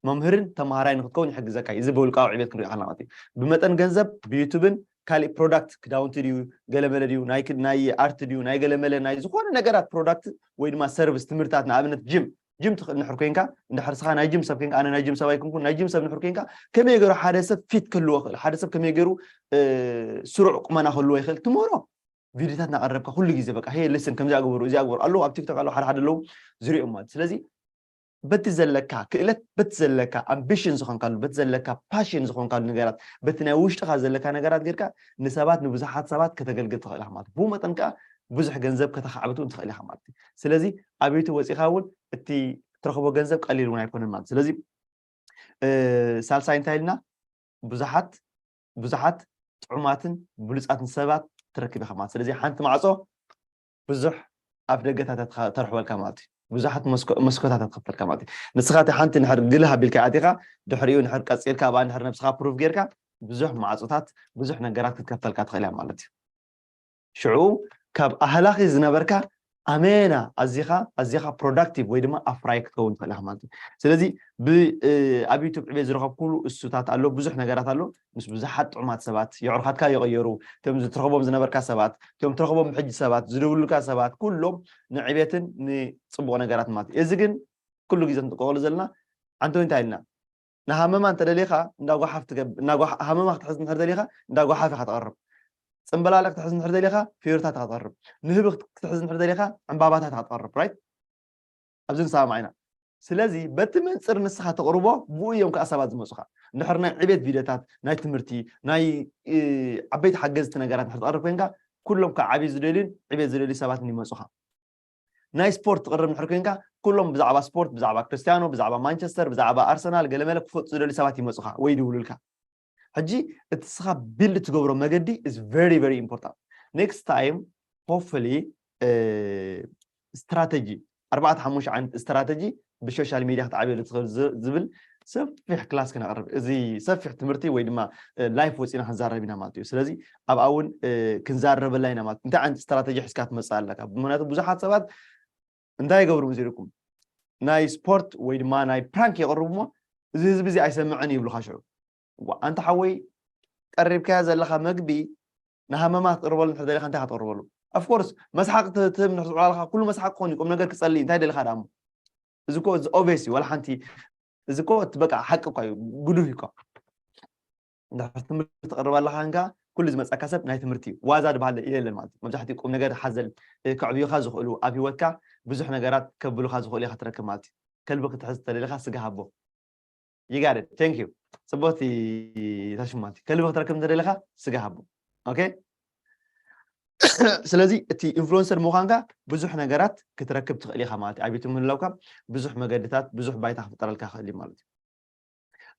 መምህርን ተምሃራይ ንክትከውን ይሕግዘካ እዩ። እዚ ብውልቃዊ ዕቤት ክንሪኦ ከለና ማለት እዩ። ብመጠን ገንዘብ ብዩቱብን ካሊእ ፕሮዳክት ክዳውንቲ ድዩ ገለመለ ድዩ ናይ ኣርት ድዩ ናይ ገለመለ ናይ ዝኾነ ነገራት ፕሮዳክት ወይ ድማ ሰርቪስ ትምህርታት ንኣብነት ጅም ጅም ትኽእል ንድሕር ኮይንካ እንድሕር ስኻ ናይ ጅም ሰብ ኮይንካ ኣነ ናይ ጅም ሰብ ኣይኮንኩን ናይ ጅም ሰብ ንድሕር ኮይንካ ከመይ ገይሩ ሓደ ሰብ ፊት ክህልዎ ይኽእል ሓደ ሰብ ከመይ ገይሩ ስሩዕ ቁመና ክህልዎ ይኽእል ትምህሮ ቪድዮታት እናቐረብካ ኩሉ ግዜ በቃ ሄ ልስን ከምዚኣ ግበሩ እዚኣ ግበሩ ኣለዉ ኣብ ቲክቶክ ኣለዉ ሓደ ሓደ ኣለዉ ዝሪኦም ማለት ስለዚ በቲ ዘለካ ክእለት በቲ ዘለካ ኣምቢሽን ዝኾንካሉ በቲ ዘለካ ፓሽን ዝኾንካሉ ነገራት በቲ ናይ ውሽጥኻ ዘለካ ነገራት ጌርካ ንሰባት ንብዙሓት ሰባት ከተገልግል ትኽእል ኢኻ ማለት ብኡ መጠን ከዓ ብዙሕ ገንዘብ ከተኻዕብት እውን ትኽእል ኢኻ ማለት እዩ ስለዚ ኣብ ዩቱብ ወፂኻ እውን እቲ ትረኽቦ ገንዘብ ቀሊል እውን ኣይኮነን ማለት ስለዚ ሳልሳይ እንታይ ኢልና ብዙሓት ብዙሓት ጥዑማትን ብሉፃትን ሰባት ትረክብ ኢኻ ማለት ስለዚ ሓንቲ ማዕፆ ብዙሕ ኣፍ ደገታት ተርሕበልካ ማለት እዩ ብዙሓት መስኮታት ትከፍተልካ ማለት እዩ ንስኻ እቲ ሓንቲ ንሕር ግልህ ኣቢልካ ኣቲኻ ድሕሪኡ ንሕር ቀፂልካ ኣብኣ ንሕር ነብስኻ ፕሩፍ ጌርካ ብዙሕ ማዕፆታት ብዙሕ ነገራት ክትከፍተልካ ትኽእል እያ ማለት እዩ ሽዑ ካብ ኣህላኺ ዝነበርካ ኣመና ኣዚኻ ኣዚኻ ፕሮዳክቲቭ ወይ ድማ ኣፍራይ ክትከውን ትኽእል ኢኻ ማለት እዩ ስለዚ ኣብ ዩቱብ ዕቤት ዝረኸብኩሉ እሱታት ኣሎ ብዙሕ ነገራት ኣሎ ምስ ብዙሓት ጥዑማት ሰባት የዕሩኻትካ ይቐየሩ እቶም ዝትረኽቦም ዝነበርካ ሰባት እቶም ትረኽቦም ሕጂ ሰባት ዝደውሉልካ ሰባት ኩሎም ንዕቤትን ንፅቡቕ ነገራት ማለት እዩ እዚ ግን ኩሉ ግዜ ክንጥቀቀሉ ዘለና ዓንተው እንታይ ኢልና ንሃመማ እንተደሊኻ እንዳጓሓፍ ትገብር ሃመማ ክትሕዝ እንድሕር ደሊኻ እንዳጓሓፍ ኢኻ ትቐርብ ፅምበላለ ክትሕዝ እንድሕር ደሊኻ ፊዮርታት ኢኻ ትቐርብ ንህቢ ክትሕዝ እንድሕር ደሊኻ ዕምባባታት ኢኻ ትቐርብ ራይት ኣብዚ ንሰማማዕ ኢና ስለዚ በቲ መንፅር ንስኻ ተቕርቦ ብኡ እዮም ከዓ ሰባት ዝመፁኻ እንድሕር ናይ ዕቤት ቪድዮታት ናይ ትምህርቲ ናይ ዓበይቲ ሓገዝቲ ነገራት እንድሕር ትቐርብ ኮይንካ ኩሎም ከዓ ዓብይ ዝደልዩን ዕቤት ዝደልዩ ሰባት ይመፁኻ ናይ ስፖርት ትቕርብ እንድሕር ኮይንካ ኩሎም ብዛዕባ ስፖርት ብዛዕባ ክርስቲያኖ ብዛዕባ ማንቸስተር ብዛዕባ ኣርሰናል ገለመለ ክፈልጡ ዝደልዩ ሰባት ይመፁኻ ወይ ይድውሉልካ ሕጂ እቲ ስኻ ቢልድ ትገብሮ መገዲ is very very important next time hopefully strategy ኣርባዕተ ሓሙሽተ ዓይነት strategy ብሶሻል ሚድያ ክትዓብየሉ ትኽእል ዝብል ሰፊሕ ክላስ ክነቕርብ እዚ ሰፊሕ ትምህርቲ ወይ ድማ ላይፍ ወፂና ክንዛረብ ኢና ማለት እዩ ስለዚ ኣብኣ እውን ክንዛረበላ ኢና ማለት እንታይ ዓይነት ስትራተጂ ሒዝካ ትመፅእ ኣለካ ምክንያቱ ብዙሓት ሰባት እንታይ ይገብሩ ምስ ኢልኩም ናይ ስፖርት ወይ ድማ ናይ ፕራንክ የቕርቡ እሞ እዚ ህዝቢ እዚ ኣይሰምዕን ይብሉካ ሽዑ ኣንተ ሓወይ ቀሪብካያ ዘለካ መግቢ ንሃመማ ክትቅርበሉ እንድሕር ደሊካ እንታይ ክትቅርበሉ ኣፍኮርስ መስሓቅ ትህብ እንድሕር ትውዕል ኣለካ ኩሉ መስሓቅ ክኾን እዩ ቁም ነገር ክፀሊ እንታይ ደሊካ ደኣ እዚ ኮ ኦቤስ እዩ ዋላ ሓንቲ እዚ ኮ እቲ በቃ ሓቂ እኳ እዩ ግዱህ እዩ እንድሕር ትምህርቲ ትቅርብ ኣለካ እንካ ኩሉ ዝመፀካ ሰብ ናይ ትምህርቲ እዩ። ዋዛ ዝበሃል የለን ማለት እዩ። መብዛሕትኡ ቁም ነገር ሓዘል፣ እ፣ ከዕብዩኻ ዝኽእሉ፣ ኣብ ህይወትካ ብዙሕ ነገራት ከብሉኻ ዝኽእሉ ኢኻ ትረክብ ማለት እዩ። ከልቢ ክትሕዝ ተደሊኻ ስጋ ሃቦ። You got it. Thank you. ፅቡቕቲ ታሽማቲ። ከልቢ ክትረክብ እንተደሊኻ ስጋ ሃቦ። ኦኬ? ስለዚ እቲ ኢንፍሉንሰር ምዃንካ ብዙሕ ነገራት ክትረክብ ትኽእል ኢኻ ማለት እዩ። ኣብ ዩቱብ ምህላውካ ብዙሕ መገድታት፣ ብዙሕ ባይታ ክፍጠረልካ ይኽእል እዩ ማለት እዩ።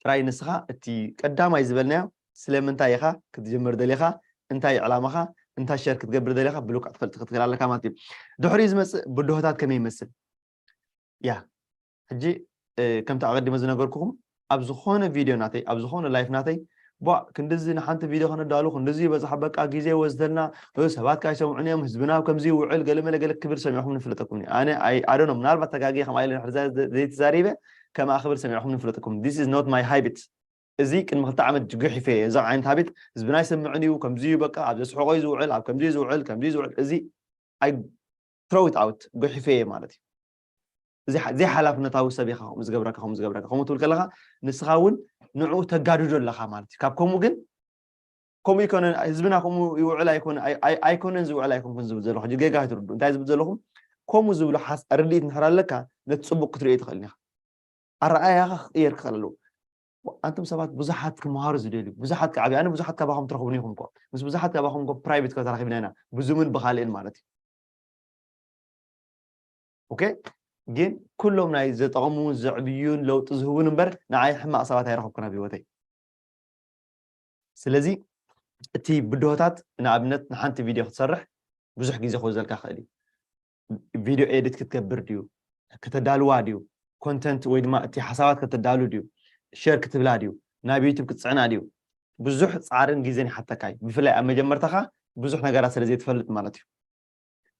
ጥራይ ንስኻ እቲ ቀዳማይ ዝበልናዮ ስለምንታይ ኢኻ ክትጅምር ደሊኻ፣ እንታይ ዕላማኻ፣ እንታይ ሸር ክትገብር ደሊኻ ብልክዕ ትፈልጥ ክትክእል ኣለካ ማለት እዩ። ድሕሪኡ ዝመፅእ ብድሆታት ከመይ ይመስል? ያ፣ ሕጂ፣ እ፣ ከምቲ ኣቐዲመ ዝነገርኩኹም፣ ኣብ ዝኾነ ቪድዮ ናተይ፣ ኣብ ዝኾነ ላይፍ ናተይ፣ ቧ፣ ክንድዚ ንሓንቲ ቪድዮ ከነዳሉ፣ ክንድዚ ይበዝሓ፣ በቃ፣ ግዜ ይወስደልና፣ እ፣ ሰባት ከ ኣይሰምዑን እዮም፣ ህዝብና ኣብ ከምዚ ይውዕል፣ ገለ መለ ገለ ክብል ሰሚዕኹም ንፍለጠኩም እዩ። ኣነ፣ ኣይ፣ I don't know፣ ምናልባት ተጋግየ ከምኣ ኢለ ንድሕር ዘ-፣ ዘ-፣ ዘይተዛሪበ፣ ከምኣ ክብል ሰሚዕኹም ንፍለጠኩም። This is not my habit። እዚ ቅድሚ ክልተ ዓመት ጅጉሕ ይፈየ፣ እዚ ዓይነት ሃቢት፣ ህዝብና ኣይሰምዕን እዩ፣ ከምዚ እዩ፣ በቃ፣ ኣብ ዘስሕቆ እዩ ዝውዕል፣ ኣብ ከምዚ እዩ ዝውዕል፣ ከምዚ እዩ ዝውዕል፣ እዚ፣ ኣይ፣ throw it out፣ ጉሒፈየ ማለት እዩ። እዚ ሓ-፣ ዘይሓላፍነታዊ ሰብ ኢኻ ከምኡ ዝገብረካ፣ ከምኡ ዝገብረካ። ከምኡ ትብል ከለኻ ንስኻ እውን ንዕኡ ተጋድዶ ኣለኻ ማለት እዩ። ካብ ከምኡ ግን፣ ከምኡ ይኮነን፣ ህዝብና ከምኡ ይውዕል ኣይኮነ-፣ ኣይ-፣ ኣይ-፣ ኣይኮነን ዝውዕል ኣይኮንኩን ዝብል ዘለኹ። ሕጂ ጌጋ ኣይትርዱ። እንታይ ዝብል ዘለኹም? ከምኡ ዝብሉ ሓስ-፣ ርድኢት እንድሕር ኣለካ፣ ነቲ ጽቡቕ ክትርእዮ ትኽእል ኢኻ። ኣረኣእያኻ ክቕየር ክኽእል ኣለዎ። ኣንቱም ሰባት ብዙሓት ክመሃሩ ዝደልዩ፣ ብዙሓት ክዓብዩ፣ ኣነ ብዙሓት ካባኹም ትረኽቡኒ ኢኹም እኮ። ምስ ብዙሓት ካባኹም እኮ ፕራይቬት እኮ ተራኺብና ኢና፣ ብዙምን ብኻልእን ማለት እዩ። ኦኬ? ግን ኩሎም ናይ ዘጠቕሙ፣ ዘዕብዩን ለውጢ ዝህቡን እምበር ንዓይ ሕማቕ ሰባት ኣይረኸብኩን ኣብ ህይወተይ። ስለዚ እቲ ብድሆታት፣ ንኣብነት ንሓንቲ ቪድዮ ክትሰርሕ ብዙሕ ግዜ ክወስደልካ ይኽእል እዩ። ቪድዮ ኤዲት ክትገብር ድዩ? ከተዳልዋ ድዩ? ኮንተንት ወይ ድማ እቲ ሓሳባት ከተዳሉ ድዩ? ሸር ክትብላ ድዩ? ናብ ዩቱብ ክትጽዕና ድዩ? ብዙሕ ጻዕርን ግዜን ይሓተካ እዩ። ብፍላይ ኣብ መጀመርታኻ ብዙሕ ነገራት ስለ ዘይትፈልጥ ማለት እዩ።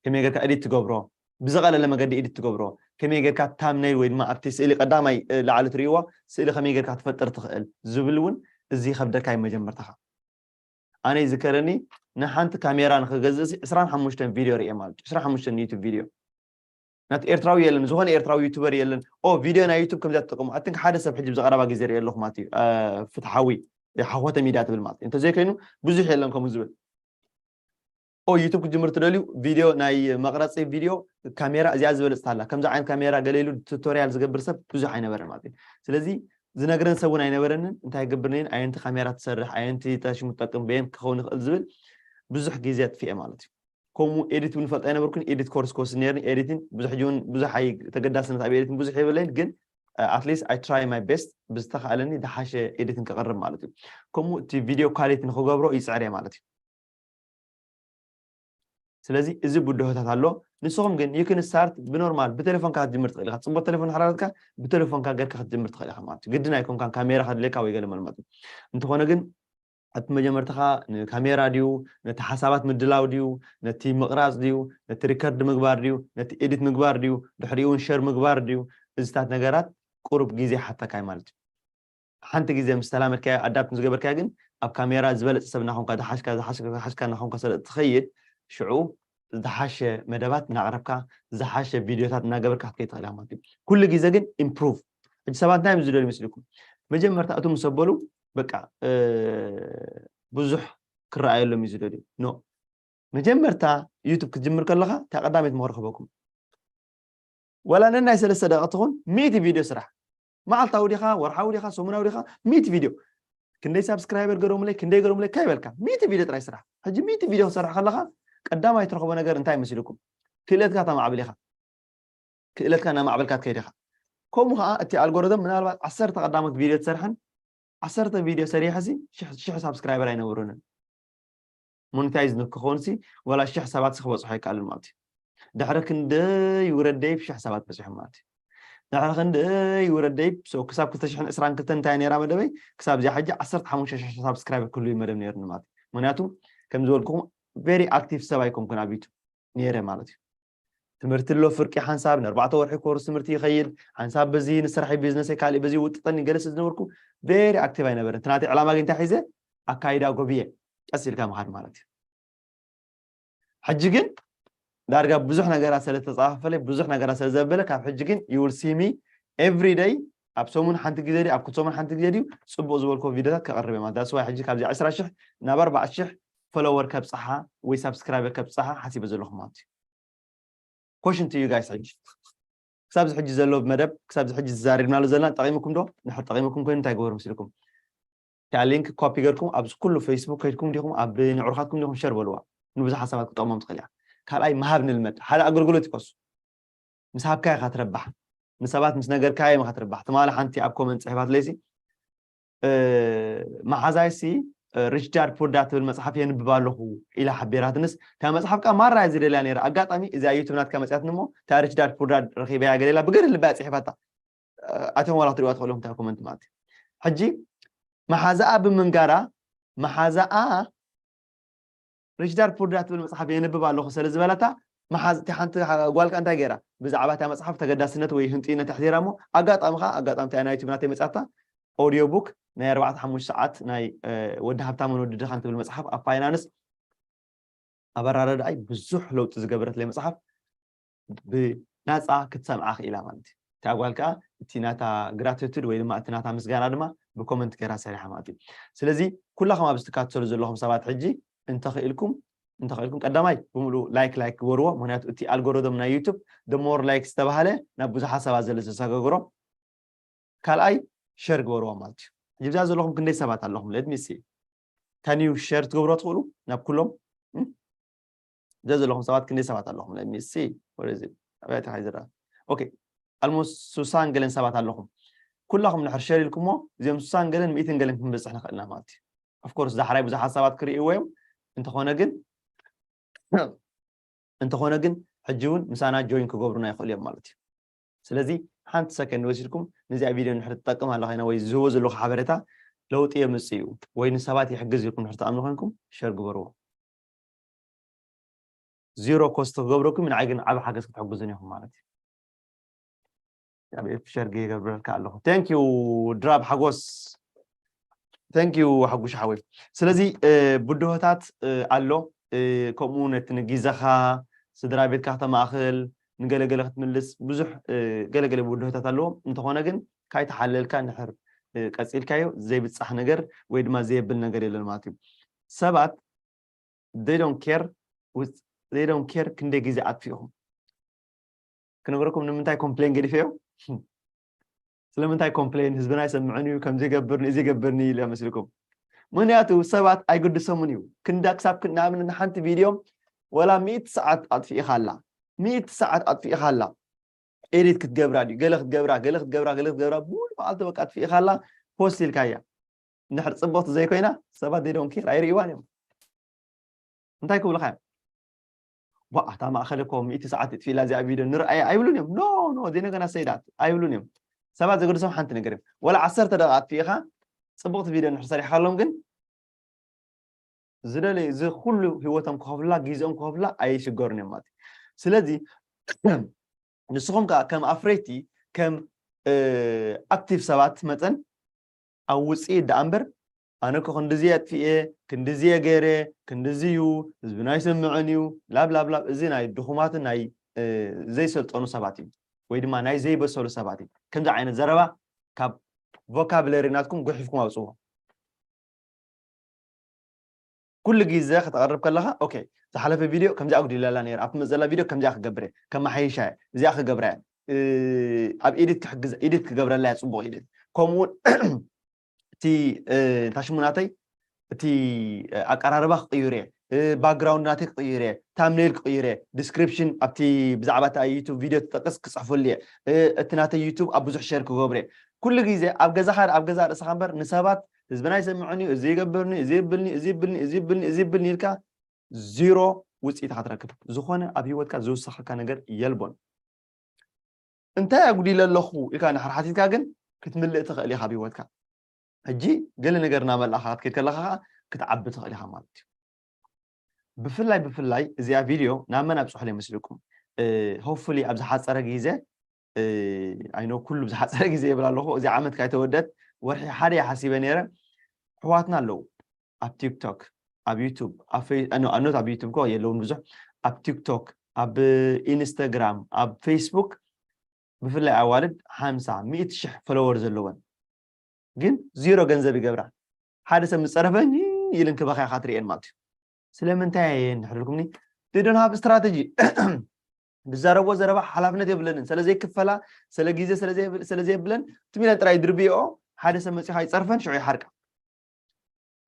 ከመይ ጌርካ ኤዲት ትገብሮ? ብዝቐለለ መገዲ ኤዲት ትገብሮ? ከመይ ጌርካ ታምነይል ወይ ድማ ኣብቲ ስእሊ ቀዳማይ፣ እ፣ ላዕሊ ትርእይዎ ስእሊ ከመይ ጌርካ ትፈጥር ትኽእል ዝብል እውን እዚ ይኸብደካ እዩ መጀመርታኻ። ኣነ ይዝከረኒ ንሓንቲ ካሜራ ንኽገዝእ ሲ ዕስራን ሓሙሽተን ቪድዮ ርእየ ማለት እዩ። ዕስራን ሓሙሽተን ዩቱብ ቪድዮ። ናት ኤርትራዊ የለን፣ ዝኾነ ኤርትራዊ ዩቱበር የለን። ኦ፣ ቪድዮ ናይ ዩቱብ ከምዚኣ ትጥቀሙ። ኣትን ሓደ ሰብ ሕጂ ብዚ ቀረባ ግዜ ርእየ ኣለኹ ማለት እዩ። እ፣ ፍትሓዊ፣ ሓኾተ ሚድያ ትብል ማለት እዩ። እንተዘይኮይኑ ብዙሕ የለን ከምኡ ዝብል። ኦ፣ ዩቱብ ክጅምር ትደልዩ፣ ቪድዮ ናይ መቕረፂ ቪድዮ ካሜራ እዚኣ ዝበለፅት ኣላ። ከምዚ ዓይነት ካሜራ ገለ ኢሉ ቱቶሪያል ዝገብር ሰብ ብዙሕ ኣይነበረን ማለት እዩ። ስለዚ ዝነግረን ሰብ እውን ኣይነበረንን። እንታይ ይገብር ነይን፣ ኣየንቲ ካሜራ ትሰርሕ፣ ኣየንቲ ሽሙ ትጠቅም፣ በየን ክኸውን ይኽእል ዝብል ብዙሕ ግዜ ኣጥፊኤ ማለት እዩ። ከምኡ ኤዲት እውን ፈልጥ ኣይነበርኩን። ኤዲት ኮርስ ክወስድ ነይርኒ። ኤዲቲን ብዙሕ ሕጂ እውን ብዙሕ ኣይ-፣ ተገዳስነት ኣብ ኤዲቲን ብዙሕ የብለይን፣ ግን፣ እ፣ at least I try my best፣ ብዝተኻእለኒ ዝሓሸ ኤዲቲን ክቕርብ ማለት እዩ። ከምኡ እቲ ቪድዮ ኳሊቲ ንክገብሮ ይፅዕር እየ ማለት እዩ። ስለዚ እዚ ብድሆታት ኣሎ። ንስኹም ግን you can start ብኖርማል ብቴሌፎንካ ክትጅምር ትኽእል ኢኻ። ጽቡቕ ቴሌፎን እንድሕር ኣለካ ብቴሌፎንካ ጌርካ ክትጅምር ትኽእል ኢኻ ማለት እዩ። ግድን ኣይኮንካን ካሜራ ከድልየካ ወይ ገለ መለ ማለት እዩ። እንተኾነ ግን ኣብቲ መጀመርታኻ ንካሜራ ድዩ፣ ነቲ ሓሳባት ምድላው ድዩ፣ ነቲ ምቕራጽ ድዩ፣ ነቲ ሪከርድ ምግባር ድዩ፣ ነቲ ኤዲት ምግባር ድዩ፣ ድሕሪኡ እውን ሸር ምግባር ድዩ፣ እዚታት ነገራት ቁሩብ ግዜ ይሓተካ እዩ ማለት እዩ። ሓንቲ ግዜ ምስ ተላመድካዮ ኣዳፕት ምስ ገበርካዮ ግን ኣብ ካሜራ ዝበለጸ ሰብ እናኾንካ ዝሓሽካ ዝሓሽካ ዝሓሽካ እናኾንካ ስለ እትኸይድ ሽዑ ዝሓሸ መደባት እናቕረብካ ዝሓሸ ቪድዮታት እናገበርካ ክትከይድ ትኽእል ኢኻ ማለት እዩ። ኩሉ ግዜ ግን ኢምፕሩቭ። ሕጂ ሰባት እንታይ እዮም ዝደልዩ መስልኩም? መጀመርታ እቶም ምስ ኣበሉ በቃ፣ እ፣ ብዙሕ ክረኣየሎም እዩ ዝደልዩ። ኖ፣ መጀመርታ ዩቱብ ክትጅምር ከለኻ እታ ቀዳመይቲ ምኽሪ ክህበኩም፣ ዋላ ነናይ ሰለስተ ደቂቕ ትኹን ሚእቲ ቪድዮ ስራሕ። መዓልታዊ ዲኻ፣ ወርሓዊ ዲኻ፣ ሰሙናዊ ዲኻ፣ ሚእቲ ቪድዮ። ክንደይ ሳብስክራይበር ገሮምለይ፣ ክንደይ ገሮምለይ ካይበልካ ሚእቲ ቪድዮ ጥራይ ስራሕ። ሕጂ ሚእቲ ቪድዮ ክሰርሕ ከለኻ ቀዳማይ ትረኽቦ ነገር እንታይ መሲልኩም? ክእለትካ ተማዕብል ኢኻ። ክእለትካ እናማዕበልካ ትከይድ ኢኻ። ከምኡ ኸዓ እቲ ኣልጎሪተም ምናልባት ዓሰርተ ቀዳሞት ቪድዮ ትሰርሐን ዓሰርተ ቪድዮ ሰሪሐ ሲ ሽሕ፣ ሽሕ ሳብስክራይበር ኣይነብሩንን። ሞኒታይዝ ንክኾን ሲ ዋላ ሽሕ ሰባት ሲ ክበፅሖ ኣይከኣልን ማለት እዩ። ድሕሪ ክንደይ ውረድ ደይብ ሽሕ ሰባት በፂሖም ማለት እዩ። ድሕሪ ክንደይ ውረድ ደይብ፣ ሶ፣ ክሳብ ክልተ ሽሕን ዕስራን ክልተን እንታይ ነይራ መደበይ? ክሳብ እዚኣ ሕጂ ዓሰርተ ሓሙሽተ ሽሕ ሳብስክራይበር ክህሉ እዩ መደብ ነይሩኒ ማለት እዩ። ምክንያቱ ከም ዝበልኩኹም ቬሪ ኣክቲቭ ሰብ ኣይኮንኩን ኣብ ዩቱብ ነይረ ማለት እዩ። ትምህርቲ ኣሎ ፍርቂ ሓንሳብ ንኣርባዕተ ወርሒ ኮርስ ትምህርቲ ይኸይድ፣ ሓንሳብ በዚ ንስራሐይ ቢዝነሰይ፣ ካልእ በዚ ይውጥጠኒ ገለ ስለ ዝነበርኩ ቬሪ ኣክቲቭ ኣይነበረን። እቲ ናተይ ዕላማ ግን እንታይ ሒዘ? ኣካይዳ ጎብየ ቀስ ኢልካ ምኻድ ማለት እዩ። ሕጂ ግን ዳርጋ ብዙሕ ነገራት ስለ ዝተጻፋፈለ፣ ብዙሕ ነገራት ስለ ዘበለ፣ ካብ ሕጂ ግን you will see me every day፣ ኣብ ሰሙን ሓንቲ ግዜ ድዩ፣ ኣብ ክልተ ሰሙን ሓንቲ ግዜ ድዩ፣ ጽቡቕ ዝበልኩዎ ቪድዮታት ከቕርብ እየ ማለት። That's why ሕጂ ካብዚ ዕስራ ሽሕ ናብ ኣርባዓ ሽሕ follower ከብፅሓ ወይ subscriber ከብፅሓ ሓሲበ ዘለኹ ማለት እዩ። Question to you guys። ሕጂ ክሳብ ሕጂ ዘሎ መደብ ክሳብ ሕጂ ዝዛረብናሉ ዘለና ጠቂምኩም ዶ? ንድሕር ጠቂምኩም ኮይኑ እንታይ ግበሩ መስልኩም? እታ link copy ገርኩም ኣብ ኩሉ Facebook ከይድኩም ዲኹም ኣብ ንዕሩኻትኩም ዲኹም share በልዋ። ንብዙሓት ሰባት ክጠቕሞም ትኽእል እያ። ካልኣይ ምሃብ ንልመድ። ሓደ ኣገልግሎት ይኮሱ ምስ ሃብካ ኢኻ ትረባሕ። ንሰባት ምስ ነገርካዮም ኢኻ ትረባሕ። ትማሊ ሓንቲ ኣብ comment ፅሒፋትለይሲ መሓዛይሲ Rich Dad Poor Dad ትብል መፅሓፍ የንብብ ኣለኹ ኢላ ሓቢራትንስ እታ መፅሓፍ ከዓ ማራ እያ ዝደልያ ነይራ። ኣጋጣሚ እዚኣ YouTube ናትካ መፅያትኒ እሞ እታ Rich Dad Poor Dad ረኺበያ ገለ ኢላ ብገለ ልባ እያ ፅሒፋታ። ኣቶም ዋላ ክትሪእዋ ትኽእሉ እታ comment ማለት እዩ። ሕጂ መሓዛኣ ብምንጋራ መሓዛኣ Rich Dad Poor Dad ትብል መፅሓፍ የንብብ ኣለኹ ስለ ዝበለታ መሓዝ እቲ ሓንቲ ጓል ከ እንታይ ገይራ ብዛዕባ እታ መፅሓፍ ተገዳስነት ወይ ህንጥይነት ኣሕዲራ እሞ ኣጋጣሚ ከዓ ኣጋጣሚ እታ ናይ YouTube ናተይ መፅያታ audio book ናይ ኣርባዕተ ሓሙሽተ ሰዓት ናይ ወዲ ሃብታምን ወዲ ድኻን ትብል መፅሓፍ ኣብ finance ኣብ ኣረዳድኣይ ብዙሕ ለውጢ ዝገበረትለይ መፅሓፍ ብናፃ ክትሰምዓ ክኢላ ማለት እዩ። እታ ጓል ከዓ እቲ ናታ gratitude ወይ ድማ እቲ ናታ ምስጋና ድማ ብ comment ገይራ ሰሪሓ ማለት እዩ። ስለዚ ኩላኹም ኣብዚ ትካተሉ ዘለኹም ሰባት ሕጂ እንተኽኢልኩም እንተኽኢልኩም ቀዳማይ ብምሉ like like ግበርዎ። ምክንያቱ እቲ algorithm ናይ YouTube the more like ዝተባሃለ ናብ ብዙሓት ሰባት ዘለ ዘሰጋግሮ ካልኣይ share ግበርዎ ማለት እዩ። ሕጂ ብዛ ዘለኹም ክንደይ ሰባት ኣለኹም? Let me see። Can you share ትገብሮ ትኽእሉ ናብ ኩሎም? እም? እዛ ዘለኹም ሰባት ክንደይ ሰባት ኣለኹም? Let me see። Where is it? ኣበይ ኣቲኻ እዩ ዝረኣ? Okay። Almost ስሳን ገለን ሰባት ኣለኹም። ኩላኹም ንድሕር share ኢልኩሞ እዚኦም ስሳን ገለን ሚእትን ገለን ክንበፅሕ ንኽእልና ማለት እዩ። Of course ዳሕራይ ብዙሓት ሰባት ክርእይዎ እዮም። እንተኾነ ግን እንተኾነ ግን ሕጂ እውን ምሳና join ክገብሩና ይኽእሉ እዮም ማለት እዩ። ስለዚ ሓንቲ ሰከንድ ወሲድኩም ነዚኣ ቪድዮ ንድሕር ትጠቅም ኣላ ኮይና ወይ ዝህቦ ዘለኹ ሓበሬታ ለውጢ የምፅእ እዩ ወይ ንሰባት ይሕግዝ ኢልኩም ንድሕር ትኣምኑ ኮንኩም share ግበርዎ። Zero cost ክገብረኩም ንዓይ ግን ዓብ ሓገዝ ክትሕግዙን ኢኹም ማለት እዩ። ኣብ ኤፍ ሸር ገይገብረልካ ኣለኹ። Thank you ድራብ ሓጎስ። Thank you ሓጉሽ ሓወይ። ስለዚ ብድሆታት ኣሎ፣ ከምኡ እውን እቲ ንጊዘኻ ስድራ ቤትካ ክተማእኽል ንገለገለ ክትምልስ ብዙሕ ገለገለ ብድሆታት ኣለዎ። እንተኾነ ግን ካይተሓለልካ ንድሕር ቀፂልካዮ ዘይብፃሕ ነገር ወይ ድማ ዘየብል ነገር የለን ማለት እዩ። ሰባት they don't care with they don't care ክንደይ ግዜ ኣጥፊእኹም። ክነግረኩም ንምንታይ ኮምፕሌን ገዲፈዮ? ስለምንታይ ኮምፕሌን ህዝብና ይሰምዕን እዩ ከምዚ ይገብርኒ እዚ ይገብርኒ ኢለ መስልኩም? ምክንያቱ ሰባት ኣይግድሶምን እዩ። ክንዳ ክሳብ ንኣብነት ንሓንቲ ቪድዮ ወላ ሚእቲ ሰዓት ኣጥፊእኻ ኣላ ሚእቲ ሰዓት ኣጥፊእኻ ኣላ ኤዲት ክትገብራ ድዩ ገለ ክትገብራ ገለ ክትገብራ ገለ ክትገብራ ሙሉ መዓልቲ በቃ ኣጥፊእኻ ኣላ ፖስት ኢልካያ። እንድሕር ፅብቕቲ ዘይኮይና ሰባት they don't care ኣይርእይዋን እዮም። እንታይ ክብሉኻ እዮም? ዋ እታ ማእኸል እኮ ሚእቲ ሰዓት እጥፊላ እዚኣ ቪድዮ ንርኣያ ኣይብሉን እዮም። No no they not gonna say that ኣይብሉን እዮም። ሰባት ዘገድሶም ሓንቲ ነገር እዮም። ወላ ዓሰርተ ደቂቃ ኣጥፊእኻ ፅብቕቲ ቪድዮ እንድሕር ሰሪሕካሎም ግን ዝደለዩ እዚ ኩሉ ህይወቶም ክኸፍሉላ ግዜኦም ክኸፍሉላ ኣይሽገሩን እዮም ማለት እዩ። ስለዚ ንስኹም ከዓ ከም ኣፍረይቲ ከም ኣክቲቭ ሰባት መጠን ኣብ ውፅኢት ደኣ እምበር ኣነ እኮ ክንድዚ ኣጥፊኤ ክንድዚ ገይረ ክንድዚ እዩ ህዝብና ኣይሰምዕን እዩ ላብላብላብ እዚ ናይ ድኹማትን ናይ ዘይሰልጠኑ ሰባት እዩ ወይ ድማ ናይ ዘይበሰሉ ሰባት እዩ። ከምዚ ዓይነት ዘረባ ካብ ቮካብለሪ ናትኩም ጉሒፍኩም ኣውፅዎ። ኩሉ ግዜ ከተቕርብ ከለኻ ኦኬ ዝሓለፈ ቪድዮ ከምዚኣ ጉዲለላ ነይራ ኣብቲ መፅእ ዘላ ቪድዮ ከምዚኣ ክገብር እየ ከመሓይሻ እየ እዚኣ ክገብራ እየ ኣብ ኤዲት ክሕግዝ ኤዲት ክገብረላ እየ ፅቡቕ ኤዲት ከምኡ እውን እቲ እንታይ ሽሙ ናተይ እቲ ኣቀራርባ ክቕይር እየ ባክግራውንድ ናተይ ክቕይር እየ ታምኔል ክቕይር እየ ዲስክሪፕሽን ኣብቲ ብዛዕባ እታ ዩቱብ ቪድዮ ትጠቅስ ክፅሕፈሉ እየ እቲ ናተይ ዩቱብ ኣብ ብዙሕ ሸር ክገብር እየ ኩሉ ግዜ ኣብ ገዛኻ ኣብ ገዛ ርእስኻ እምበር ንሰባት ህዝብና ይሰምዕኒ እዩ እዚ ይገብርኒ እዚ ይብልኒ እዚ ይብልኒ እዚ ይብልኒ እዚ ይብልኒ እዚ ይብልኒ ኢልካ ዚሮ ውፅኢት ኢኻ ትረክብ ዝኾነ ኣብ ሂወትካ ዝውሰኸካ ነገር የልቦን እንታይ ኣጉዲለ ኣለኹ ኢልካ ንድሕር ሓቲትካ ግን ክትምልእ ትኽእል ኢኻ ኣብ ሂወትካ ሕጂ ገለ ነገር እናመላእኻ ክትከይድ ከለኻ ከዓ ክትዓቢ ትኽእል ኢኻ ማለት እዩ ብፍላይ ብፍላይ እዚኣ ቪድዮ ናብ መን ኣብፅሑለይ መስልኩም ሆፕፉሊ ኣብ ዝሓፀረ ግዜ ኣይኖ ኩሉ ብዝሓፀረ ግዜ ይብል ኣለኹ እዚ ዓመት ካይተወደት ወርሒ ሓደ እየ ሓሲበ ነይረ ኣሕዋትና ኣለዉ ኣብ ቲክቶክ ኣብ ዩቱብ ኣኖት ኣብ ዩቱብ ኮ የለውን ብዙሕ ኣብ ቲክቶክ ኣብ ኢንስታግራም ኣብ ፌስቡክ ብፍላይ ኣዋልድ ሓምሳ ሚእቲ ሽሕ ፎሎወር ዘለወን ግን ዚሮ ገንዘብ ይገብራ ሓደ ሰብ ምስ ፀረፈን ኢልን ክበኽያ ኢኻ ትርእየን ማለት እዩ ስለምንታይ እየ እንድሕር ኢልኩምኒ? They don't have strategy። ብዛረቦ ዘረባ ሓላፍነት የብለንን። ስለ ዘይክፈላ፣ ስለ ግዜ ስለ ዘየብለን፣ እቲ ሚልዮን ጥራይ ድርብዮ ሓደ ሰብ መፂኻ ይፀርፈን ሽዑ ይሓርቃ።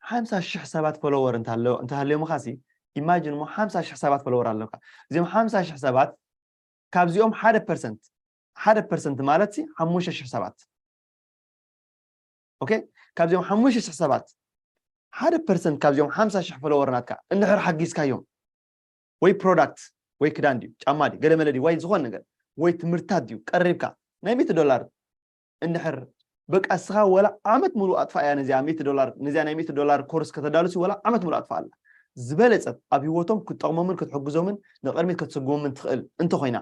ሓምሳ ሽሕ ሰባት ፎሎወር እንተሃለዮምኻ ሲ፣ ኢማጂን እሞ ሓምሳ ሽሕ ሰባት ፎሎወር ኣለካ። እዚኦም ሓምሳ ሽሕ ሰባት ካብዚኦም ሓደ ፐርሰንት፣ ሓደ ፐርሰንት ማለት ሲ ሓሙሽተ ሽሕ ሰባት። ኦኬ፣ ካብዚኦም ሓሙሽተ ሽሕ ሰባት ሓደ ፐርሰንት ካብዚኦም ሓምሳ ሽሕ ፎሎወር ናትካ እንድሕር ሓጊዝካዮም፣ ወይ ፕሮዳክት ወይ ክዳን ድዩ፣ ጫማ ድዩ፣ ገለመለ ድዩ፣ ወይ ዝኾነ ነገር፣ ወይ ትምህርታት ድዩ ቀሪብካ፣ ናይ ሚእቲ ዶላር እንድሕር በቃ እስኻ ወላ ዓመት ሙሉእ ኣጥፋ እያ ነዚኣ ሚእቲ ዶላር፣ ነዚኣ ናይ ሚእቲ ዶላር ኮርስ ከተዳሉሲ ወላ ዓመት ሙሉእ ኣጥፋ ኣላ። ዝበለጸት ኣብ ህይወቶም ክትጠቕሞምን ክትሕግዞምን ንቕድሚት ክትስግሞምን ትኽእል እንተኾይና፣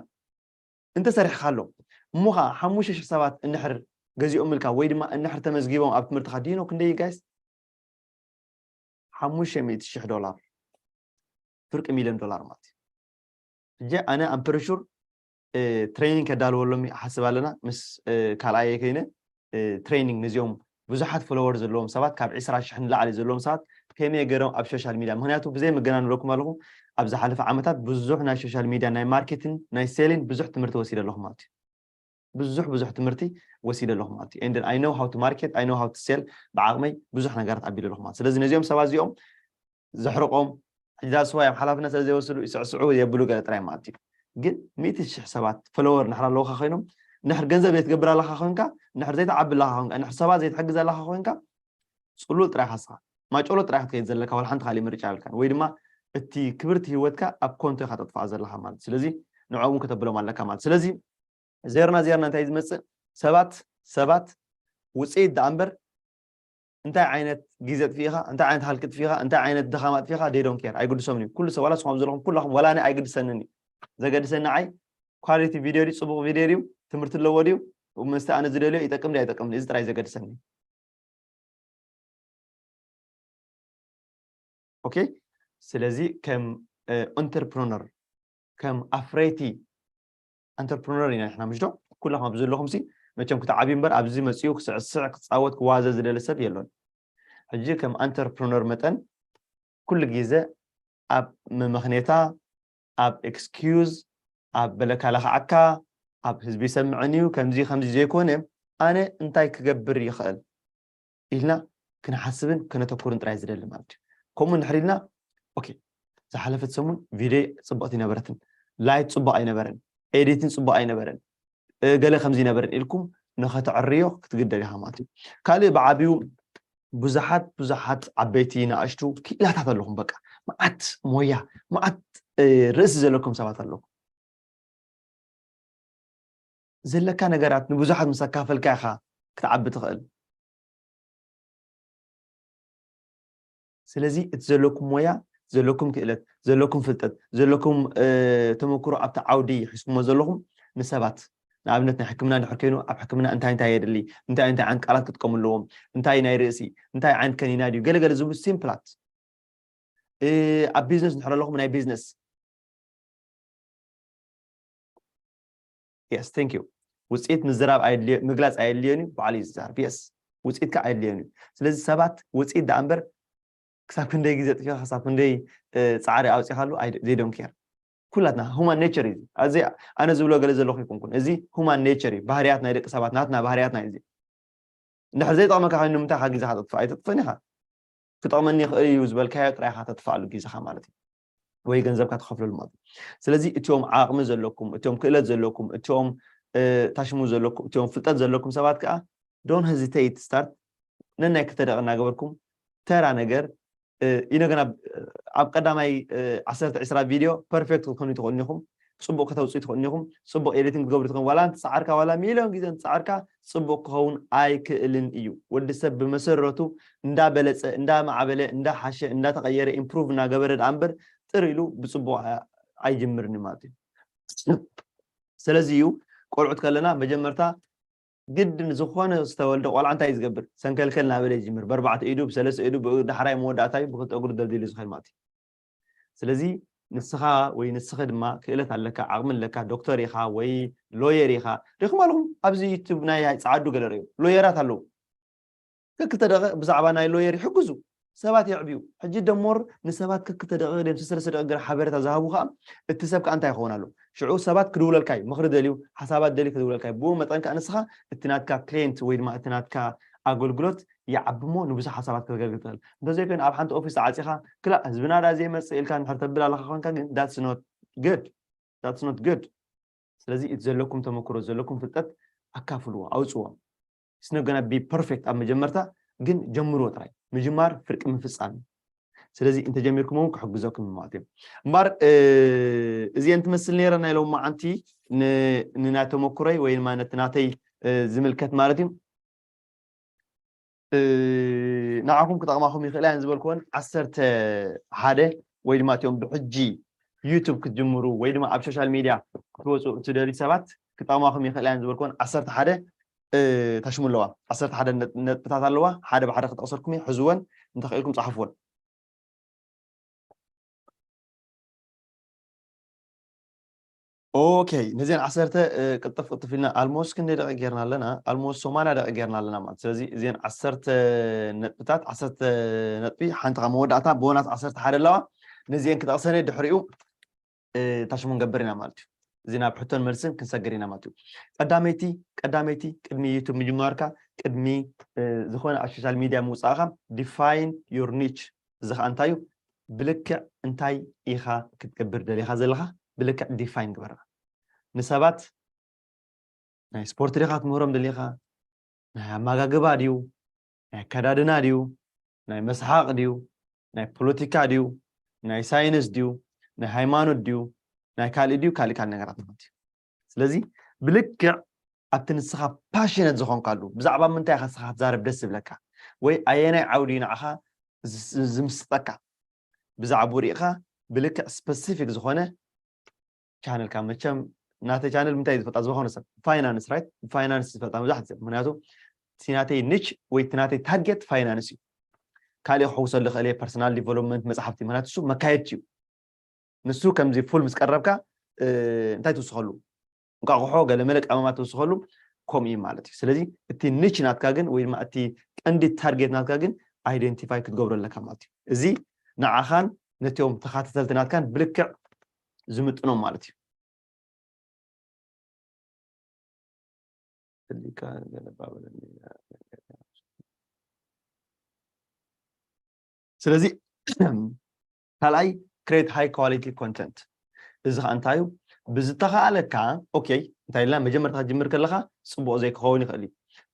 እንተሰሪሕካሎም እሞ ኸዓ ሓሙሽተ ሽሕ ሰባት እንድሕር ገዚኦምልካ ወይ ድማ እንድሕር ተመዝጊቦም ኣብ ትምህርትኻ፣ ዲኖ ክንደይ ጋይስ? ሓሙሽተ ሚእቲ ሽሕ ዶላር፣ ፍርቂ ሚልዮን ዶላር ማለት እዩ። ሕጂ ኣነ ኣምፕርሹር ትሬኒንግ ከዳልወሎም ይሓስብ ኣለና ምስ ካልኣየ ከይነ፣ ትሬኒንግ ነዚኦም ብዙሓት ፎሎወር ዘለዎም ሰባት፣ ካብ ዕስራ ሽሕ ንላዕሊ ዘለዎም ሰባት ከመይ ገይሮም ኣብ ሶሻል ሚድያ፣ ምክንያቱ ብዘይ ምገናን ንብለኩም ኣለኹ፣ ኣብ ዝሓለፈ ዓመታት ብዙሕ ናይ ሶሻል ሚድያ ናይ ማርኬቲንግ ናይ ሴሊን ብዙሕ ትምህርቲ ወሲደ ኣለኹ ማለት እዩ። ብዙሕ ብዙሕ ትምህርቲ ወሲደ ኣለኹ ማለት እዩ። And I know how to market, I know how to sell። ብዓቕመይ ብዙሕ ነገራት ኣቢለ ኣለኹ ማለት። ስለዚ ነዚኦም ሰባት እዚኦም ዘሕርቆም ሕጂ ዳስዋ እዮም ሓላፍነት ስለ ዘይወስዱ ይስዕስዑ የብሉ ገለ ጥራይ ማለት እዩ። ግን ሚእቲ ሽሕ ሰባት ፎሎወር እንድሕር ኣለውካ ኮይኖም፣ እንድሕር ገንዘብ ዘይትገብር ኣለካ ኮይንካ፣ እንድሕር ዘይትዓቢ ኣለካ ኮይንካ፣ እንድሕር ሰባት ዘይትሕግዝ ኣለካ ኮይንካ፣ ጽሉል ጥራይ ኢኻ ንስኻ። ማጨሎ ጥራይ ክትከይድ ዘለካ፣ ዋላ ሓንቲ ካልእ ምርጫ የብልካን። ወይ ድማ እቲ ክብርቲ ህይወትካ ኣብ ኮንቶ ኢኻ ተጥፍኣ ዘለኻ ማለት። ስለዚ ንዕኦም እውን ከተብሎም ኣለካ ማለት። ስለዚ ዜርና ዜርና እንታይ ዝመጽእ? ሰባት፣ ሰባት ውጽኢት ደኣ እምበር እንታይ ዓይነት ግዜ ኣጥፊእኻ፣ እንታይ ዓይነት ሃልኪ ኣጥፊእኻ፣ እንታይ ዓይነት ድኻም ኣጥፊእኻ፣ they don't care። ኣይግድሶምን እዩ። ኩሉ ሰብ፣ ዋላ ንስኹም ዘለኹም ኩላኹም፣ ዋላ ኣነ ኣይግድሰንን እዩ። ዘገድሰኒ ንዓይ ኳሊቲ ቪድዮ ድዩ፣ ጽቡቕ ቪድዮ ድዩ፣ ትምህርቲ ኣለዎ ድዩ፣ ምስቲ ኣነ ዝደልዮ ይጠቅም ድዩ ኣይጠቅምን፣ እዚ ጥራይ ዘገድሰኒ። ኦኬ፣ ስለዚ ከም ኦንተርፕረነር፣ ከም ኣፍረይቲ ኣንተርፕረነር ኢና ንሕና፣ ምሽ ዶ? ኩላኹም ኣብዚ ዘለኹም ሲ መቸም ክትዓብዩ እምበር ኣብዚ መጺኡ ክስዕስዕ፣ ክጻወት፣ ክዋዘ ዝደሊ ሰብ የሎን። ሕጂ ከም ኣንተርፕረነር መጠን ኩሉ ግዜ ኣብ መመኽኔታ፣ ኣብ ኤክስኪዩዝ፣ ኣብ በለካ ለኽዓካ፣ ኣብ ህዝቢ ይሰምዕን እዩ፣ ከምዚ ከምዚ ዘይኮነ፣ ኣነ እንታይ ክገብር ይኽእል ኢልና ክንሓስብን ከነተኩርን ጥራይ ዝደሊ ማለት እዩ። ከምኡ እንድሕር ኢልና፣ ኦኬ፣ ዝሓለፈት ሰሙን ቪድዮ ጽብቕቲ ኣይነበረትን፣ ላይት ጽቡቕ ኣይነበረን፣ ኤዲቲን ጽቡቕ ኣይነበረን፣ እ፣ ገለ ከምዚ ኣይነበረን ኢልኩም ንኸተዕርዮ ክትግደድ ኢኻ ማለት እዩ። ካልእ ብዓቢኡ ብዙሓት ብዙሓት ዓበይቲ ንኣሽቱ ክኢላታት ኣለኹም፣ በቃ መዓት ሞያ፣ መዓት፣ እ፣ ርእሲ ዘለኩም ሰባት ኣለኹም። ዘለካ ነገራት ንብዙሓት ምስ ኣካፈልካ ኢኻ ክትዓቢ ትኽእል። ስለዚ እቲ ዘለኩም ሞያ፣ ዘለኩም ክእለት፣ ዘለኩም ፍልጠት፣ ዘለኩም፣ እ፣ ተመክሮ ኣብቲ ዓውዲ ሒዝኩሞ ዘለኹም ንሰባት፣ ንኣብነት ናይ ሕክምና እንድሕር ኮይኑ ኣብ ሕክምና እንታይ እንታይ የድሊ፣ እንታይ እንታይ ዓይነት ቃላት ክጥቀሙ ኣለዎም፣ እንታይ ናይ ርእሲ፣ እንታይ ዓይነት ከኒና ድዩ፣ ገለ ገለ ዝብሉ ሲምፕላት፣ እ፣ ኣብ ቢዝነስ እንድሕር ኣለኹም ናይ ቢዝነስ። Yes, thank you። ውፅኢት ምዝራብ ኣየድልዮ-፣ ምግላፅ ኣየድልዮን እዩ፣ ባዕሉ እዩ ዝዛረብ። Yes፣ ውፅኢት ከዓ ኣየድልዮን እዩ። ስለዚ ሰባት ውፅኢት ደኣ እምበር ክሳብ ክንደይ ግዜ ጥፊኻ፣ ክሳብ ክንደይ፣ እ፣ ፃዕሪ ኣውፂኻሉ፣ ኣይ-፣ they don't care። ኩላትና ሁማን ኔቸር እዩ። ኣዚ ኣነ ዝብሎ ገለ ዘለኹ ይኮንኩን። እዚ ሁማን ኔቸር እዩ፣ ባህርያት ናይ ደቂ ሰባት፣ ናትና ባህርያትና እዩ እዚ። እንድሕር ዘይጠቕመካ ኮይኑ ንምንታይ ኢኻ ግዜኻ ተጥፍእ? ኣይተጥፍእን ኢኻ። ክጠቕመኒ ይኽእል እዩ ዝበልካዮ ጥራይ ኢኻ ተጥፍኣሉ ግዜኻ ማለት እዩ። ወይ ገንዘብካ ትኸፍለሉ ማለት እዩ። ስለዚ እቲኦም ዓቕሚ ዘለኩም፣ እቲኦም ክእለት ዘለኩም፣ እቲኦም፣ እ፣ ታሽሙ ዘለኩም፣ እቲኦም ፍልጠት ዘለኩም ሰባት ከኣ don't hesitate start። ነናይ ክልተ ደቂቕ እናገበርኩም ተራ ነገር፣ እ፣ ኢነገና ኣብ፣ ኣብ ቀዳማይ፣ እ፣ ዓሰርተ ዕስራ ቪድዮ ፐርፌክት ክትኮኑ ትኽእሉ ኢኹም። ጽቡቕ ከተውጽኡ ትኽእሉ ኢኹም። ጽቡቕ ኤዲቲንግ ክትገብሩ ትኽእሉ። ዋላ እንተጻዕርካ፣ ዋላ ሚልዮን ግዜ እንተጻዕርካ ጽቡቕ ክኸውን ኣይክእልን እዩ። ወዲ ሰብ ብመሰረቱ እንዳበለጸ፣ እንዳማዕበለ፣ እንዳሓሸ፣ እንዳተቐየረ፣ ኢምፕሩቭ እናገበረ ደኣ እምበር ጥር ኢሉ ብጽቡቕ ኣ-፣ ኣይጅምርን እዩ ማለት እዩ። ስለዚ እዩ ቆልዑት ከለና መጀመርታ ግድን ዝኾነ ዝተወልደ ቆልዓ እንታይ እዩ ዝገብር? ሰንከልከል እናበለ ይጅምር። ብኣርባዕተ ኢዱ፣ ብሰለስተ ኢዱ፣ ብዳሕራይ መወዳእታዩ ብክልተ እግሩ ደልዲሉ ዝኸይድ ማለት እዩ። ስለዚ ንስኻ ወይ ንስኺ ድማ ክእለት ኣለካ፣ ዓቕሚ ኣለካ፣ ዶክተር ኢኻ ወይ ሎየር ኢኻ። ርኢኹም ኣለኹም ኣብዚ ዩቱብ ናይ ጸዓዱ ገለ ርእዩ። ሎየራት ኣለዉ። ክልተ ደቂቕ ብዛዕባ ናይ ሎየር ይሕግዙ። ሰባት የዕብዩ። ሕጂ ደሞር ንሰባት ከክተ ደቂቕ ድም ሰለስተ ደቂቕ ገለ ሓበሬታ ዝሃቡ ከዓ እቲ ሰብ ከዓ እንታይ ይኸውን ኣሎ? ሽዑ ሰባት ክድውለልካ እዩ፣ ምኽሪ ደልዩ፣ ሓሳባት ደልዩ ክድውለልካ እዩ። ብኡ መጠን ከዓ ንስኻ እቲ ናትካ ክሊየንት ወይ ድማ እቲ ናትካ ኣገልግሎት ይዓቢ እሞ ንብዙሕ ሓሳባት ከተገልግል ትኽእል። እንተዘይኮይኑ ኣብ ሓንቲ ኦፊስ ተዓፂኻ ክላእ ህዝቢ ናዳ ዘይመፅእ ኢልካ እንድሕር ተብል ኣለኻ ኮንካ ግን that's not good. That's not good. ስለዚ እቲ ዘለኩም ተመክሮ ዘለኩም ፍልጠት ኣካፍልዎ፣ ኣውፅዎ። It's not gonna be perfect ኣብ መጀመርታ ግን ጀምርዎ ጥራይ። ምጅማር ፍርቂ ምፍፃም እዩ። ስለዚ እንተጀሚርኩም እውን ክሕግዘኩም እዩ ማለት እዩ። እምበር እዚአን ትመስል ነይረ ናይ ሎማዓንቲ ንናይ ተመክሮይ ወይ ድማ ነቲ ናተይ ዝምልከት ማለት እዩ። ንዓኹም ክጠቕማኹም ይኽእላ እየን ዝበልክወን ዓሰርተ ሓደ ወይ ድማ እቲኦም ብሕጂ ዩቱብ ክትጅምሩ ወይ ድማ ኣብ ሶሻል ሚድያ ክትወፁ እትደልዩ ሰባት ክጠቕማኹም ይኽእላ እየን ዝበልክወን ዓሰርተ ሓደ ታሽሙ ኣለዋ። ዓሰርተ ሓደ ነጥብታት ኣለዋ። ሓደ ብሓደ ክጠቕሰልኩም እየ፣ ሕዝወን እንተኽኢልኩም ፀሓፍወን። ኦኬ፣ ነዚአን ዓሰርተ ቅጥፍ ቅጥፍ ኢልና ኣልሞስት ክንደይ ደቂቕ ጌርና ኣለና? ኣልሞስት ሰማንያ ደቂቕ ጌርና ኣለና ማለት። ስለዚ እዚአን ዓሰርተ ነጥብታት፣ ዓሰርተ ነጥቢ ሓንቲ ካብ መወዳእታ ቦናስ ዓሰርተ ሓደ ኣለዋ። ነዚአን ክጠቕሰን እየ፣ ድሕሪኡ ታሽሙ ንገብር ኢና ማለት እዩ። እዚ ናብ ሕቶን መልስን ክንሰግር ኢና ማለት እዩ። ቀዳመይቲ ቀዳመይቲ ቅድሚ ዩቱብ ምጅማርካ ቅድሚ ዝኾነ ኣብ ሶሻል ሚድያ ምውፃእካ ዲፋይን ዩር ኒች። እዚ ከዓ እንታይ እዩ? ብልክዕ እንታይ ኢኻ ክትገብር ደሊኻ ዘለኻ ብልክዕ ዲፋይን ግበራ። ንሰባት ናይ ስፖርት ዲኻ ክትምህሮም ደሊኻ? ናይ ኣመጋግባ ድዩ? ናይ ኣከዳድና ድዩ? ናይ መስሓቕ ድዩ? ናይ ፖለቲካ ድዩ? ናይ ሳይንስ ድዩ? ናይ ሃይማኖት ድዩ? ናይ ካልእ ድዩ? ካልእ ካልእ ነገራት ማለት እዩ። ስለዚ ብልክዕ ኣብቲ ንስኻ ፓሽነት ዝኾንካሉ ብዛዕባ ምንታይ ኢኻ ንስኻ ክትዛረብ ደስ ዝብለካ ወይ ኣየናይ ዓውዲ እዩ ንዓኻ ዝምስጠካ ብዛዕባኡ ርኢኻ ብልክዕ ስፐሲፊክ ዝኾነ ቻነልካ መቸም ናተ ቻነል ምንታይ ዝፈልጣ ዝኾነ ሰብ ፋይናንስ ራይት ፋይናንስ ዝፈልጣ መብዛሕትኡ ሰብ ምክንያቱ እቲ ናተይ ኒች ወይ እቲ ናተይ ታርጌት ፋይናንስ እዩ። ካልእ ክሕውሰሉ ክእል ፐርሰናል ዲቨሎፕመንት መፅሓፍቲ ምክንያቱ እሱ መካየድቲ እዩ። ንሱ ከምዚ ፉል ምስ ቀረብካ እንታይ ትውስኸሉ እንቋቑሖ ገለመለ ቀመማት ትውስኸሉ ከምኡ እዩ ማለት እዩ። ስለዚ እቲ ኒች ናትካ ግን ወይ ድማ እቲ ቀንዲ ታርጌት ናትካ ግን ኣይደንቲፋይ ክትገብሮ ኣለካ ማለት እዩ። እዚ ንዓኻን ነቲኦም ተኻተተልቲ ናትካን ብልክዕ ዝምጥኖም ማለት እዩ። ስለዚ ካልኣይ create high quality content። እዚ ከዓ እንታይ እዩ? ብዝተኸኣለካ ኦኬ እንታይ ኢልና መጀመርታ ክትጅምር ከለካ ፅቡቅ ዘይክኸውን ይኽእል እዩ።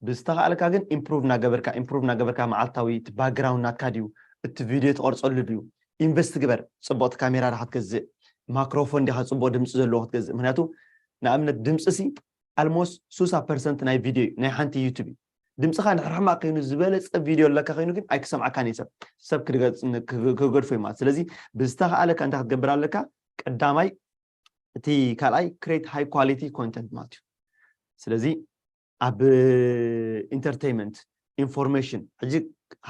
ብዝተኸኣለካ ግን ኢምፕሩቭ እናገበርካ ኢምፕሩቭ እናገበርካ መዓልታዊ እቲ ባክግራውንድ ናትካ ድዩ እቲ ቪድዮ ትቐርፀሉ ድዩ ኢንቨስት ግበር። ፅቡቅቲ ካሜራ ዲኻ ትገዝእ ማክሮፎን ዲኻ ፅቡቅ ድምፂ ዘለዎ ክትገዝእ ምክንያቱ ንኣብነት ድምፂ ሲ ኣልሞስት ሱሳ ፐርሰንት ናይ ቪድዮ እዩ ናይ ሓንቲ ዩቱብ እዩ። ድምፅኻ እንድሕር ሕማቅ ኮይኑ ዝበለፀ ቪድዮ ኣለካ ኮይኑ ግን ኣይክሰምዓካን እዩ ሰብ ሰብ ክገድፎ እዩ ማለት ስለዚ ብዝተኸኣለካ እንታይ ክትገብር ኣለካ ቀዳማይ እቲ ካልኣይ create high quality content ማለት እዩ። ስለዚ ኣብ ኢንተርቴይንመንት ኢንፎርሜሽን ሕጂ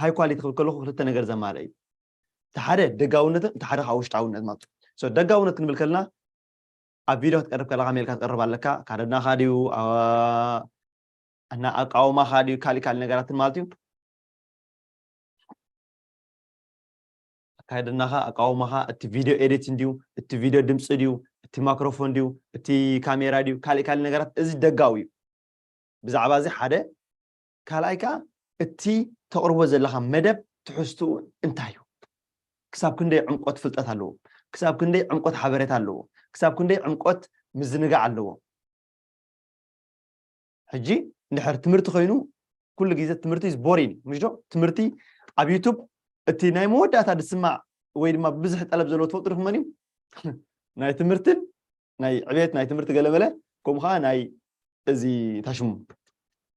ሃይ ኳሊቲ ክብል ከለኩ ክልተ ነገር ዘማልአ እዩ። እቲ ሓደ ደጋውነትን እቲ ሓደ ከዓ ውሽጣውነት ማለት እዩ። ደጋውነት ክንብል ከለና ኣብ ቪድዮ ክትቀርብ ከለካ ሜልካ ትቀርብ ኣለካ ካደድናካ ድዩ እና ኣቃውማካ ድዩ ካሊእ ካሊእ ነገራትን ማለት እዩ። ኣካይድናኻ ኣቃውማኻ እቲ ቪድዮ ኤዲት እንድዩ እቲ ቪድዮ ድምፂ ድዩ እቲ ማክሮፎን ድዩ እቲ ካሜራ ድዩ ካሊእ ካሊእ ነገራት እዚ ደጋዊ እዩ። ብዛዕባ እዚ ሓደ ካልኣይ ከዓ እቲ ተቕርቦ ዘለካ መደብ ትሕዝትኡ እንታይ እዩ? ክሳብ ክንደይ ዕምቆት ፍልጠት ኣለዎ? ክሳብ ክንደይ ዕምቆት ሓበሬታ ኣለዎ? ክሳብ ክንደይ ዕምቆት ምዝንጋዕ ኣለዎ? ሕጂ እንድሕር ትምህርቲ ኮይኑ ኩሉ ግዜ ትምህርቲ is boring ምሽ ዶ? ትምህርቲ ኣብ ዩቱብ እቲ ናይ መወዳእታ ዝስማዕ ወይ ድማ ብዙሕ ጠለብ ዘለዎ ትፈልጡ ዲኹም መን እዩ? ናይ ትምህርትን ናይ ዕቤት ናይ ትምህርቲ ገለመለ ከምኡ ከዓ ናይ እዚ ታሽሙ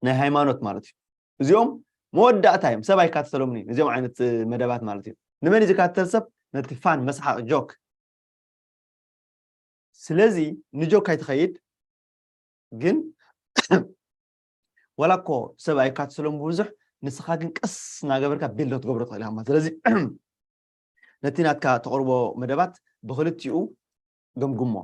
ናይ ሃይማኖት ማለት እዩ። እዚኦም መወዳእታ እዮም ሰብ ኣይካተተሎምን እዩ እዚኦም ዓይነት መደባት ማለት እዩ። ንመን እዩ ዝካተል ሰብ? ነቲ ፋን መስሓቅ ጆክ ስለዚ ንጆክ ኣይትኸይድ ግን ዋላ እኮ ሰብ ኣይካትሰሎም ብብዙሕ ንስኻ ግን ቀስ እናገበርካ ቢልድ ክትገብሮ ትኽእል ኢኻ ማለት ስለዚ ነቲ ናትካ ተቕርቦ መደባት ብክልቲኡ ገምግሞ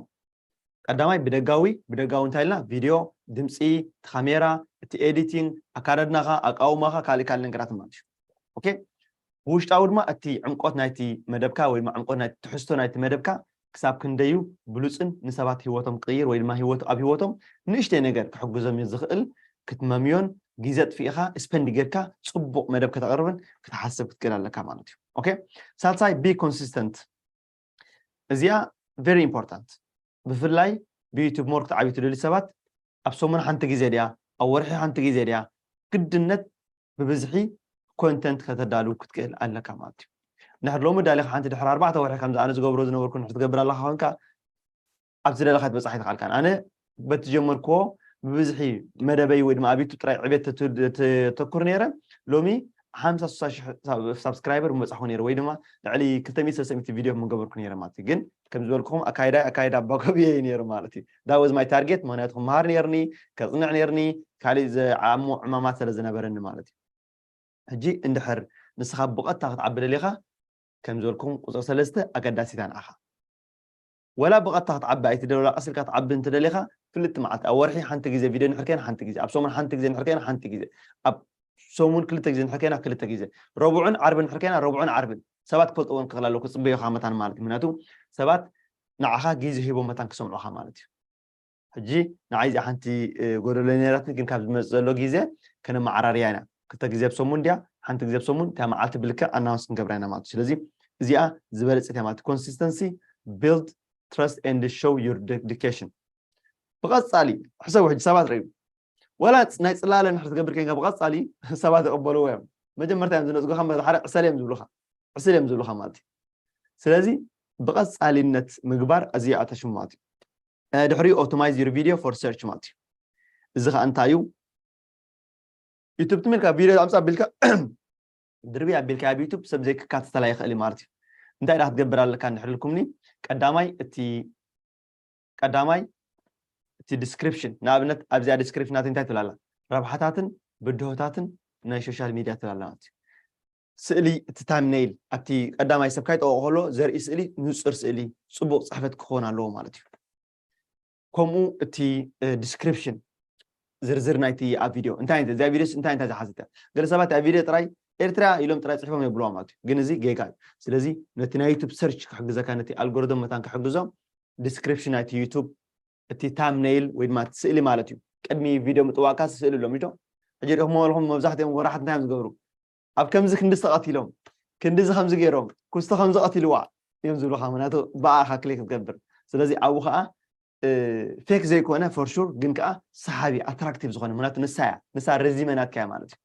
ቀዳማይ ብደጋዊ ብደጋዊ እንታይ ኢልና ቪድዮ ድምፂ እቲ ካሜራ እቲ ኤዲቲንግ ኣካዳድናኻ ኣቃውማኻ ካልእ ካልእ ነገራት ማለት እዩ ኦኬ ብውሽጣዊ ድማ እቲ ዕምቆት ናይቲ መደብካ ወይ ድማ ዕምቆት ናይቲ ትሕዝቶ ናይቲ መደብካ ክሳብ ክንደዩ ብሉፅን ንሰባት ህይወቶም ክቕይር ወይ ድማ ህይወት ኣብ ህይወቶም ንእሽተይ ነገር ክሕግዞም ዝኽእል ክትመምዮን ግዜ ጥፊእኻ ስፐንድ ጌርካ ፅቡቕ መደብ ከተቕርብን ክትሓስብ ክትክእል ኣለካ ማለት እዩ። ኦኬ፣ ሳልሳይ be consistent። እዚኣ very important። ብፍላይ ብዩቱብ ሞር ክትዓብዩ ትደልዩ ሰባት ኣብ ሰሙን ሓንቲ ግዜ ድያ ኣብ ወርሒ ሓንቲ ግዜ ድያ ግድነት ብብዝሒ ኮንተንት ከተዳልው ክትክእል ኣለካ ማለት እዩ። እንድሕር ሎሚ ዳሊኻ ሓንቲ ድሕሪ ኣርባዕተ ወርሒ ከምዚ ኣነ ዝገብሮ ዝነበርኩ እንድሕር ትገብር ኣለካ ኮንካ ኣብቲ ደለካ ትበፅሓ ኣይትኽኣልካን። ኣነ በቲ ጀመርክዎ ብብዝሒ መደበይ ወይ ድማ ኣብ ዩቱብ ጥራይ ዕቤት ተተኩር ነይረ። ሎሚ ሓምሳ ስሳ ሽሕ ሳብስክራይበር ምበፃሕኩ ነይረ ወይ ድማ ልዕሊ ክልተ ሚእቲ ሰለስተ ሚእቲ ቪድዮ ምገበርኩ ነይረ ማለት እዩ። ግን ከም ዝበልኩኹም ኣካይዳይ ኣካይዳ ኣባኮብየ እዩ ነይሩ ማለት እዩ። That was my target። ምክንያቱ ክመሃር ነይርኒ፣ ከፅንዕ ነይርኒ፣ ካሊእ ዘዓሞ ዕማማት ስለ ዝነበረኒ ማለት እዩ። ሕጂ እንድሕር ንስኻ ብቐጥታ ክትዓቢ ደሊኻ ከም ዝበልኩም ቁፅሪ ሰለስተ ኣገዳሲታ ንዓኻ። ወላ ብቐጥታ ክትዓቢ ኣይትደለላ ቀሲልካ ትዓቢ እንትደሊኻ ፍልጥ መዓልቲ ኣብ ወርሒ ሓንቲ ግዜ ቪድዮ ንሕር ከይና ሓንቲ ግዜ ኣብ ሰሙን ሓንቲ ግዜ ንሕር ከይና ሓንቲ ግዜ ኣብ ሰሙን ክልተ ግዜ ንሕር ከይና ክልተ ግዜ ረቡዕን ዓርብን ንሕር ከይና ረቡዕን ዓርብን ሰባት ክፈልጥዎን ክኽእል ኣለዎ ክፅበዮኻ መታን ማለት እዩ። ምክንያቱ ሰባት ንዓኻ ግዜ ሂቦም መታን ክሰምዑኻ ማለት እዩ። ሕጂ ንዓይ እዚኣ ሓንቲ ጎደሎ ነይራትኒ ግን ካብ ዝመፅእ ዘሎ ግዜ ከነመዓራርያ ኢና። ክልተ ግዜ ኣብ ሰሙን ድያ ሓንቲ ግዜ ኣብ ሰሙን እታ መዓልቲ ብልክዕ ኣናውንስ ክንገብራ ኢና ማለት እዩ። ስለዚ እዚኣ ዝበለፀት እያ ማለት ኮንሲስተንሲ build trust and show your dedication። ብቐፃሊ ሕሰቡ ሕጂ ሰባት ርእዩ ወላ ናይ ፅላለ ንሕር ትገብር ከንካ ብቐፃሊ ሰባት ይቕበልዎ እዮም። መጀመርታ እዮም ዝነፅጉኻ መ ሓደ ዕሰል እዮም ዝብሉኻ ዕስል እዮም ዝብሉኻ ማለት እዩ። ስለዚ ብቐፃሊነት ምግባር እዚኣ ተሽሙ ማለት እዩ። ድሕሪኡ optimize your video for search ማለት እዩ። እዚ ከዓ እንታይ እዩ? ዩቱብ ትም ኢልካ ቪድዮ ኣምፃ ኣቢልካ ድርቢ ኣቢልካ ኣብ ዩቱብ ሰብ ዘይክካተተላ ይኽእል ማለት እዩ። እንታይ ዳ ክትገብር ኣለካ እንድሕር ኢልኩምኒ ቀዳማይ እቲ ቀዳማይ እቲ ዲስክሪፕሽን ንኣብነት ኣብዚኣ ዲስክሪፕሽን ናተይ እንታይ ትብላላ ረብሓታትን ብድሆታትን ናይ ሶሻል ሚድያ ትብላላ ማለት እዩ። ስእሊ እቲ ታምነይል ኣብቲ ቀዳማይ ሰብ ካይጠወቕ ከሎ ዘርኢ ስእሊ ንፁር ስእሊ ፅቡቕ ፅሕፈት ክኸውን ኣለዎ ማለት እዩ። ከምኡ እቲ ዲስክሪፕሽን ዝርዝር ናይቲ ኣብ ቪድዮ እንታይ እንታይ እዚኣ ቪድዮ እንታይ እንታይ ዝሓዘት እያ። ገለ ሰባት ኣብ ቪድዮ ጥራይ ኤርትራ ኢሎም ጥራይ ፅሕፎም የብልዋ ማለት እዩ። ግን እዚ ጌጋ እዩ። ስለዚ ነቲ ናይ ዩቱብ ሰርች ክሕግዘካ ነቲ ኣልጎሪቶም መታን ክሕግዞም ዲስክሪፕሽን ናይቲ ዩቱብ እቲ ታምነይል ወይ ድማ ስእሊ ማለት እዩ። ቅድሚ ቪድዮ ምጥዋካ ስእሊ ሎም ዶ ሕጂ ዲኹም መበልኹም መብዛሕትኦም ወራሓት እንታይ እዮም ዝገብሩ ኣብ ከምዚ ክንዲ ዝተቐቲሎም ክንዲዚ ከምዚ ገይሮም ኩስቶ ከምዚ ቀቲልዋ እዮም ዝብሉካ ምክንያቱ ብኣኻ ክሊክ ክትገብር ስለዚ ኣብኡ ከዓ ፌክ ዘይኮነ for sure ግን ከዓ ሰሓቢ ኣትራክቲቭ ዝኾነ ምክንያቱ ንሳ እያ ንሳ ረዚመ ናትካ እያ ማለት እዩ።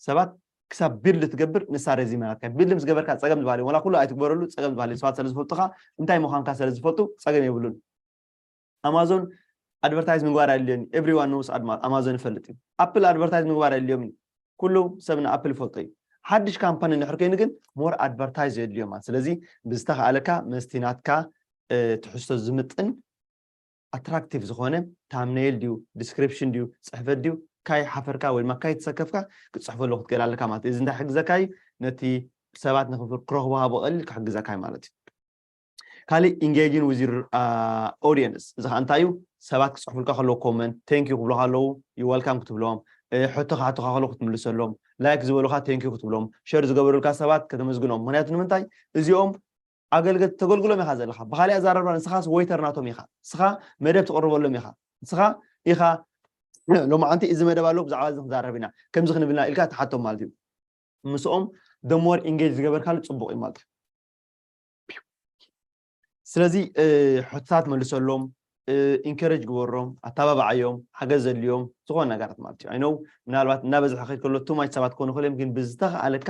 ሰባት ክሳብ ቢልድ ትገብር ንሳ ረዚመ ናትካ ቢልድ ምስ ገበርካ ፀገም ዝበሃል ወላ ኩሉ ኣይትግበረሉ ፀገም ዝበሃል ሰባት ስለ ዝፈልጡካ እንታይ ምዃንካ ስለ ዝፈልጡ ፀገም የብሉን። ኣማዞን ኣድቨርታይዝ ምግባር ኣድልዮኒ everyone knows ኣማዞን ይፈልጥ እዩ። ኣፕል ኣድቨርታይዝ ምግባር ኣድልዮም እዩ ኩሉ ሰብ ንኣፕል ይፈልጦ እዩ። ሓድሽ ካምፓኒ እንድሕር ኮይኑ ግን ሞር ኣድቨርታይዝ የድልዮም ማለት ስለዚ ብዝተኽኣለካ መስቲ ናትካ ትሕዝቶ ዝምጥን ኣትራክቲቭ ዝኾነ ታምነይል ድዩ ዲስክሪፕሽን ድዩ ፅሕፈት ድዩ ካይ ሓፈርካ ወይ ድማ ካይ ተሰከፍካ ክትፅሕፈሉ ክትክእል ኣለካ ማለት እዚ እንታይ ሕግዘካ እዩ ነቲ ሰባት ንክረኽቡካ ብቐሊል ክሕግዘካ እዩ ማለት እዩ። ካሊእ engaging with your audience እዚ ከዓ እንታይ እዩ ሰባት ክፅሕፉልካ ከለዉ comment thank you ክብሉካ ኣለዉ you welcome ክትብሎም ሕቶ ክሓቱካ ከለዉ ክትምልሰሎም like ዝበሉካ thank you ክትብሎም share ዝገበሩልካ ሰባት ከተመስግኖም ምክንያቱ ንምንታይ እዚኦም ኣገልግል ተገልግሎም ኢኻ ዘለኻ ብካሊእ ኣዛረባ ንስኻስ ወይተር ናቶም ኢኻ ንስኻ መደብ ትቕርበሎም ኢኻ ንስኻ ኢኻ ሎማዓንቲ እዚ መደብ ኣለዉ ብዛዕባ እዚ ክንዛረብ ኢና ከምዚ ክንብልና ኢልካ ትሓቶም ማለት እዩ ምስኦም the more engage ዝገበርካሉ ፅቡቕ እዩ ማለት እዩ ስለዚ ሕቶታት መልሰሎም ኢንከረጅ ግበሮም ኣተባብዓዮም ሓገዝ ዘድልዮም ዝኾነ ነገራት ማለት እዩ ኣይነው ምናልባት እናበዝሐ ከይድ ከሎ ቱ ማች ሰባት ክኾኑ ክእል እዮም ግን ብዝተኽኣለካ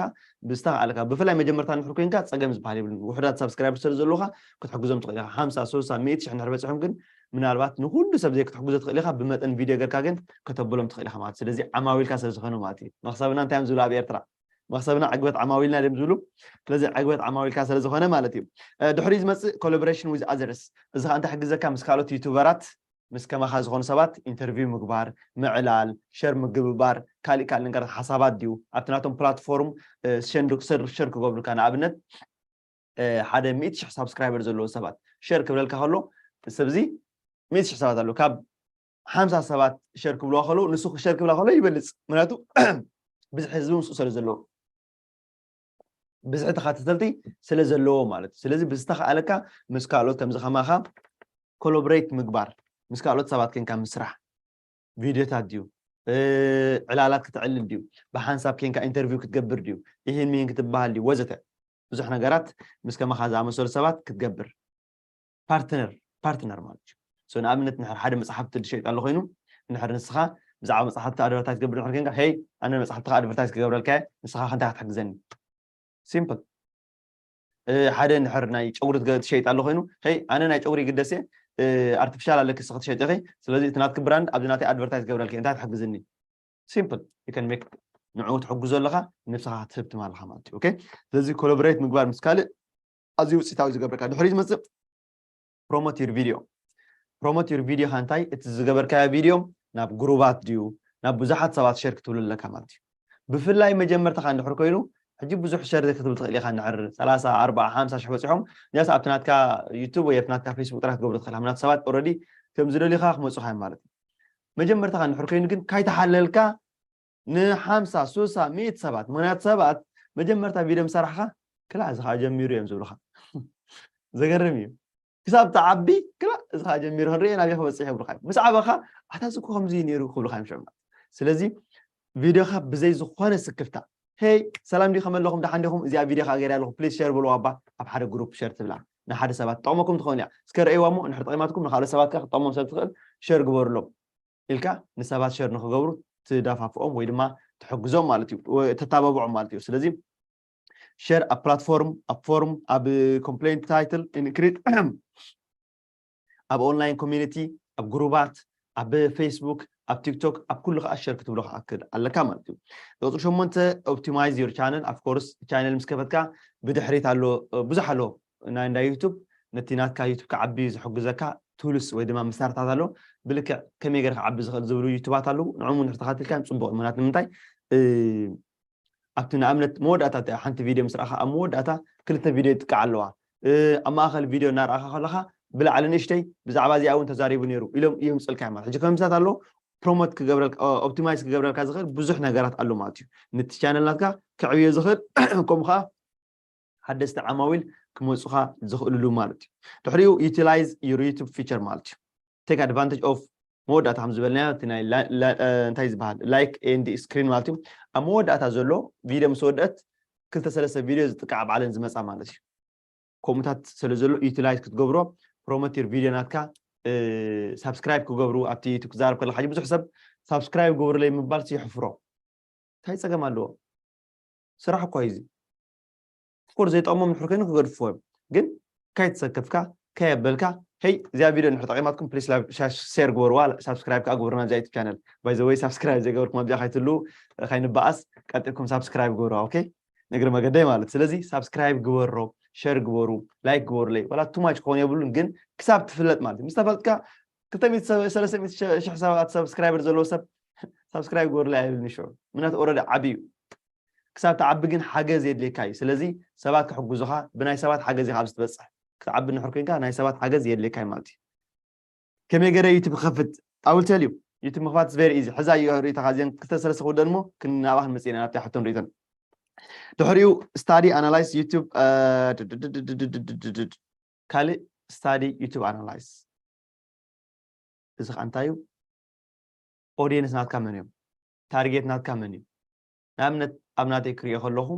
ብዝተኽኣለካ ብፍላይ መጀመርታ ንድሕር ኮይንካ ፀገም ዝበሃል የብሉን ውሕዳት ሳብስክራይበር ስለ ዘለካ ክትሕግዞም ትኽእል ኢኻ ሓምሳ ሶሳ ሚእቲ ሽሕ እንድሕር በፂሖም ግን ምናልባት ንኩሉ ሰብ ዘይክትሕግዞ ትኽእል ኢኻ ብመጠን ቪድዮ ገርካ ግን ከተብሎም ትኽእል ኢኻ ማለት ስለዚ ዓማዊልካ ስለ ዝኾኑ ማለት እዩ መኽሰብና እንታይ እዮም ዝብሉ ኣብ ኤርትራ መኽሰብና ዕግበት ዓማዊልና ድም ዝብሉ ስለዚ ዕግበት ዓማዊልካ ስለ ዝኾነ ማለት እዩ ድሕሪ ዝመፅእ collaboration with others እዚ ከዓ እንታይ ሕግዘካ ምስ ካልኦት ዩቱበራት ምስ ከማኻ ዝኾኑ ሰባት ኢንተርቪው ምግባር ምዕላል ሸር ምግብባር ካሊእ ካልእ ነገራት ሓሳባት ድዩ ኣብቲ ናቶም ፕላትፎርም ሸር ክገብሩልካ ንኣብነት ሓደ ሚእቲ ሽሕ ሳብስክራይበር ዘለዎ ሰባት ሸር ክብለልካ ከሎ ሰብዚ ሚእቲ ሽሕ ሰባት ኣለዉ ካብ ሓምሳ ሰባት ሸር ክብልዋ ከለዉ ንሱ ሸር ክብላ ከሎ ይበልፅ ምክንያቱ ብዝሒ ህዝቢ ምስኡ ስለ ዘለዎ ብዝሒ ተኸታተልቲ ስለ ዘለዎ ማለት እዩ። ስለዚ ብዝተኸኣለካ ምስ ካልኦት ከምዚ ከማኻ ኮላቦሬት ምግባር፣ ምስ ካልኦት ሰባት ኮንካ ምስራሕ፣ ቪድዮታት ድዩ ዕላላት ክትዕልል ድዩ፣ ብሓንሳብ ኮንካ ኢንተርቪው ክትገብር ድዩ፣ ይህን ሚህን ክትበሃል ድዩ ወዘተ፣ ብዙሕ ነገራት ምስ ከማኻ ዝኣመሰሉ ሰባት ክትገብር። ፓርትነር ፓርትነር ማለት እዩ። ንኣብነት ንድሕር ሓደ መፅሓፍቲ ዝሸይጥ ኣሎ ኮይኑ፣ ንድሕር ንስኻ ብዛዕባ መፅሓፍቲ ኣድቨርታይዝ ገብር ድሕር ኮንካ፣ ሄይ፣ ኣነ መፅሓፍትኻ ኣድቨርታይዝ ክገብረልካ እየ፣ ንስኻ ከንታይ ክትሕግዘኒ? ሲምፕል። ሓደ ንድሕር ናይ ጨጉሪ ትሸይጥ ኣሎ ኮይኑ፣ ሄይ፣ ኣነ ናይ ጨጉሪ ይግደስ እየ፣ ኣርቲፊሻል ኣለኪ ንስኺ ትሸይጢ ኢኺ፣ ስለዚ እቲ ናትኪ ብራንድ ኣብዚ ናተይ ኣድቨርታይዝ ክገብረልኪ እየ፣ እንታይ ትሕግዝኒ? ሲምፕል። You can make ንዕኡ ትሕግዞ ኣለኻ፣ ንብስኻ ክትህብትም ኣለኻ ማለት እዩ። ኦኬ፣ ስለዚ ኮላቦሬት ምግባር ምስ ካልእ ኣዝዩ ውፅኢታዊ ዝገብረካ። ድሕሪ ዝመፅእ ፕሮሞት ዩር ቪድዮ። ፕሮሞት ዩር ቪድዮ ከ እንታይ? እቲ ዝገበርካዮ ቪድዮ ናብ ግሩባት ድዩ ናብ ብዙሓት ሰባት ሸር ክትብሉ ኣለካ ማለት እዩ። ብፍላይ መጀመርታኻ እንድሕር ኮይኑ፣ ሕጂ ብዙሕ ሸር ክትብል ትኽእል ኢኻ። እንድሕር ሰላሳ ኣርባዓ ሓምሳ ሽሕ በፂሖም፣ ያስ ኣብቲ ናትካ ዩቱብ ወይ ኣብቲ ናትካ ፌስቡክ ጥራሕ ክትገብሩ ትኽእል ኢኻ። ምክንያቱ ሰባት ኦልሬዲ ከም ዝደልዩኻ ክመፁኻ እዮም ማለት እዩ። መጀመርታኻ እንድሕር ኮይኑ ግን ካይተሓለልካ ንሓምሳ ሱሳ ሚእቲ ሰባት፣ ምክንያቱ ሰባት መጀመርታ ቪድዮ ምሰራሕኻ፣ ክላ እዚ ከዓ ጀሚሩ እዮም ዝብሉኻ። ዘገርም እዩ። ክሳብ ትዓቢ፣ ክላ እዚ ከዓ ጀሚሩ ክንርኢ ናበይ ክበፅሕ ይብሉኻ እዮም። ምስ ዓበኻ፣ ኣታ እዚ እኮ ከምዚ እዩ ነይሩ ክብሉኻ እዮም ሽዑ ማለት። ስለዚ ቪድዮኻ ብዘይ ዝኾነ ስክፍታ፣ ሄይ፣ ሰላም ድዩ፣ ከመለኹም፣ ደሓን ዲኹም? እዚኣ ቪድዮ ከዓ ገይረ ኣለኹ፣ ፕሊዝ ሸር በልዋ እባ፣ ኣብ ሓደ ግሩፕ ሸር ትብላ፣ ንሓደ ሰባት ትጠቕመኩም ትኸውን እያ። እስከ ረእይዋ እሞ፣ እንድሕር ጠቒማትኩም ንካልኦት ሰባት ከዓ ክትጠቕሞም ሰብ ትኽእል፣ ሸር ግበሩሎም ኢልካ ንሰባት ሸር ንክገብሩ ትደፋፍኦም ወይ ድማ ትሕግዞም ማለት እዩ፣ ወይ ተተባብዖም ማለት እዩ። ስለዚ ሸር ኣብ ፕላትፎርም፣ ኣብ ፎርም፣ ኣብ ኮምፕሌንት ታይትል ኢንክሪት፣ ኣብ ኦንላይን ኮሚኒቲ፣ ኣብ ግሩባት፣ ኣብ ፌስቡክ፣ ኣብ ቲክቶክ፣ ኣብ ኩሉ ከዓ ሸር ክትብሎ ክኣክል ኣለካ ማለት እዩ። ቁፅሪ ሸሞንተ፣ ኦፕቲማይዝ ዮር ቻነል። ኣፍኮርስ ቻነል ምስ ከፈትካ ብድሕሪት ኣሎ፣ ብዙሕ ኣሎ ናይ እንዳ ዩቱብ፣ ነቲ ናትካ ዩቱብ ክዓቢ ዝሕግዘካ ቱልስ ወይ ድማ መሳርታት ኣሎ። ብልክዕ ከመይ ገይረ ክዓቢ ዝኽእል ዝብሉ ዩቱባት ኣለዉ። ንዕኡ እውን ተኸታቲልካ ጽቡቕ እዩ። ምኽንያቱ ንምንታይ? እ፣ ኣብቲ ንኣብነት መወዳእታ እቲ ሓንቲ ቪድዮ ምስ ረኣኻ፣ ኣብ መወዳእታ ክልተ ቪድዮ ይጥቃዕ ኣለዋ። እ፣ ኣብ ማእኸል ቪድዮ እናረኣኻ ከለኻ ብላዕሊ ንእሽተይ ብዛዕባ እዚኣ እውን ተዛሪቡ ነይሩ ኢሎም እዮም ይጽልካ ማለት። ሕጂ ከምስታት ኣሎ ፕሮሞት ክገብረልካ፣ ኦ-፣ ኦፕቲማይዝ ክገብረልካ ዝኽእል ብዙሕ ነገራት ኣሎ ማለት እዩ። ነቲ ቻነል ናትካ ክዕብዮ ዝኽእል፣ ከምኡ ኸዓ ሓደስቲ ዓማዊል ክመፁኻ ዝኽእልሉ ማለት እዩ። ድሕሪኡ ዩቲላይዝ ዩር ዩቱብ ፊቸር ማለት እዩ። ቴክ ኣድቫንቴጅ ኦፍ መወዳእታ ከም ዝበልናዮ፣ እቲ ናይ ላ-፣ ላ-፣ እ፣ እንታይ ዝበሃል፣ ላይክ ኤንድ ስክሪን ማለት እዩ። ኣብ መወዳእታ ዘሎ ቪድዮ ምስ ወደአት ክልተ ሰለስተ ቪድዮ ዝጥቃዕ ባዕለን ዝመፃ ማለት እዩ። ከምኡታት ስለ ዘሎ ዩቲላይዝ ክትገብሮ፣ ፕሮሞት ዩር ቪድዮ ናትካ፣ እ፣ ሳብስክራይብ ክገብሩ፣ ኣብቲ ዩቱብ ክዛረብ ከለካ ብዙሕ ሰብ ሳብስክራይብ ግበሩለይ ምባል ይሕፍሮ። እንታይ ጸገም ኣለዎ? ስራሕ እኮ እዩ እዚ። ኦፍኮርስ ዘይጠቕሞም እንድሕር ኮይኑ ክገድፍዎ እዮም። ግን ከይተሰከፍካ፣ ከየበልካ፣ ሄይ፣ እዚኣ ቪድዮ እንድሕር ጠቒማትኩም ፕሊስ ላይክ፣ ሻ-፣ ሼር ግበርዋ፣ ሳብስክራይብ ከዓ ግበሩና እዚኣ ዩቱብ ቻነል። ባይ ዘ ወይ ሳብስክራይብ ዘይገበርኩም ኣብዚኣ ከይትህልዉ፣ ከይንበኣስ ቀልጢፍኩም ሳብስክራይብ ግበርዋ። ኦኬ? ንእግሪ መገደይ ማለት። ስለዚ ሳብስክራይብ ግበሮ፣ ሸር ግበሩ፣ ላይክ ግበሩለይ። ዋላ ቱ ማች ክኸውን የብሉን፣ ግን ክሳብ ትፍለጥ ማለት እዩ። ምስ ተፈልጥካ ክልተ ሚእቲ ሰብ፣ ሰለስተ ሚእቲ ሽሕ ሰባት ሳብስክራይበር ዘለዎ ሰብ ሳብስክራይብ ግበሩለይ ኣይብልን እዩ ሽዑ። ምክንያቱ ኦልሬዲ ዓቢ እዩ። ክሳብ ትዓቢ ግን ሓገዝ የድልየካ እዩ። ስለዚ ሰባት ክሕግዙኻ፣ ብናይ ሰባት ሓገዝ ኢኻ ኣብዚ ትበጽሕ። ክትዓቢ እንድሕር ኮይንካ ናይ ሰባት ሓገዝ የድልየካ እዩ ማለት እዩ። ከመይ ገይረ ዩቱብ ክኸፍት? I will tell you. ዩቱብ ምኽፋት is very easy። ሕዛ እዩ ሪኢቶኻ እዚአን ክልተ ሰለስተ ክውደን እሞ ክን-፣ ናብኣ ክንመጽእ ኢና ናብታ ሕቶን ሪኢቶን። ድሕሪኡ ስታዲ ኣናላይዝ ዩቱብ፣ እ፣ ድ-፣ ድ-፣ ድ-፣ ድ-፣ ድ-፣ ድ-፣ ድ-፣ ድ-፣ ካልእ ስታዲ ዩቱብ ኣናላይዝ። እዚ ኸዓ እንታይ እዩ? ኦዲየንስ ናትካ መን እዮም? ታርጌት ናትካ መን እዩ? ንኣብነት ኣብ ናተይ ክሪኦ ከለኹ፣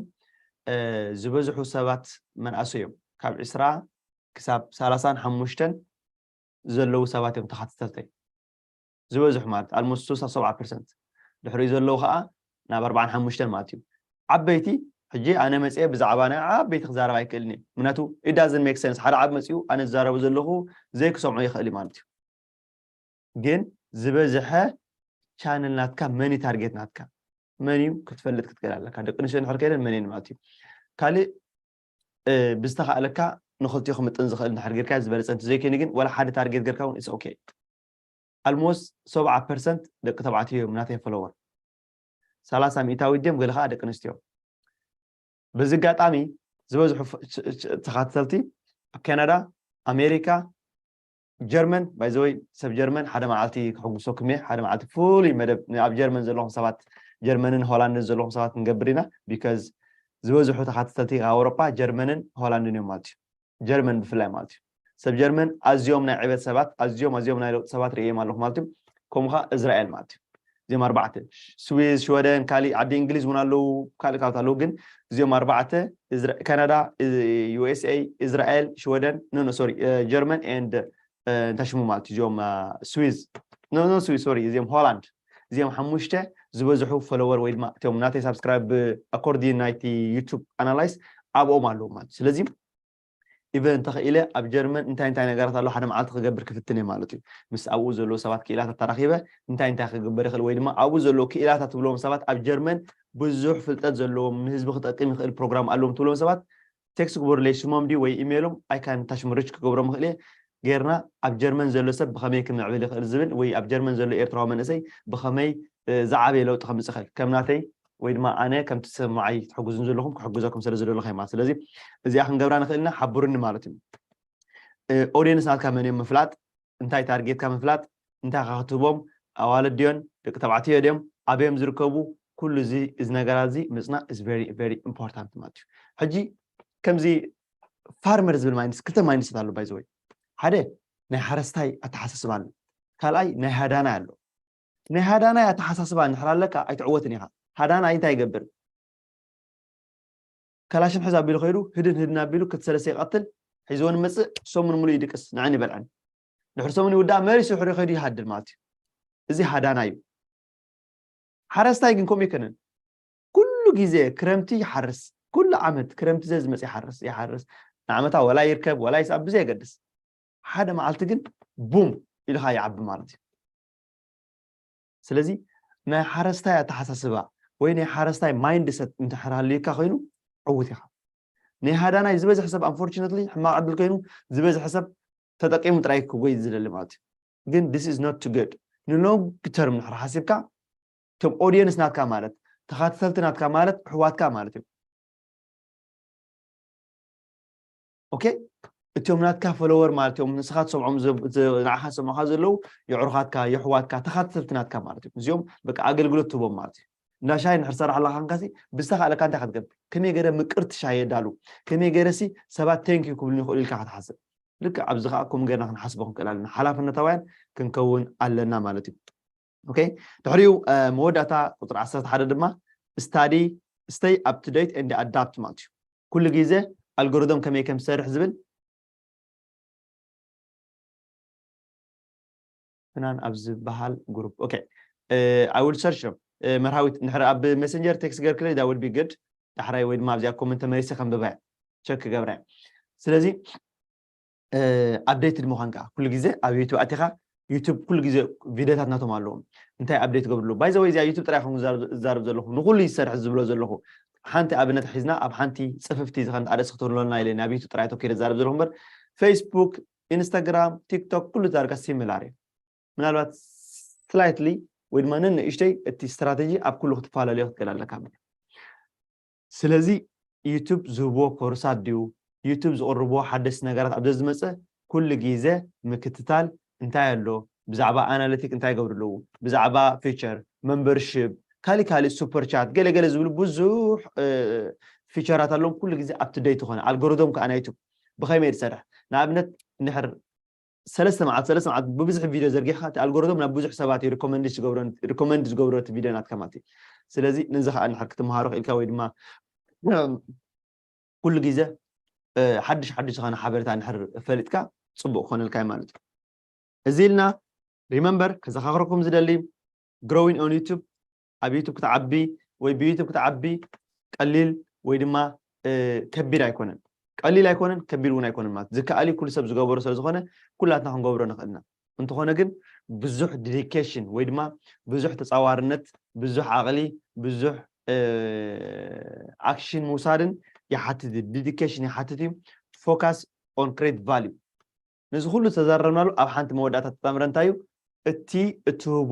እ፣ ዝበዝሑ ሰባት መናእሰይ እዮም። ካብ ዕስራ ክሳብ ሰላሳን ሓሙሽተን ዘለዉ ሰባት እዮም ተኸታተልተይ። ዝበዝሑ ማለት ኣልሞስት ስሳ ሰብዓ ፐርሰንት። ድሕሪኡ ዘለዉ ኸዓ ናብ ኣርባዓን ሓሙሽተን ማለት እዩ። ዓበይቲ፣ ሕጂ ኣነ መፅየ ብዛዕባ ናይ ዓበይቲ ክዛረብ ኣይክእልን እየ። ምክንያቱ it doesn't make sense። ሓደ ዓቢ መፂኡ ኣነ ዝዛረቡ ዘለኹ ዘይክሰምዖ ይኽእል እዩ ማለት እዩ። ግን ዝበዝሐ ቻነል ናትካ መን እዩ ታርጌት ናትካ? መን እዩ ክትፈልጥ ክትክእል ኣለካ። ደቂ ኣንስትዮ እንድሕር ከይደን መን እየን ማለት እዩ። ካልእ፣ እ፣ ብዝተኻእለካ ንኽልቲኡ ክምጥን ዝኽእል እንድሕር ጌርካ ዝበለፀ፣ እንተዘይኮይኑ ግን ዋላ ሓደ ታርጌት ጌርካ እውን it's okay። ኣልሞስት ሰብዓ ፐርሰንት ደቂ ተባዕትዮ እዮም ናተይ ፎሎወር። ሰላሳ ሚእታዊት ድዮም፣ ገለ ከዓ ደቂ ኣንስትዮ። በዚ ኣጋጣሚ ዝበዝሑ ፍ-፣ ች-፣ ች-፣ ተኸታተልቲ ኣብ ካናዳ፣ ኣሜሪካ፣ ጀርመን፣ ባይ ዘ ወይ ሰብ ጀርመን ሓደ መዓልቲ ክሕጉሰኩም እየ። ሓደ መዓልቲ ፍሉይ መደብ ን-፣ ኣብ ጀርመን ዘለኹም ሰባት፣ ጀርመንን ሆላንድን ዘለኹም ሰባት ክንገብር ኢና። ቢካዝ ዝበዝሑ ተኻተልቲ ኣውሮጳ ጀርመንን ሆላንድን እዮም ማለት እዩ። ጀርመን ብፍላይ ማለት እዩ። ሰብ ጀርመን ኣዝዮም ናይ ዕበት ሰባት፣ ኣዝዮም ኣዝዮም ናይ ለውጢ ሰባት ርእዮም ኣለኹ ማለት እዩ። ከምኡ ኸዓ እስራኤል ማለት እዩ። እዚኦም ኣርባዕተ፣ ስዊዝ፣ ሽወደን፣ ካሊእ ዓዲ እንግሊዝ እውን ኣለዉ፣ ካልእ ካልኦት ኣለዉ። ግን እዚኦም ኣርባዕተ፣ እስራ- ካናዳ፣ ዩ ኤስ ኤ፣ እስራኤል፣ ሽወደን፣ ኖ ኖ ሶሪ፣ ጀርመን ኤንድ እንታይ ሽሙ ማለት እዩ፣ እዚኦም ስዊዝ፣ ኖ ኖ ስዊዝ ሶሪ፣ እዚኦም ሆላንድ፣ እዚኦም ሓሙሽተ ዝበዝሑ ፎሎወር ወይ ድማ እቶም ናተይ ሳብስክራይብ ኣኮርዲን ናይቲ ዩቱብ ኣናላይስ ኣብኦም ኣለዉ ማለት እዩ። ስለዚ ኢቨን እንተኽኢለ ኣብ ጀርመን እንታይ እንታይ ነገራት ኣሎ ሓደ መዓልቲ ክገብር ክፍትን እየ ማለት እዩ። ምስ ኣብኡ ዘለዉ ሰባት ክኢላታት ተራኺበ እንታይ እንታይ ክግበር ይኽእል ወይ ድማ ኣብኡ ዘለዉ ክኢላታት ትብሎም ሰባት ኣብ ጀርመን ብዙሕ ፍልጠት ዘለዎም ንህዝቢ ክጠቅም ይኽእል ፕሮግራም ኣለዎም ትብሎም ሰባት ቴክስት ግበሩለይ፣ ስሞም ድዩ ወይ ኢሜይሎም፣ I can touch reach ክገብሮም ይኽእል እየ። ጌርና ኣብ ጀርመን ዘሎ ሰብ ብኸመይ ክምዕብል ይኽእል ዝብል ወይ ኣብ ጀርመን ዘሎ ኤርትራዊ መንእሰይ ብኸመይ ዝዓበየ ለውጢ ከምፅእ ይኽእል ከም ናተይ ወይ ድማ ኣነ ከምቲ ሰማዓይ ትሕግዙን ዘለኹም ክሕግዘኩም ስለ ዝደለኹ ማለት። ስለዚ እዚኣ ክንገብራ ንኽእል ኢና፣ ሓብሩኒ ማለት እዩ። ኦዲየንስ ናትካ መን እዮም ምፍላጥ፣ እንታይ ታርጌትካ ምፍላጥ፣ እንታይ ካ ክትህቦም፣ ኣዋልድ ድዮን ደቂ ተባዕትዮ ድዮም፣ ኣበዮም ዝርከቡ፣ ኩሉ እዚ እዚ ነገራት እዚ ምፅና is very very important ማለት እዩ። ሕጂ ከምዚ ፋርመር ዝብል ማይንድስ ክልተ ማይንድሰት ኣሎ ባይ ዘወይ ሓደ ናይ ሓረስታይ ኣተሓሳስባ ኣሎ፣ ካልኣይ ናይ ሃዳናይ ኣሎ። ናይ ሃዳናይ ኣተሓሳስባ እንድሕር ኣለካ ኣይትዕወትን ኢኻ። ሃዳናይ እንታይ ይገብር? ከላሽን ሕዝ ኣቢሉ ከይዱ ህድን ህድን ኣቢሉ ክልተ ሰለስተ ይቐትል፣ ሒዝወን መፅእ፣ ሰሙን ሙሉእ ይድቅስ፣ ንዕን ይበልዐን። ድሕሪ ሰሙን ይውዳእ፣ መሊሱ ድሕሪ ከይዱ ይሃድን ማለት እዩ። እዚ ሃዳና እዩ። ሓረስታይ ግን ከምኡ ይከነን። ኩሉ ግዜ ክረምቲ ይሓርስ፣ ኩሉ ዓመት ክረምቲ ዘዝመፅ ይሓርስ ይሓርስ፣ ንዓመታ ወላ ይርከብ ወላ ይስኣብ ብዘየገድስ ሓደ መዓልቲ ግን ቡም ኢልካ ይዓቢ ማለት እዩ። ስለዚ ናይ ሓረስታይ ኣተሓሳስባ ወይ ናይ ሓረስታይ ማይንድሰት እንድሕር ሃልዩካ ኮይኑ ዕውት ኢኻ። ናይ ሃዳናይ ዝበዝሕ ሰብ ኣንፎርቹነትሊ ሕማቕ ዕድል ኮይኑ ዝበዝሕ ሰብ ተጠቂሙ ጥራይ ክጎይ ዝደሊ ማለት እዩ። ግን this is not too good። ንሎንግ ተርም እንድሕር ሓሲብካ እቶም ኦዲየንስ ናትካ ማለት ተኻተልቲ ናትካ ማለት ኣሕዋትካ ማለት እዩ። ኦኬ እቶም ናትካ ፎሎወር ማለት እዮም ንስኻ ትሰምዖም ንዓኻ ዝሰምዑኻ ዘለዉ የዕሩኻትካ የሕዋትካ ተኻተልቲ ናትካ ማለት እዮም። እዚኦም በቃ ኣገልግሎት ትህቦም ማለት እዩ። እንዳ ሻሂ እንድሕር ትሰርሕ ኣለኻ ንካሲ ብዝተኻእለካ እንታይ ክትገብር ከመይ ገይረ ምቅርቲ ሻሂ የዳሉ ከመይ ገይረሲ ሰባት thank you ክብሉኒ ይኽእሉ ኢልካ ክትሓስብ። ልክዕ ኣብዚ ከዓ ከምኡ ገይርና ክንሓስቦ ክንክእል ኣለና። ሓላፍነታውያን ክንከውን ኣለና ማለት እዩ። ኦኬ ድሕሪኡ መወዳእታ ቁፅሪ ዓሰርተ ሓደ ድማ study stay up to date and adapt ማለት እዩ። ኩሉ ግዜ ኣልጎሪቶም ከመይ ከም ዝሰርሕ ዝብል ፍናን ኣብ ዝበሃል ግሩፕ okay I will search them። መርሃዊት እንድሕር ኣብ ሜሴንጀር ቴክስት ገርክለይ that would be good። ዳሕራይ ወይ ድማ ኣብዚኣ ኮመንት ተመሊሰ ከንብባ እየ ቸክ ክገብራ እየ። ስለዚ ኣፕዴትድ ምዃን ከዓ ኩሉ ግዜ ኣብ ዩቱብ ኣቲኻ ዩቱብ ኩሉ ግዜ ቪድዮታት ናቶም ኣለዎም። እንታይ ኣፕዴት ገብርሉ ባይ ዘ ወይ እዚኣ ዩቱብ ጥራይ ከም ዝዛረብ ዘለኹ ንኩሉ ይሰርሕ ዝብሎ ዘለኹ ሓንቲ ኣብነት ሒዝና ኣብ ሓንቲ ፅፍፍቲ ዝኸነት ኣርእስቲ ክትህልወልና ኢለ ናብ ዩቱብ ጥራይ ተኪረ ዝዛረብ ዘለኹ እምበር ፌስቡክ ኢንስታግራም ቲክቶክ ኩሉ ዳርጋ ሲሚላር እዩ። ምናልባት ስላይትሊ ወይ ድማ ነንእሽተይ እቲ ስትራተጂ ኣብ ኩሉ ክትፈላለዮ ክትክእል ኣለካ። ስለዚ ዩቱብ ዝህብዎ ኮርሳት ድዩ ዩቱብ ዝቕርብዎ ሓደስቲ ነገራት ኣብ ዘዝመፀ ኩሉ ግዜ ምክትታል እንታይ ኣሎ ብዛዕባ ኣናሊቲክ እንታይ ይገብሩ ኣለዉ ብዛዕባ ፊቸር መንበርሽፕ ካሊእ ካሊእ ሱፐር ቻት ገለ ገለ ዝብሉ ብዙሕ ፊቸራት ኣለዎም። ኩሉ ግዜ ኣፕ ቱ ዴት ዝኾነ ኣልጎሪቶም ከዓ ናይ ዩቱብ ብኸመይ ዝሰርሕ ንኣብነት እንድሕር ሰለስተ መዓልቲ ሰለስተ መዓልቲ ብብዝሒ ቪድዮ ዘርጊሕካ እቲ ኣልጎሪቶም ናብ ብዙሕ ሰባት እዩ ሪኮመንድ ዝገብሮ ሪኮመንድ ዝገብሮ እቲ ቪድዮ ናትካ ማለት እዩ። ስለዚ ነዚ ከዓ እንድሕር ክትመሃሮ ክኢልካ ወይ ድማ ኩሉ ግዜ ሓድሽ ሓድሽ ዝኾነ ሓበሬታ እንድሕር ፈሊጥካ ፅቡቅ ክኾነልካ እዩ ማለት እዩ። እዚ ኢልና ሪመምበር ከዘኻኽረኩም ዝደሊ growing on YouTube ኣብ ዩቱብ ክትዓቢ ወይ ብዩቱብ ክትዓቢ ቀሊል ወይ ድማ ከቢድ ኣይኮነን። ቀሊል ኣይኮነን ከቢድ እውን ኣይኮነን ማለት ዝከኣል ኩሉ ሰብ ዝገበሮ ስለ ዝኾነ ኩላትና ክንገብሮ ንኽእልና። እንተኾነ ግን ብዙሕ ዲዲኬሽን ወይ ድማ ብዙሕ ተፃዋርነት ብዙሕ ዓቕሊ ብዙሕ ኣክሽን ምውሳድን ይሓትት እዩ። ዲዲኬሽን ይሓትት እዩ። Focus on create value። ነዚ ኩሉ ዝተዛረብናሉ ኣብ ሓንቲ መወዳእታ ተጣምረ እንታይ እዩ እቲ እትህቦ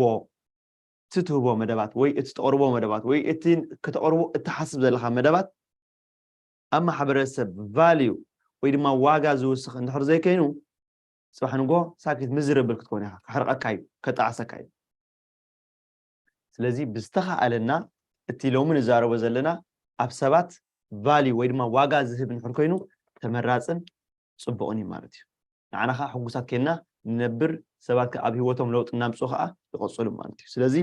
እቲ ትህቦ መደባት ወይ እቲ ተቕርቦ መደባት ወይ እቲ ከተቕርቦ እትሓስብ ዘለካ መደባት ኣብ ማሕበረሰብ ቫልዩ ወይ ድማ ዋጋ ዝውስኽ እንድሕር ዘይከይኑ ፅባሕ ንጎ ሳኪት ምዝርብል ክትኮን ኢኻ። ክሕርቐካ እዩ፣ ከጣዕሰካ እዩ። ስለዚ ብዝተኻኣለና እቲ ሎሚ ንዛረቦ ዘለና ኣብ ሰባት ቫልዩ ወይ ድማ ዋጋ ዝህብ እንድሕር ኮይኑ ተመራፅን ፅቡቕን እዩ ማለት እዩ። ንዓና ከዓ ሕጉሳት ኮይንና ንነብር፣ ሰባት ከዓ ኣብ ህይወቶም ለውጢ እናምፅኡ ከዓ ይቐፅሉ ማለት እዩ። ስለዚ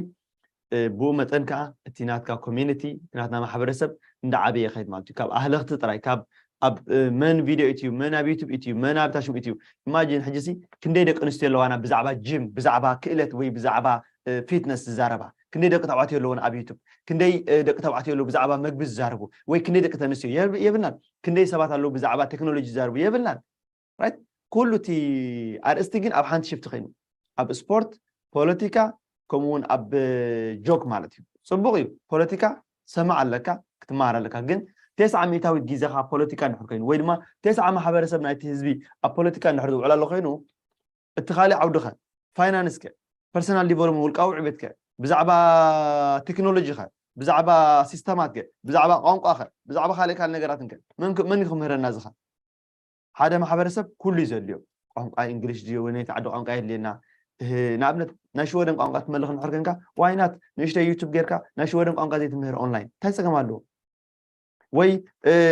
ብኡ መጠን ከዓ እቲ ናትካ ኮሚኒቲ፣ እቲ ናትና ማሕበረሰብ እንዳዓበየ ይኸይድ ማለት እዩ። ካብ ኣህለኽቲ ጥራይ፣ ካብ ኣብ መን ቪድዮ ኢትዩ፣ መን ኣብ ዩቱብ ኢትዩ፣ መን ኣብ ታሽሙ ኢትዩ። ኢማጂን ሕጂ ሲ ክንደይ ደቂ ኣንስትዮ ኣለዋና ብዛዕባ ጂም፣ ብዛዕባ ክእለት ወይ ብዛዕባ ፊትነስ ዝዛረባ፣ ክንደይ ደቂ ተባዕትዮ ኣለዎን ኣብ ዩቱብ፣ ክንደይ ደቂ ተባዕትዮ ኣለዉ ብዛዕባ መግቢ ዝዛረቡ፣ ወይ ክንደይ ደቂ ተንስትዮ የብልናን። ክንደይ ሰባት ኣለዉ ብዛዕባ ቴክኖሎጂ ዝዛረቡ፣ የብልናን። ራይት? ኩሉ እቲ ኣርእስቲ ግን ኣብ ሓንቲ ሽፍቲ ኮይኑ፣ ኣብ ስፖርት፣ ፖለቲካ፣ ከምኡ እውን ኣብ ጆክ ማለት እዩ። ፅቡቕ እዩ። ፖለቲካ ሰማዕ ኣለካ፣ ክትመሃር ኣለካ። ግን ተስዓ ሚእታዊት ግዜኻ ፖለቲካ እንድሕር ኮይኑ፣ ወይ ድማ ተስዓ ማሕበረሰብ ናይቲ ህዝቢ ኣብ ፖለቲካ እንድሕር ዝውዕል ኣሎ ኮይኑ፣ እቲ ካልእ ዓውዲ ኸ፣ ፋይናንስ ከ፣ ፐርሰናል ዲቨሎፕመንት፣ ውልቃዊ ዕቤት ከ፣ ብዛዕባ ቴክኖሎጂ ኸ፣ ብዛዕባ ሲስተማት ከ፣ ብዛዕባ ቋንቋ ኸ፣ ብዛዕባ ካልእ ካልእ ነገራትን ከ፣ መን ክ- መን እዩ ክምህረና እዚ ኸ? ሓደ ማሕበረሰብ ኩሉ እዩ ዘድልዮ። ቋንቋ እንግሊሽ ድዩ ወይ ናይቲ ዓዲ ቋንቋ የድልየና። ንኣብነት ናይ ሽወደን ቋንቋ ትመልኽ እንድሕር ኮንካ፣ ዋይናት ንእሽተይ ዩቱብ ጌርካ ናይ ሽወደን ቋንቋ ዘይትምህር ኦንላይን እንታይ ፀገም ኣለዎ? ወይ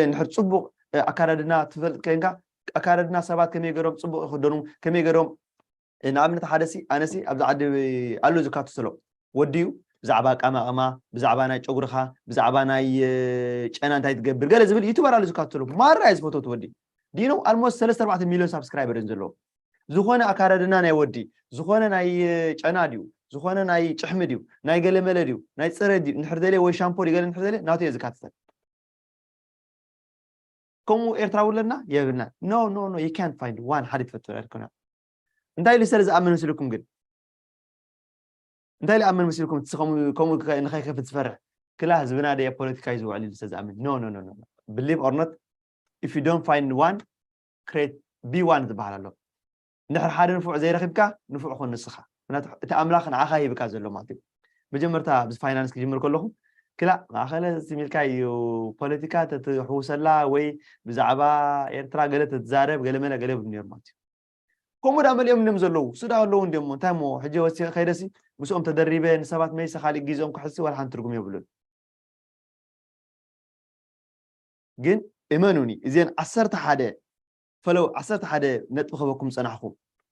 እንድሕር ፅቡቕ ኣካዳድና ትፈልጥ ኮንካ፣ ኣካዳድና ሰባት ከመይ ገይሮም ፅቡቕ ይኽደኑ፣ ከመይ ገይሮም ንኣብነት ሓደ ሲ ኣነ ሲ ኣብዚ ዓዲ ኣሎ ዝካትተሎ ወዲ እዩ። ብዛዕባ ኣቃማቕማ፣ ብዛዕባ ናይ ጨጉርኻ፣ ብዛዕባ ናይ ጨና እንታይ ትገብር ገለ ዝብል ዩቱበር ኣሎ ዝካትተሎ። ማራ እየ ዝፈትዎ እቲ ወዲ። ዲኖ ኣልሞስት ሰለስተ ኣርባዕተ ሚሊዮን ሳብስክራይበር እዮም ዘለዎ። ዝኾነ ኣካዳድና ናይ ወዲ፣ ዝኾነ ናይ ጨና ድዩ፣ ዝኾነ ናይ ጭሕሚ ድዩ፣ ናይ ገለመለ ድዩ፣ ናይ ፅሬት ድዩ እንድሕር ደልየ ወይ ሻምፖ ድዩ ገለ እንድሕር ደልየ ናቱ እየ ዝካትተል። ከምኡ ኤርትራ ውለድና የብልና። No, no, no, you can't find one ሓደ ትፈጥሩ ኣይኮና። እንታይ ኢሉ ስለ ዝኣምን መስልኩም ግን? እንታይ ኢሉ ኣምን መስልኩም? እቲ ከምኡ ንኸይከፍት ዝፈርሕ ክላ ህዝብና ደየ ፖለቲካ እዩ ዝውዕል ኢሉ ስለ ዝኣምን። No, no, no, no. Believe or not, if you don't find one, create, be one ዝበሃል ኣሎ። እንድሕር ሓደ ንፉዕ ዘይረኺብካ ንፉዕ ኩን ንስኻ። ምክንያቱ እቲ ኣምላኽ ንዓኻ ሂብካ ዘሎ ማለት እዩ። መጀመርታ ኣብዚ ፋይናንስ ክጅምር ከለኹ ክላ ማእኸለ ዝሚልካ እዩ ፖለቲካ ተትሕውሰላ ወይ ብዛዕባ ኤርትራ ገለ ተትዛረብ ገለ መለ ገለ ይብሉ ነይሩ ማለት እዩ። ከምኡ ዳ መሊኦም እዮም ዘለዉ ሱዳ ኣለዉ እንዲሞ እንታይ ሞ ሕጂ ወሲ ከይደሲ ምስኦም ተደሪበ ንሰባት መይሰ ካሊእ ግዜኦም ክሕሲ ዋላ ሓንቲ ትርጉም የብሉን። ግን እመኑኒ እዚን ዓሰርተ ሓደ ፈለው ዓሰርተ ሓደ ነጥቢ ክበኩም ፀናሕኹ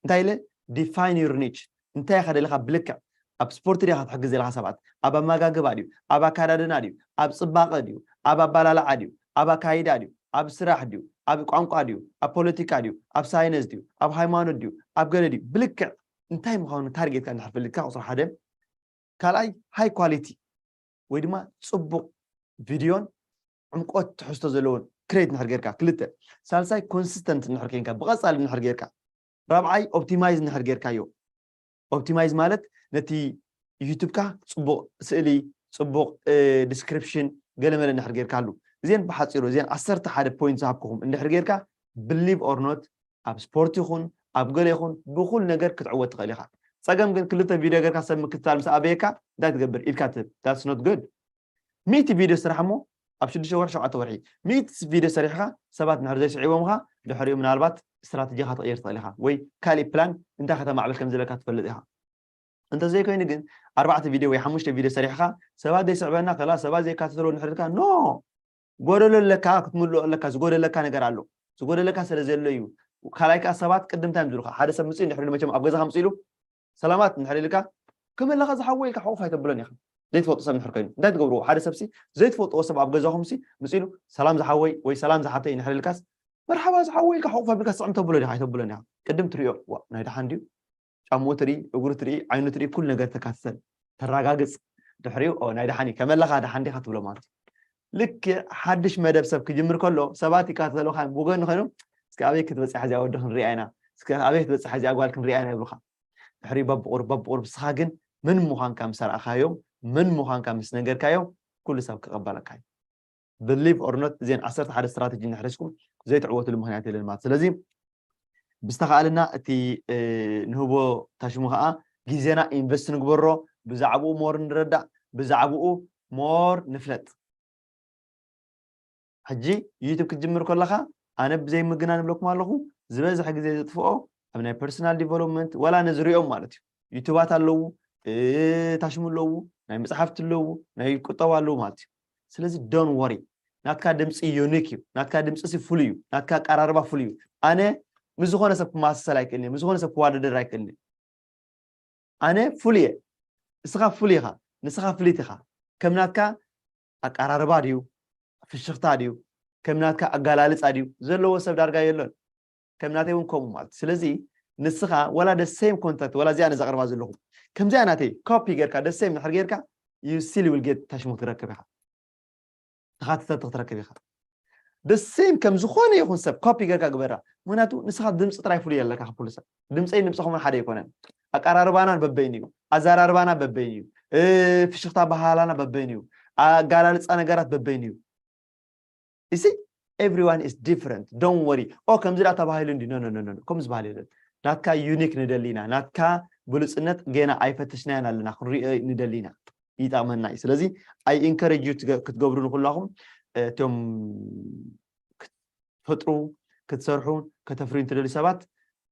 እንታይ ኢለ define your niche እንታይ ኢኻ ደለኻ ብልክዕ ኣብ ስፖርት ዲኻ ትሕግዝ ዘለኻ ሰባት ኣብ ኣመጋግባ ድዩ ኣብ ኣካዳድና ድዩ ኣብ ፅባቐ ድዩ ኣብ ኣባላልዓ ድዩ ኣብ ኣካይዳ ድዩ ኣብ ስራሕ ድዩ ኣብ ቋንቋ ድዩ ኣብ ፖለቲካ ድዩ ኣብ ሳይነስ ድዩ ኣብ ሃይማኖት ድዩ ኣብ ገለ ድዩ ብልክዕ እንታይ ምዃኑ ታርጌትካ እንድሕር ፈሊጥካ ቁፅሪ ሓደ ካልኣይ ሃይ ኳሊቲ ወይ ድማ ፅቡቕ ቪድዮን ዕምቆት ትሕዝቶ ዘለዎን ክሬት እንድሕር ጌርካ ክልተ ሳልሳይ ኮንሲስተንት እንድሕር ኬንካ ብቐፃሊ እንድሕር ጌርካ ራብዓይ ኦፕቲማይዝ እንድሕር ጌርካዮ ኦፕቲማይዝ ማለት ነቲ ዩቱብካ ፅቡቕ ስእሊ ፅቡቕ ዲስክሪፕሽን ገለመለ እንድሕር ጌርካሉ እዚን ብሓፂሩ እዚን ዓሰርተ ሓደ ፖይንት ዝሃብኩኹም እንድሕር ጌርካ ብሊቭ ኦር ኖት ኣብ ስፖርት ይኹን ኣብ ገለ ይኹን ብኩል ነገር ክትዕወት ትኽእል ኢኻ ፀገም ግን ክልተ ቪድዮ ጌርካ ሰብ ምክትታል ምስ ኣበየካ እንታይ ትገብር ኢድካ ትህብ that's not good ሚእቲ ቪድዮ ስራሕ እሞ ኣብ ሽዱሽተ ወርሒ ሸውዓተ ወርሒ ሚእቲ ቪድዮ ሰሪሕኻ ሰባት እንድሕር ዘይስዒቦምኻ ድሕሪኡ ምናልባት ስትራተጂኻ ትቕይር ትኽእል ኢኻ ወይ ካሊእ ፕላን እንታይ ከተማዕብል ከም ዘለካ ትፈልጥ ኢኻ እንተዘይኮይኑ ግን ኣርባዕተ ቪድዮ ወይ ሓሙሽተ ቪድዮ ሰሪሕኻ ሰባት ዘይስዕበና ከላ ሰባት ዘይካተተሎ እንድሕር ኢልካ ኖ ጎደሎ ኣለካ ክትምልኦ ኣለካ ዝጎደለካ ነገር ኣሎ ዝጎደለካ ስለ ዘሎ እዩ ካልኣይ ከዓ ሰባት ቅድም እንታይ ዝብሉካ ሓደ ሰብ ምፅኡ እንድሕር ኢሉ መቸም ኣብ ገዛኻ ምፅኡ ኢሉ ሰላማት እንድሕር ኢልካ ከመለኻ ዝሓወ ኢልካ ሕቑፍ ኣይተብሎን ኢኻ ዘይትፈልጦ ሰብ እንድሕር ኮይኑ እንታይ ትገብርዎ ሓደ ሰብሲ ዘይትፈልጥዎ ሰብ ኣብ ገዛኹምሲ ምፅኡ ኢሉ ሰላም ዝሓወይ ወይ ሰላም ዝሓተይ እንድሕር ኢልካስ መርሓባ ዝሓወ ኢልካ ሕቑፍ ኣቢልካ ስዕም ተብሎ ዲኻ ኣይተብሎን ኢኻ ቅድም ትሪኦ ዋ ናይ ደሓን ድዩ ጫምኡ ትርኢ እግሩ ትርኢ ዓይኑ ትርኢ ኩሉ ነገር ተካትተል ተራጋግፅ ድሕሪኡ ናይ ደሓን እዩ ከመለኻ ደሓን ዲኻ ትብሎ ማለት እዩ ልክ ሓድሽ መደብ ሰብ ክጅምር ከሎ ሰባት ይካተለካ ብጎኒ ኮይኖም እስኪ ኣበይ ክትበፅሕ እዚኣ ወዲ ክንሪኣ ኢና እስኪ ኣበይ ክትበፅሕ እዚኣ ጓል ክንሪኣ ኢና ይብሉካ ድሕሪ በብቁር በብቁር ብስኻ ግን ምን ምዃንካ ምስ ኣርኣኻዮም ምን ምዃንካ ምስ ነገርካዮም ኩሉ ሰብ ክቐበለካ እዩ believe or not እዚን ዓሰርተ ሓደ ስትራተጂ እንድሕር ሒዝኩም ዘይትዕወትሉ ምኽንያት የለን ማለት ስለዚ ብዝተኻእለና እቲ ንህቦ ታሽሙ ከዓ ግዜና ኢንቨስት ንግበሮ ብዛዕባኡ ሞር ንረዳእ ብዛዕባኡ ሞር ንፍለጥ ሕጂ ዩቱብ ክትጅምር ከለኻ ኣነ ብዘይ ምግናን እብለኩም ኣለኹ ዝበዝሐ ግዜ ዘጥፍኦ ኣብ ናይ ፐርሰናል ዲቨሎፕመንት ዋላ ነዝሪኦም ማለት እዩ ዩቱባት ኣለዉ ታሽሙ ኣለዉ ናይ መፅሓፍቲ ኣለዉ ናይ ቁጠባ ኣለዉ ማለት እዩ ስለዚ don't worry ናትካ ድምፂ ዩኒክ እዩ። ናትካ ድምፂ ሲ ፍሉይ እዩ። ናትካ ኣቀራርባ ፍሉይ እዩ። ኣነ ምስ ዝኾነ ሰብ ክመሳሰል ኣይክእልን እየ። ምስ ዝኾነ ሰብ ክዋዳደር ኣይክእልን እየ። ኣነ ፍሉይ እየ። ንስኻ ፍሉይ ኢኻ። ንስኻ ፍልይቲ ኢኻ። ከም ናትካ ኣቀራርባ ድዩ፣ ፍሽኽታ ድዩ፣ ከም ናትካ ኣገላልፃ ድዩ ዘለዎ ሰብ ዳርጋ የሎን። ከም ናተይ እውን ከምኡ ማለት እዩ። ስለዚ ንስኻ ወላ the same content፣ ወላ እዚኣ ነዛ ቅርባ ዘለኹ ከምዚኣ ናተይ ኮፒ ጌርካ the same ንድሕር ጌርካ፣ you still will get ታሽሙ ክትረክብ ኢኻ። ተኻተልቲ ክትረክብ ኢኻ። The same ከም ዝኾነ ይኹን ሰብ ኮፒ ጌርካ ግበራ። ምክንያቱ ንስኻ ድምፂ ጥራይ ፍሉይ ኣለካ ካብ ኩሉ ሰብ። ድምፀይ ድምፅኹምን ሓደ ኣይኮነን። ኣቀራርባና በበይኑ እዩ። ኣዘራርባና በበይኑ እዩ። እ፣ ፍሽኽታ ባህላና በበይኑ እዩ። ኣጋላልፃ ነገራት በበይኑ እዩ። You see, everyone is different. Don't worry. ኦ ከምዚ ዳ ተባሂሉ እንዲ no no no no no፣ ከምዚ ዝበሃል የለን። ናትካ ዩኒክ ንደሊ ኢና። ናትካ ብሉፅነት ገና ኣይፈተሽናያን ኣለና፣ ክንሪኦ ንደሊ ኢና። ይጠቕመና እዩ። ስለዚ I encourage you ክትገብሩ ንኩላኹም፣ እ፣ እቶም ክትፈጥሩ፣ ክትሰርሑ፣ ከተፍርዩ እንትደልዩ ሰባት፣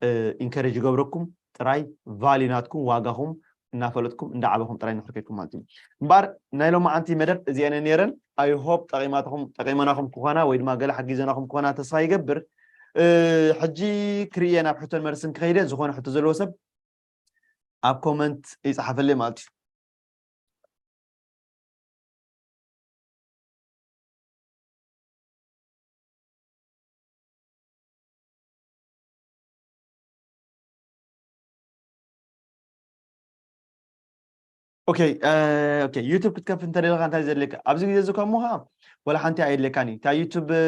እ፣ ኢንከሬጅ ይገብረኩም። ጥራይ ቫልዩ ናትኩም፣ ዋጋኹም እናፈለጥኩም እንዳዓበኹም ጥራይ ንክርከድኩም ማለት እዩ። እምበኣር ናይ ሎማዓንቲ መደብ እዚአን ነይረን። I hope ጠቂማትኹም፣ ጠቂመናኹም ክኾና ወይ ድማ ገለ ሓጊዘናኹም ክኾና ተስፋ ይገብር። እ፣ ሕጂ ክርእየ ናብ ሕቶን መልስን ክኸይደ፣ ዝኾነ ሕቶ ዘለዎ ሰብ ኣብ ኮመንት ይጽሓፈለይ ማለት እዩ። ኦኬ፣ እ፣ ኦኬ፣ ዩቱብ ክትከፍት እንተደለካ እንታይ ዘድልየካ? ኣብዚ ግዜ እዚ እኳ እሞ ኸዓ ወላ ሓንቲ ኣየድልየካን እዩ። እታ ዩቱብ፣ እ፣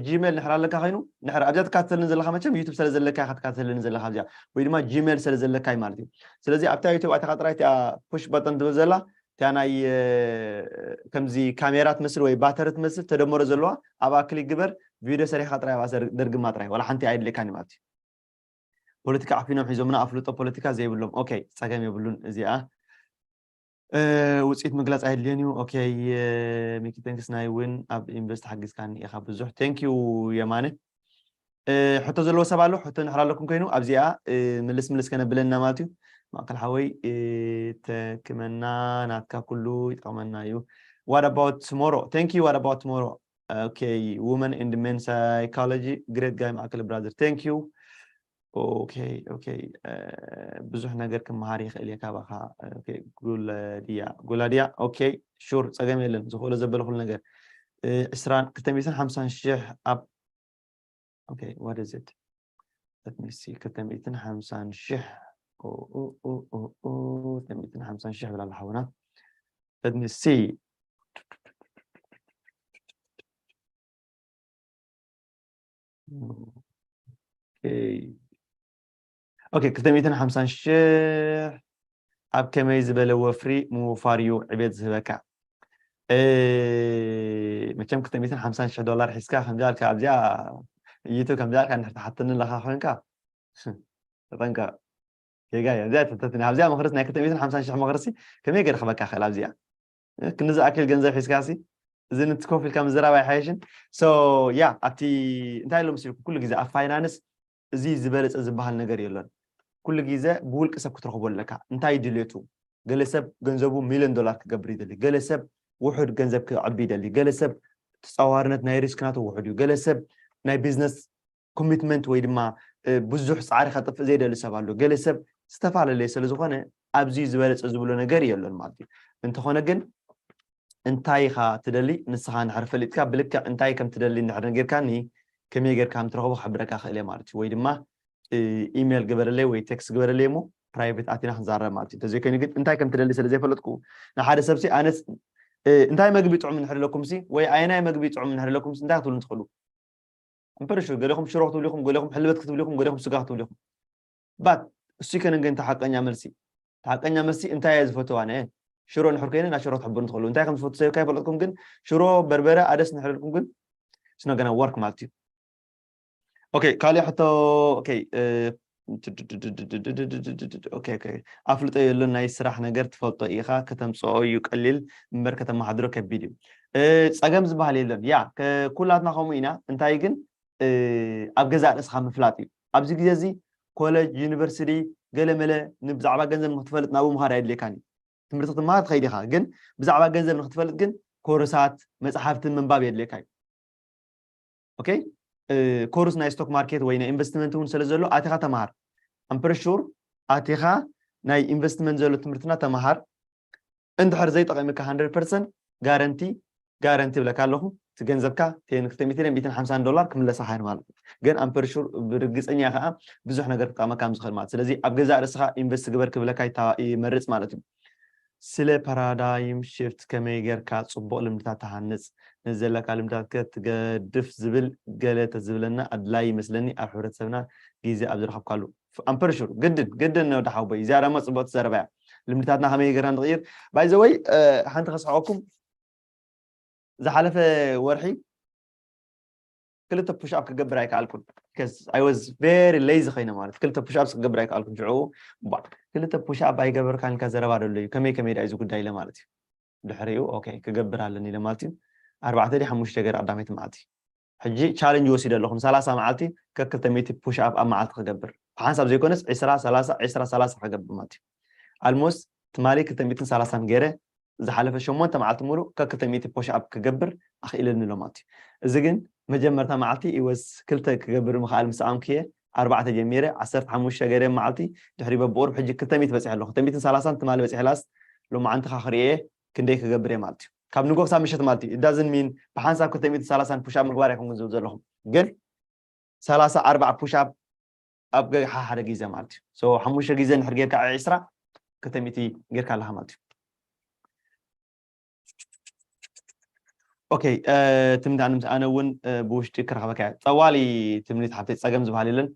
ጂሜል ንሕር ኣለካ ኮይኑ፣ ንሕር ኣብዚኣ ትከታተልኒ ዘለኻ መቸም ዩቱብ ስለ ዘለካ ኢኻ ትከታተልኒ ዘለኻ ኣብዚኣ፣ ወይ ድማ ጂሜል ስለ ዘለካ እዩ ማለት እዩ። ስለዚ ኣብታ ዩቱብ ኣቲኻ ጥራይ እቲኣ ፑሽ በተን ትብል ዘላ፣ እቲኣ ናይ፣ እ፣ ከምዚ ካሜራ ትመስል ወይ ባተሪ ትመስል ተደመሮ ዘለዋ፣ ኣብኣ ክሊክ ግበር፣ ቪድዮ ሰሪሕካ ጥራይ ኣብኣ ሰር-፣ ደርግማ ጥራይ፣ ወላ ሓንቲ ኣየድልየካን እዩ ማለት እዩ። ፖለቲካ ዓፊኖም ሒዞምና፣ ኣፍልጦ ፖለቲካ ዘይብሎም። ኦኬ፣ ጸገም የብሉን እዚኣ። እ፣ ውጽኢት ምግላጽ ኣየድልዮን እዩ። ኦኬ፣ እ፣ ሚኪ፣ ቴንክስ። ናይ እውን ኣብ ኢንቨስት ሓጊዝካኒ ኢኻ ብዙሕ። ቴንክ ዩ የማነ። እ፣ ሕቶ ዘለዎ ሰብ ኣሎ? ሕቶ እንድሕር ኣለኩም ኮይኑ ኣብዚኣ፣ እ፣ ምልስ ምልስ ከነብለና ማለት እዩ። ማእከል ሓወይ፣ እ፣ ተክመና፣ ናትካ ኩሉ ይጠቕመና እዩ። What about tomorrow? Thank you. What about tomorrow? ኦኬ፣ Women and Men Psychology፣ ግሬት ጋይ ማእከል ብራዘር። ቴንክ ዩ። ኦኬ፣ ኦኬ፣ እ፣ ብዙሕ ነገር ክመሃር ይኽእል እየ ካባኻ። ኦኬ፣ ጉላድያ፣ ጉላድያ። ኦኬ፣ ሹር፣ ጸገም የለን። ዝኽእሎ ዘበለ ኩሉ ነገር። እ፣ ዕስራን፣ ክልተ ሚእትን ሓምሳን ሽሕ ኣብ፣ ኦኬ፣ what is it? Let me see፣ ክልተ ሚእትን ሓምሳን ሽሕ። ኦ፣ ኦ፣ ኦ፣ ኦ፣ ኦ፣ ክልተ ሚእትን ሓምሳን ሽሕ ብላ ኣላ ሓውና። Let me see። ኦኬ። ኦኬ፣ ክልተ ሚእትን ሓምሳን ሽሕ ኣብ ከመይ ዝበለ ወፍሪ ምውፋር እዩ ዕቤት ዝህበካ? እ፣ መቸም ክልተ ሚእትን ሓምሳን ሽሕ ዶላር ሒዝካ ከምዚ ኣልካ ኣብዚኣ ዩቱብ ከምዚ ኣልካ እንድሕር ትሓተኒ ኣለኻ ኮይንካ፣ ተጠንቀቕ። ጌጋ እያ። ኣብዚኣ ተተትኒ፣ ኣብዚኣ መኽርስ ናይ ክልተ ሚእትን ሓምሳን ሽሕ መኽርሲ ከመይ ገይረ ክበካ ክእል ኣብዚኣ? እ፣ ክንዚ ኣክል ገንዘብ ሒዝካ ሲ፣ እዚ ንቲ ኮፍ ኢልካ ምዝራብ ኣይሓየሽን? ሶ፣ ያ፣ ኣብቲ እንታይ ኣሎ መሲልኩ፣ ኩሉ ግዜ ኣብ ፋይናንስ እዚ ዝበለጸ ዝበሃል ነገር የሎን። ኩሉ ግዜ ብውልቂ ሰብ ክትረኽቦ ኣለካ። እንታይ ድልየቱ? ገለ ሰብ ገንዘቡ ሚልዮን ዶላር ክገብር ይደሊ። ገለ ሰብ ውሑድ ገንዘብ ክዕቢ ይደሊ። ገለ ሰብ ተጻዋርነት ናይ ሪስክ ናቱ ውሑድ እዩ። ገለ ሰብ ናይ ቢዝነስ ኮሚትመንት ወይ ድማ፣ እ፣ ብዙሕ ጻዕሪ ከጥፍእ ዘይደሊ ሰብ ኣሎ። ገለ ሰብ ዝተፈላለየ ስለ ዝኾነ ኣብዚ ዝበለጸ ዝብሎ ነገር የሎን ማለት እዩ። እንተኾነ ግን እንታይ ኢኻ ትደሊ ንስኻ እንድሕር ፈሊጥካ ብልክዕ እንታይ ከም ትደሊ እንድሕር ነጊርካኒ ከመይ ጌርካ ከም ትረኽቦ ክሕብረካ ክእል እየ ማለት እዩ። ወይ ድማ፣ እ፣ ኢሜል ግበረለይ ወይ ቴክስት ግበረለይ እሞ ፕራይቬት ኣቲና ክንዛረብ ማለት እዩ። እንተዘይኮይኑ ግን እንታይ ከም ትደሊ ስለ ዘይፈለጥኩ ንሓደ ሰብሲ ኣነስ፣ እ፣ እንታይ መግቢ ጥዑም እንድሕር ኢለኩምሲ ወይ ኣየናይ መግቢ ጥዑም እንድሕር ኢለኩምሲ እንታይ ክትብሉኒ ትኽእሉ? I'm pretty sure ገሌኹም ሽሮ ክትብሉ ኢኹም፣ ገሌኹም ሕልበት ክትብሉ ኢኹም፣ ገሌኹም ስጋ ክትብሉ ኢኹም። ባት እሱ ይከነን ግን እቲ ሓቀኛ መልሲ፣ እቲ ሓቀኛ መልሲ እንታይ እየ ዝፈትው ኣነ? ሽሮ እንድሕር ኮይነ ናብ ሽሮ ትሕብሩ ትኽእሉ። እንታይ ከም ዝፈቱ ሰብካ ይፈለጥኩም ግን ሽሮ በርበረ ኣደስ እንድሕር ኢልኩም ግን it's not gonna work ማለት እዩ። ኦኬ፣ ካልእ ሕቶ። ኦኬ፣ እ፣ ኦኬ፣ ኦኬ። ኣፍልጦ የሎን ናይ ስራሕ ነገር ትፈልጦ ኢኻ፣ ከተምጽኦ እዩ ቀሊል እምበር ከተመሓድሮ ከቢድ እዩ። እ፣ ጸገም ዝበሃል የለን። ያ፣ ከ-፣ ኩላትና ከምኡ ኢና። እንታይ ግን፣ እ፣ ኣብ ገዛእ ርእስኻ ምፍላጥ እዩ። ኣብዚ ግዜ እዚ ኮለጅ፣ ዩኒቨርሲቲ፣ ገለ መለ ንብዛዕባ ገንዘብ ንክትፈልጥ ናብኡ ምኻድ ኣየድልየካን እዩ። ትምህርቲ ክትመሃር ትኸይድ ኢኻ፣ ግን ብዛዕባ ገንዘብ ንክትፈልጥ ግን ኮርሳት፣ መጽሓፍትን ምንባብ የድልየካ እዩ። okay? ኮርስ ናይ ስቶክ ማርኬት ወይ ናይ ኢንቨስትመንት እውን ስለ ዘሎ ኣቲኻ ተምሃር። I'm pretty sure ኣቲኻ ናይ ኢንቨስትመንት ዘሎ ትምህርትና ተምሃር። እንድሕር ዘይጠቐመካ hundred percent ጋረንቲ ጋረንቲ ብለካ ኣለኹ። እቲ ገንዘብካ ten ክልተ ሚእትን ሚእትን ሓምሳን ዶላር ክምለሳኻ እዩ ማለት እዩ። ግን I'm pretty sure ብርግፀኛ ከዓ ብዙሕ ነገር ክጠቕመካ ከም ዝኽእል ማለት። ስለዚ ኣብ ገዛእ ርእስኻ ኢንቨስት ግበር ክብለካ ይታ- ይመርፅ ማለት እዩ። ስለ ፓራዳይም ሽፍት ከመይ ጌርካ ጽቡቕ ልምድታት ትሃንጽ፣ ነዚ ዘለካ ልምድታት ከ ትገድፍ ዝብል ገለ ተዝብለና ኣድላይ ይመስለኒ ኣብ ሕብረተሰብና ግዜ ኣብ ዝረኸብካሉ። I'm pretty sure ግድን ግድን ነው ደሓውቦይ፣ እዚኣ ደሞ ጽቡቕቲ ዘረባ እያ። ልምድታትና ከመይ ጌርና ንቕይር? By the way ሓንቲ ከስሕቐኩም፣ ዝሓለፈ ወርሒ ክልተ ፑሽ ኣፕ ክገብር ኣይከኣልኩን። I was very lazy ኮይነ ማለት ክልተ ፑሽ ኣፕስ ክገብር ኣይከኣልኩን። ሽዑ ባ ክልተ ፑሽ ኣፕ ኣይገበርካን ኢልካ ዘረባ ደሎ እዩ፣ ከመይ ከመይ ዳ እዚ ጉዳይ ኢለ ማለት እዩ። ድሕሪኡ okay ክገብር ኣለኒ ኢለ ማለት እዩ። ኣርባዕተ ድዩ ሓሙሽተ ገይረ ቀዳመይቲ መዓልቲ። ሕጂ ቻለንጅ ወሲደ ኣለኹ፣ ን ሰላሳ መዓልቲ ከክልተ ሚእቲ ፑሽ ኣፕ ኣብ መዓልቲ ክገብር፣ ብሓንሳብ ዘይኮነስ ዒስራ ሰላሳ ዒስራ ሰላሳ ክገብር ማለት እዩ። ኣልሞስት ትማሊ ክልተ ሚእትን ሰላሳን ገይረ፣ ዝሓለፈ ሸሞንተ መዓልቲ ሙሉእ ከክልተ ሚእቲ ፑሽ ኣፕ ክገብር ኣኽኢለኒ ኣሎ ማለት እዩ። እዚ ግን መጀመርታ መዓልቲ ኢወስ ክልተ ክገብር ምኽኣል ምስ ኣምክየ ኣርባዕተ ጀሚረ ዓሰርተ ሓሙሽተ ገይረ መዓልቲ፣ ድሕሪ በብቑሩብ ሕጂ ክልተ ሚእቲ በፂሐ ኣለኹ። ክልተ ሚእትን ሰላሳን ትማሊ በፂሐ ላስት፣ ሎማዓንቲ ከዓ ክርእየ ክንደይ ክገብር እየ ማለት እዩ። ካብ ንጎ ክሳብ ምሸት ማለት እዩ። It doesn't mean ብሓንሳብ ክልተ ሚእትን ሰላሳን ፑሽ ኣፕ ምግባር ኣይኮንኩን ዝብል ዘለኹም፣ ግን ሰላሳ ኣርባዓ ፑሽ ኣፕ ኣብ ገ- ሓደ ግዜ ማለት እዩ። So ሓሙሽተ ግዜ እንድሕር ጌርካ ዒስራ ክልተ ሚእቲ ጌርካ ኣለኻ ማለት እዩ። Okay ትምኒት፣ ኣነ ምስ ኣነ እውን ብውሽጢ ክረኸበካ እየ። ጠዋሊ ትምኒት ሓብተይ፣ ፀገም ዝበሃል የለን።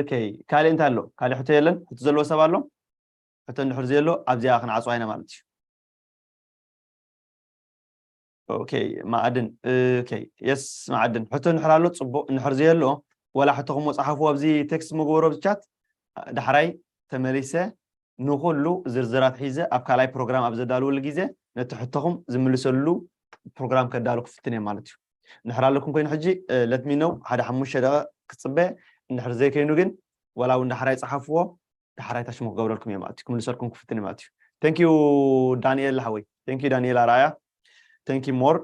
Okay ካልእ እንታይ ኣሎ? ካልእ ሕቶ የለን? ሕቶ ዘለዎ ሰብ ኣሎ? ሕቶ እንድሕር ዘየሎ ኣብዚኣ ክንዓፅዋ ኢና ማለት እዩ። Okay ማዕድን፣ okay yes ማዕድን፣ ሕቶ እንድሕር ኣሎ ፅቡቕ፣ እንድሕር ዘየሎ ዋላ ሕቶኹም ሞ ፀሓፍዎ ኣብዚ ቴክስት መግበሮ ኣብዚ ቻት። ዳሕራይ ተመሊሰ ንኹሉ ዝርዝራት ሒዘ ኣብ ካልኣይ ፕሮግራም ኣብ ዘዳልወሉ ግዜ ነቲ ሕቶኹም ዝምልሰሉ ፕሮግራም ከዳሉ ክፍትን እየ ማለት እዩ። እንድሕር ኣለኩም ኮይኑ ሕጂ let me know፣ ሓደ ሓሙሽተ ደቂቕ ክፅበ። እንድሕር ዘይኮይኑ ግን ዋላ እውን ዳሕራይ ፀሓፍዎ፣ ዳሕራይ ታሽሙ ክገብረልኩም እየ ማለት እዩ፣ ክምልሰልኩም ክፍትን እየ ማለት እዩ። Thank you ዳንኤል ሓወይ፣ thank you ዳንኤል ኣርኣያ፣ thank you more።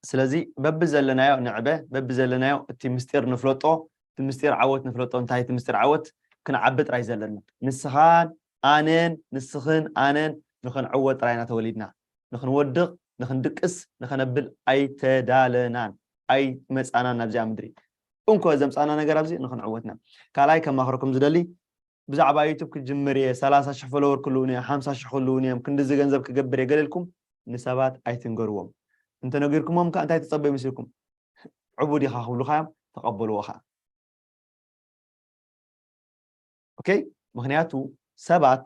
ስለዚ በብዘለናዮ ንዕበ፣ በብዘለናዮ እቲ ምስጢር ንፍለጦ፣ እቲ ምስጢር ዓወት ንፍለጦ። እንታይ እቲ ምስጢር ዓወት? ክንዓቢ ጥራይ ዘለና። ንስኻን ኣነን፣ ንስኽን ኣነን ንኽንዕወት ጥራይ ኢና ተወሊድና። ንኽንወድቕ፣ ንኽንድቅስ፣ ንኸነብል ኣይተዳለናን፣ ኣይመጻናን ናብዚኣ ምድሪ። እንኮ ዘምጻና ነገር ኣብዚ ንኽንዕወትና። ካልኣይ ከማኽረኩም ዝደሊ፣ ብዛዕባ ዩቱብ ክጅምር እየ፣ ሰላሳ ሽሕ ፎሎወር ክልውን እዮም፣ ሓምሳ ሽሕ ክልውን እዮም፣ ክንድዚ ገንዘብ ክገብር እየ ገለ ኢልኩም ንሰባት ኣይትንገርዎም። እንተነጊርኩሞም ከ እንታይ ትጸበዩ ምስልኩም? ዕቡድ ኢኻ ክብሉኻ እዮም፣ ተቐበልዎ ኸኣ። Okay ምኽንያቱ ሰባት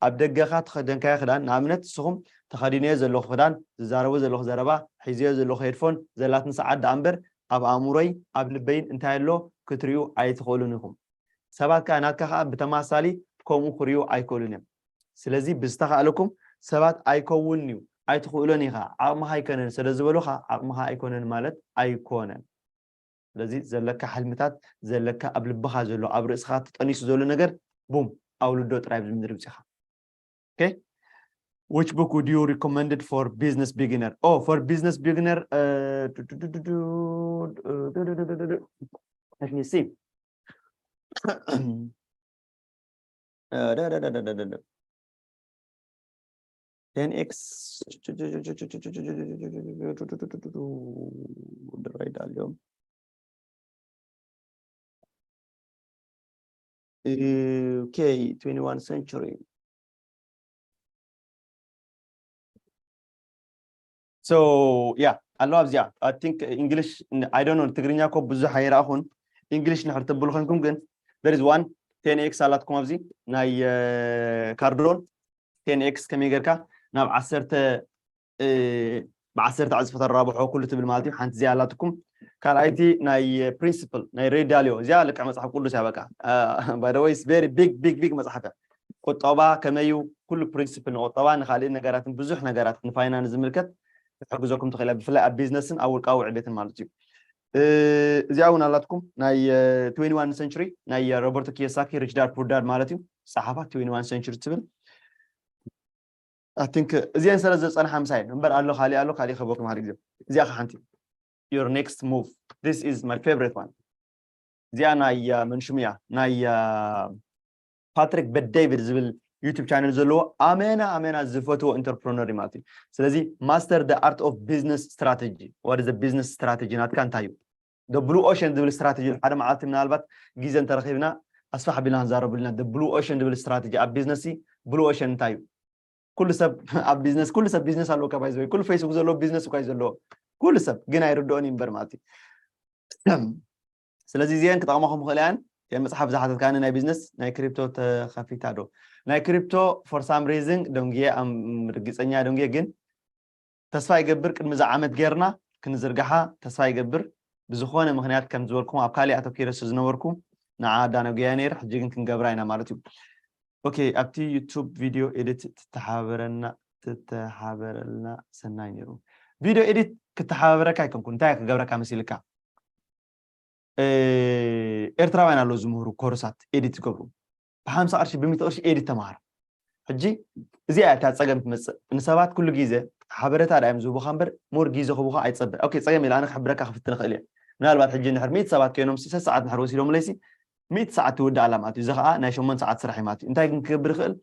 ኣብ ደገኻ ተኸደንካዮ ክዳን፣ ንኣብነት ንስኹም ተኸዲነዮ ዘለኹ ክዳን፣ ዝዛረቦ ዘለኹ ዘረባ፣ ሒዘዮ ዘለኹ ሄድፎን ዘላትን ሰዓት ደኣ እምበር ኣብ ኣእምሮይ ኣብ ልበይን እንታይ ኣሎ ክትርእዩ ኣይትኽእሉን ኢኹም። ሰባት ከኣ ናትካ ከኣ ብተማሳሊ ከምኡ ክርእዩ ኣይክእሉን እዮም። ስለዚ ብዝተኻእለኩም ሰባት ኣይከውንን እዩ ኣይትኽእሎን ኢኻ ዓቕምኻ ኣይኮነን ስለ ዝበሉኻ ዓቕምኻ ኣይኮነን ማለት ኣይኮነን። ስለዚ ዘለካ ሕልምታት ዘለካ ኣብ ልብኻ ዘሎ ኣብ ርእስኻ ተጠኒሱ ዘሎ ነገር ቡም ኣውልዶ ጥራይ ኣብዚ ምድሪ ብፅኻ። Okay which book would you recommended for business beginner? Oh for business beginner uh, let me see uh, da, da, da, da, da, da, da. ten x ድራይ ዳልዮም okay twenty-one century so yeah ኣሎ ኣብዚኣ I think English I don't know ትግርኛ እኮ ብዙሕ ኣይረኣኹን። English ንሕር ትብሉ ኮንኩም ግን there is one ten x ኣላትኩም ኣብዚ ናይ ካርዶን ten x ከመይ ጌርካ ናብ ዓሰርተ ብዓሰርተ ዕፅፊ ተራብሖ ኩሉ ትብል ማለት እዩ። ሓንቲ እዚኣ ኣላትኩም። ካልኣይቲ ናይ ፕሪንስፕል ናይ ሬይ ዳሊዮ እዚኣ ልክዕ መፅሓፍ ቅዱስ እያ። በቃ by the way very big big big መፅሓፍ እያ። ቁጠባ ከመይ እዩ ኩሉ ፕሪንስፕል ንቁጠባ ንካልእ ነገራትን ብዙሕ ነገራት ንፋይናንስ ዝምልከት ክትሕግዘኩም ትኽእል እያ። ብፍላይ ኣብ ቢዝነስን ኣብ ውልቃዊ ዕቤትን ማለት እዩ። እዚኣ እውን ኣላትኩም ናይ twenty-one century ናይ ሮበርቶ ኪዮሳኪ Rich Dad Poor Dad ማለት እዩ። ፀሓፋ twenty-one century ትብል I think እዚአን ስለ ዝፀንሓ ምሳይ እምበር ኣሎ ካሊእ ኣሎ ካሊእ ከበኩም ሓደ ግዜ እዚኣ ሓንቲ your next move. This is my favorite one. እዚኣ ናይ መን ሽሙ እያ? ናይ ፓትሪክ በደይቪድ ዝብል ዩቱብ ቻነል ዘለዎ ኣመና ኣመና ዝፈትዎ ኢንተርፕረነር ማለት እዩ። ስለዚ master the art of business strategy። What is the business strategy ናትካ እንታይ እዩ? The blue ocean ዝብል ስትራቴጂ ሓደ መዓልቲ ምናልባት ግዜ እንተረኺብና ኣስፋሕ ቢልና ክንዛረብልና። The blue ocean ዝብል ስትራቴጂ ኣብ ቢዝነስ፣ blue ocean እንታይ እዩ? ኩሉ ሰብ ኣብ ቢዝነስ፣ ኩሉ ሰብ ቢዝነስ ኣለዎ። ካብ ይዘ ኩሉ ፌስቡክ ዘለዎ ቢዝነስ እኳ እዩ ዘለዎ። ኩሉ ሰብ ግን ኣይርድኦን እዩ እምበር ማለት እዩ። ስለዚ እዚአን ክጠቕማኹም ይኽእላ እየን። እተን መፅሓፍ ዝሓተትካኒ ናይ ቢዝነስ ናይ ክሪፕቶ ተኸፊታ ዶ? ናይ ክሪፕቶ for some reason ደንጉየ፣ ርግፀኛ ደንጉየ፣ ግን ተስፋ ይገብር ቅድሚ እዛ ዓመት ጌርና ክንዝርግሓ ተስፋ ይገብር። ብዝኾነ ምኽንያት ከም ዝበልኩም ኣብ ካሊእ ኣተኪረ ስለ ዝነበርኩ ንዓ ኣዳነጉያ ነይረ። ሕጂ ግን ክንገብራ ኢና ማለት እዩ። ኦኬ፣ ኣብቲ ዩቱብ ቪድዮ ኤዲት ትተሓበረና ትተሓበረልና ሰናይ ነይሩ። ቪድዮ ኤዲት ክተሓባበረካ ኣይኮንኩን። እንታይ ክገብረካ መሲልካ? ኤርትራውያን ኣለዉ ዝምህሩ ኮርሳት ኤዲት ዝገብሩ። ብሓምሳ ቅርሺ ብሚእቲ ቅርሺ ኤዲት ተምሃር። ሕጂ እዚኣ እታ ፀገም ትመፅእ። ንሰባት ኩሉ ግዜ ሓበሬታ ዳዮም ዝህቡኻ እምበር ሞር ግዜ ክህቡኻ ኣይፀበ። ኦኬ፣ ፀገም ኢለ ኣነ ክሕብረካ ክፍትን እኽእል እየ። ምናልባት ሕጂ እንድሕር ሚእቲ ሰባት ኮይኖም ሰሰዓት እንድሕር ወሲዶምለይሲ ሚእቲ ሰዓት ትውዳእ ኣላ ማለት እዩ። እዚ ከዓ ናይ ሸሞንተ ሰዓት ስራሕ እዩ ማለት እዩ። እንታይ ግን ክገብር ይኽእል?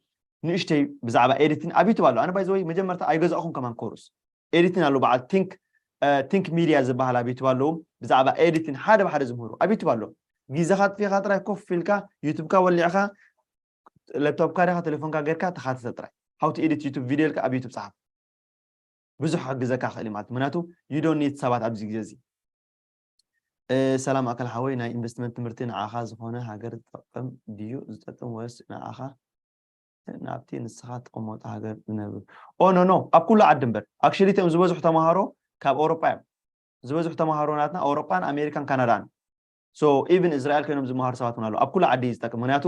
ንእሽተይ ብዛዕባ ኤዲቲን ኣብ ዩቱብ ኣሎ። ኣነ ባይዘወይ መጀመርታ ኣይገዛእኹም ከማን ኮርስ ኤዲቲን ኣሎ። በዓል ቲንክ ቲንክ ሚድያ ዝበሃል ኣብ ዩቱብ ኣለዉ። ብዛዕባ ኤዲቲን ሓደ ብሓደ ዝምህሩ ኣብ ዩቱብ ኣሎ። ግዜኻ ኣጥፊእኻ ጥራይ ኮፍ ኢልካ ዩቱብካ ወሊዕኻ ላፕቶፕካ ዲኻ ቴሌፎንካ ጌርካ ተኻተተ ጥራይ። How to edit YouTube video ኢልካ ኣብ ዩቱብ ፀሓፍ። ብዙሕ ክሕግዘካ ክእል ማለት ምክንያቱ you don't need ሰባት ኣብዚ ግዜ እዚ። ሰላም ኣካል ሓወይ፣ ናይ ኢንቨስትመንት ትምህርቲ ንዓኻ ዝኾነ ሃገር ዝጠቅም ድዩ ዝጠቅም ወይስ ንዓኻ ናብቲ ንስኻ ትቕመጦ ሃገር ዝነብር? ኦ ኖ ኖ፣ ኣብ ኩሉ ዓዲ እምበር። ኣክሽሊ እቶም ዝበዝሑ ተምሃሮ ካብ ኣውሮጳ እዮም። ዝበዝሑ ተምሃሮ ናትና ኣውሮጳን ኣሜሪካን ካናዳን። So ኢቭን እስራኤል ኮይኖም ዝመሃሩ ሰባት እውን ኣለዉ። ኣብ ኩሉ ዓዲ እዩ ዝጠቅም። ምክንያቱ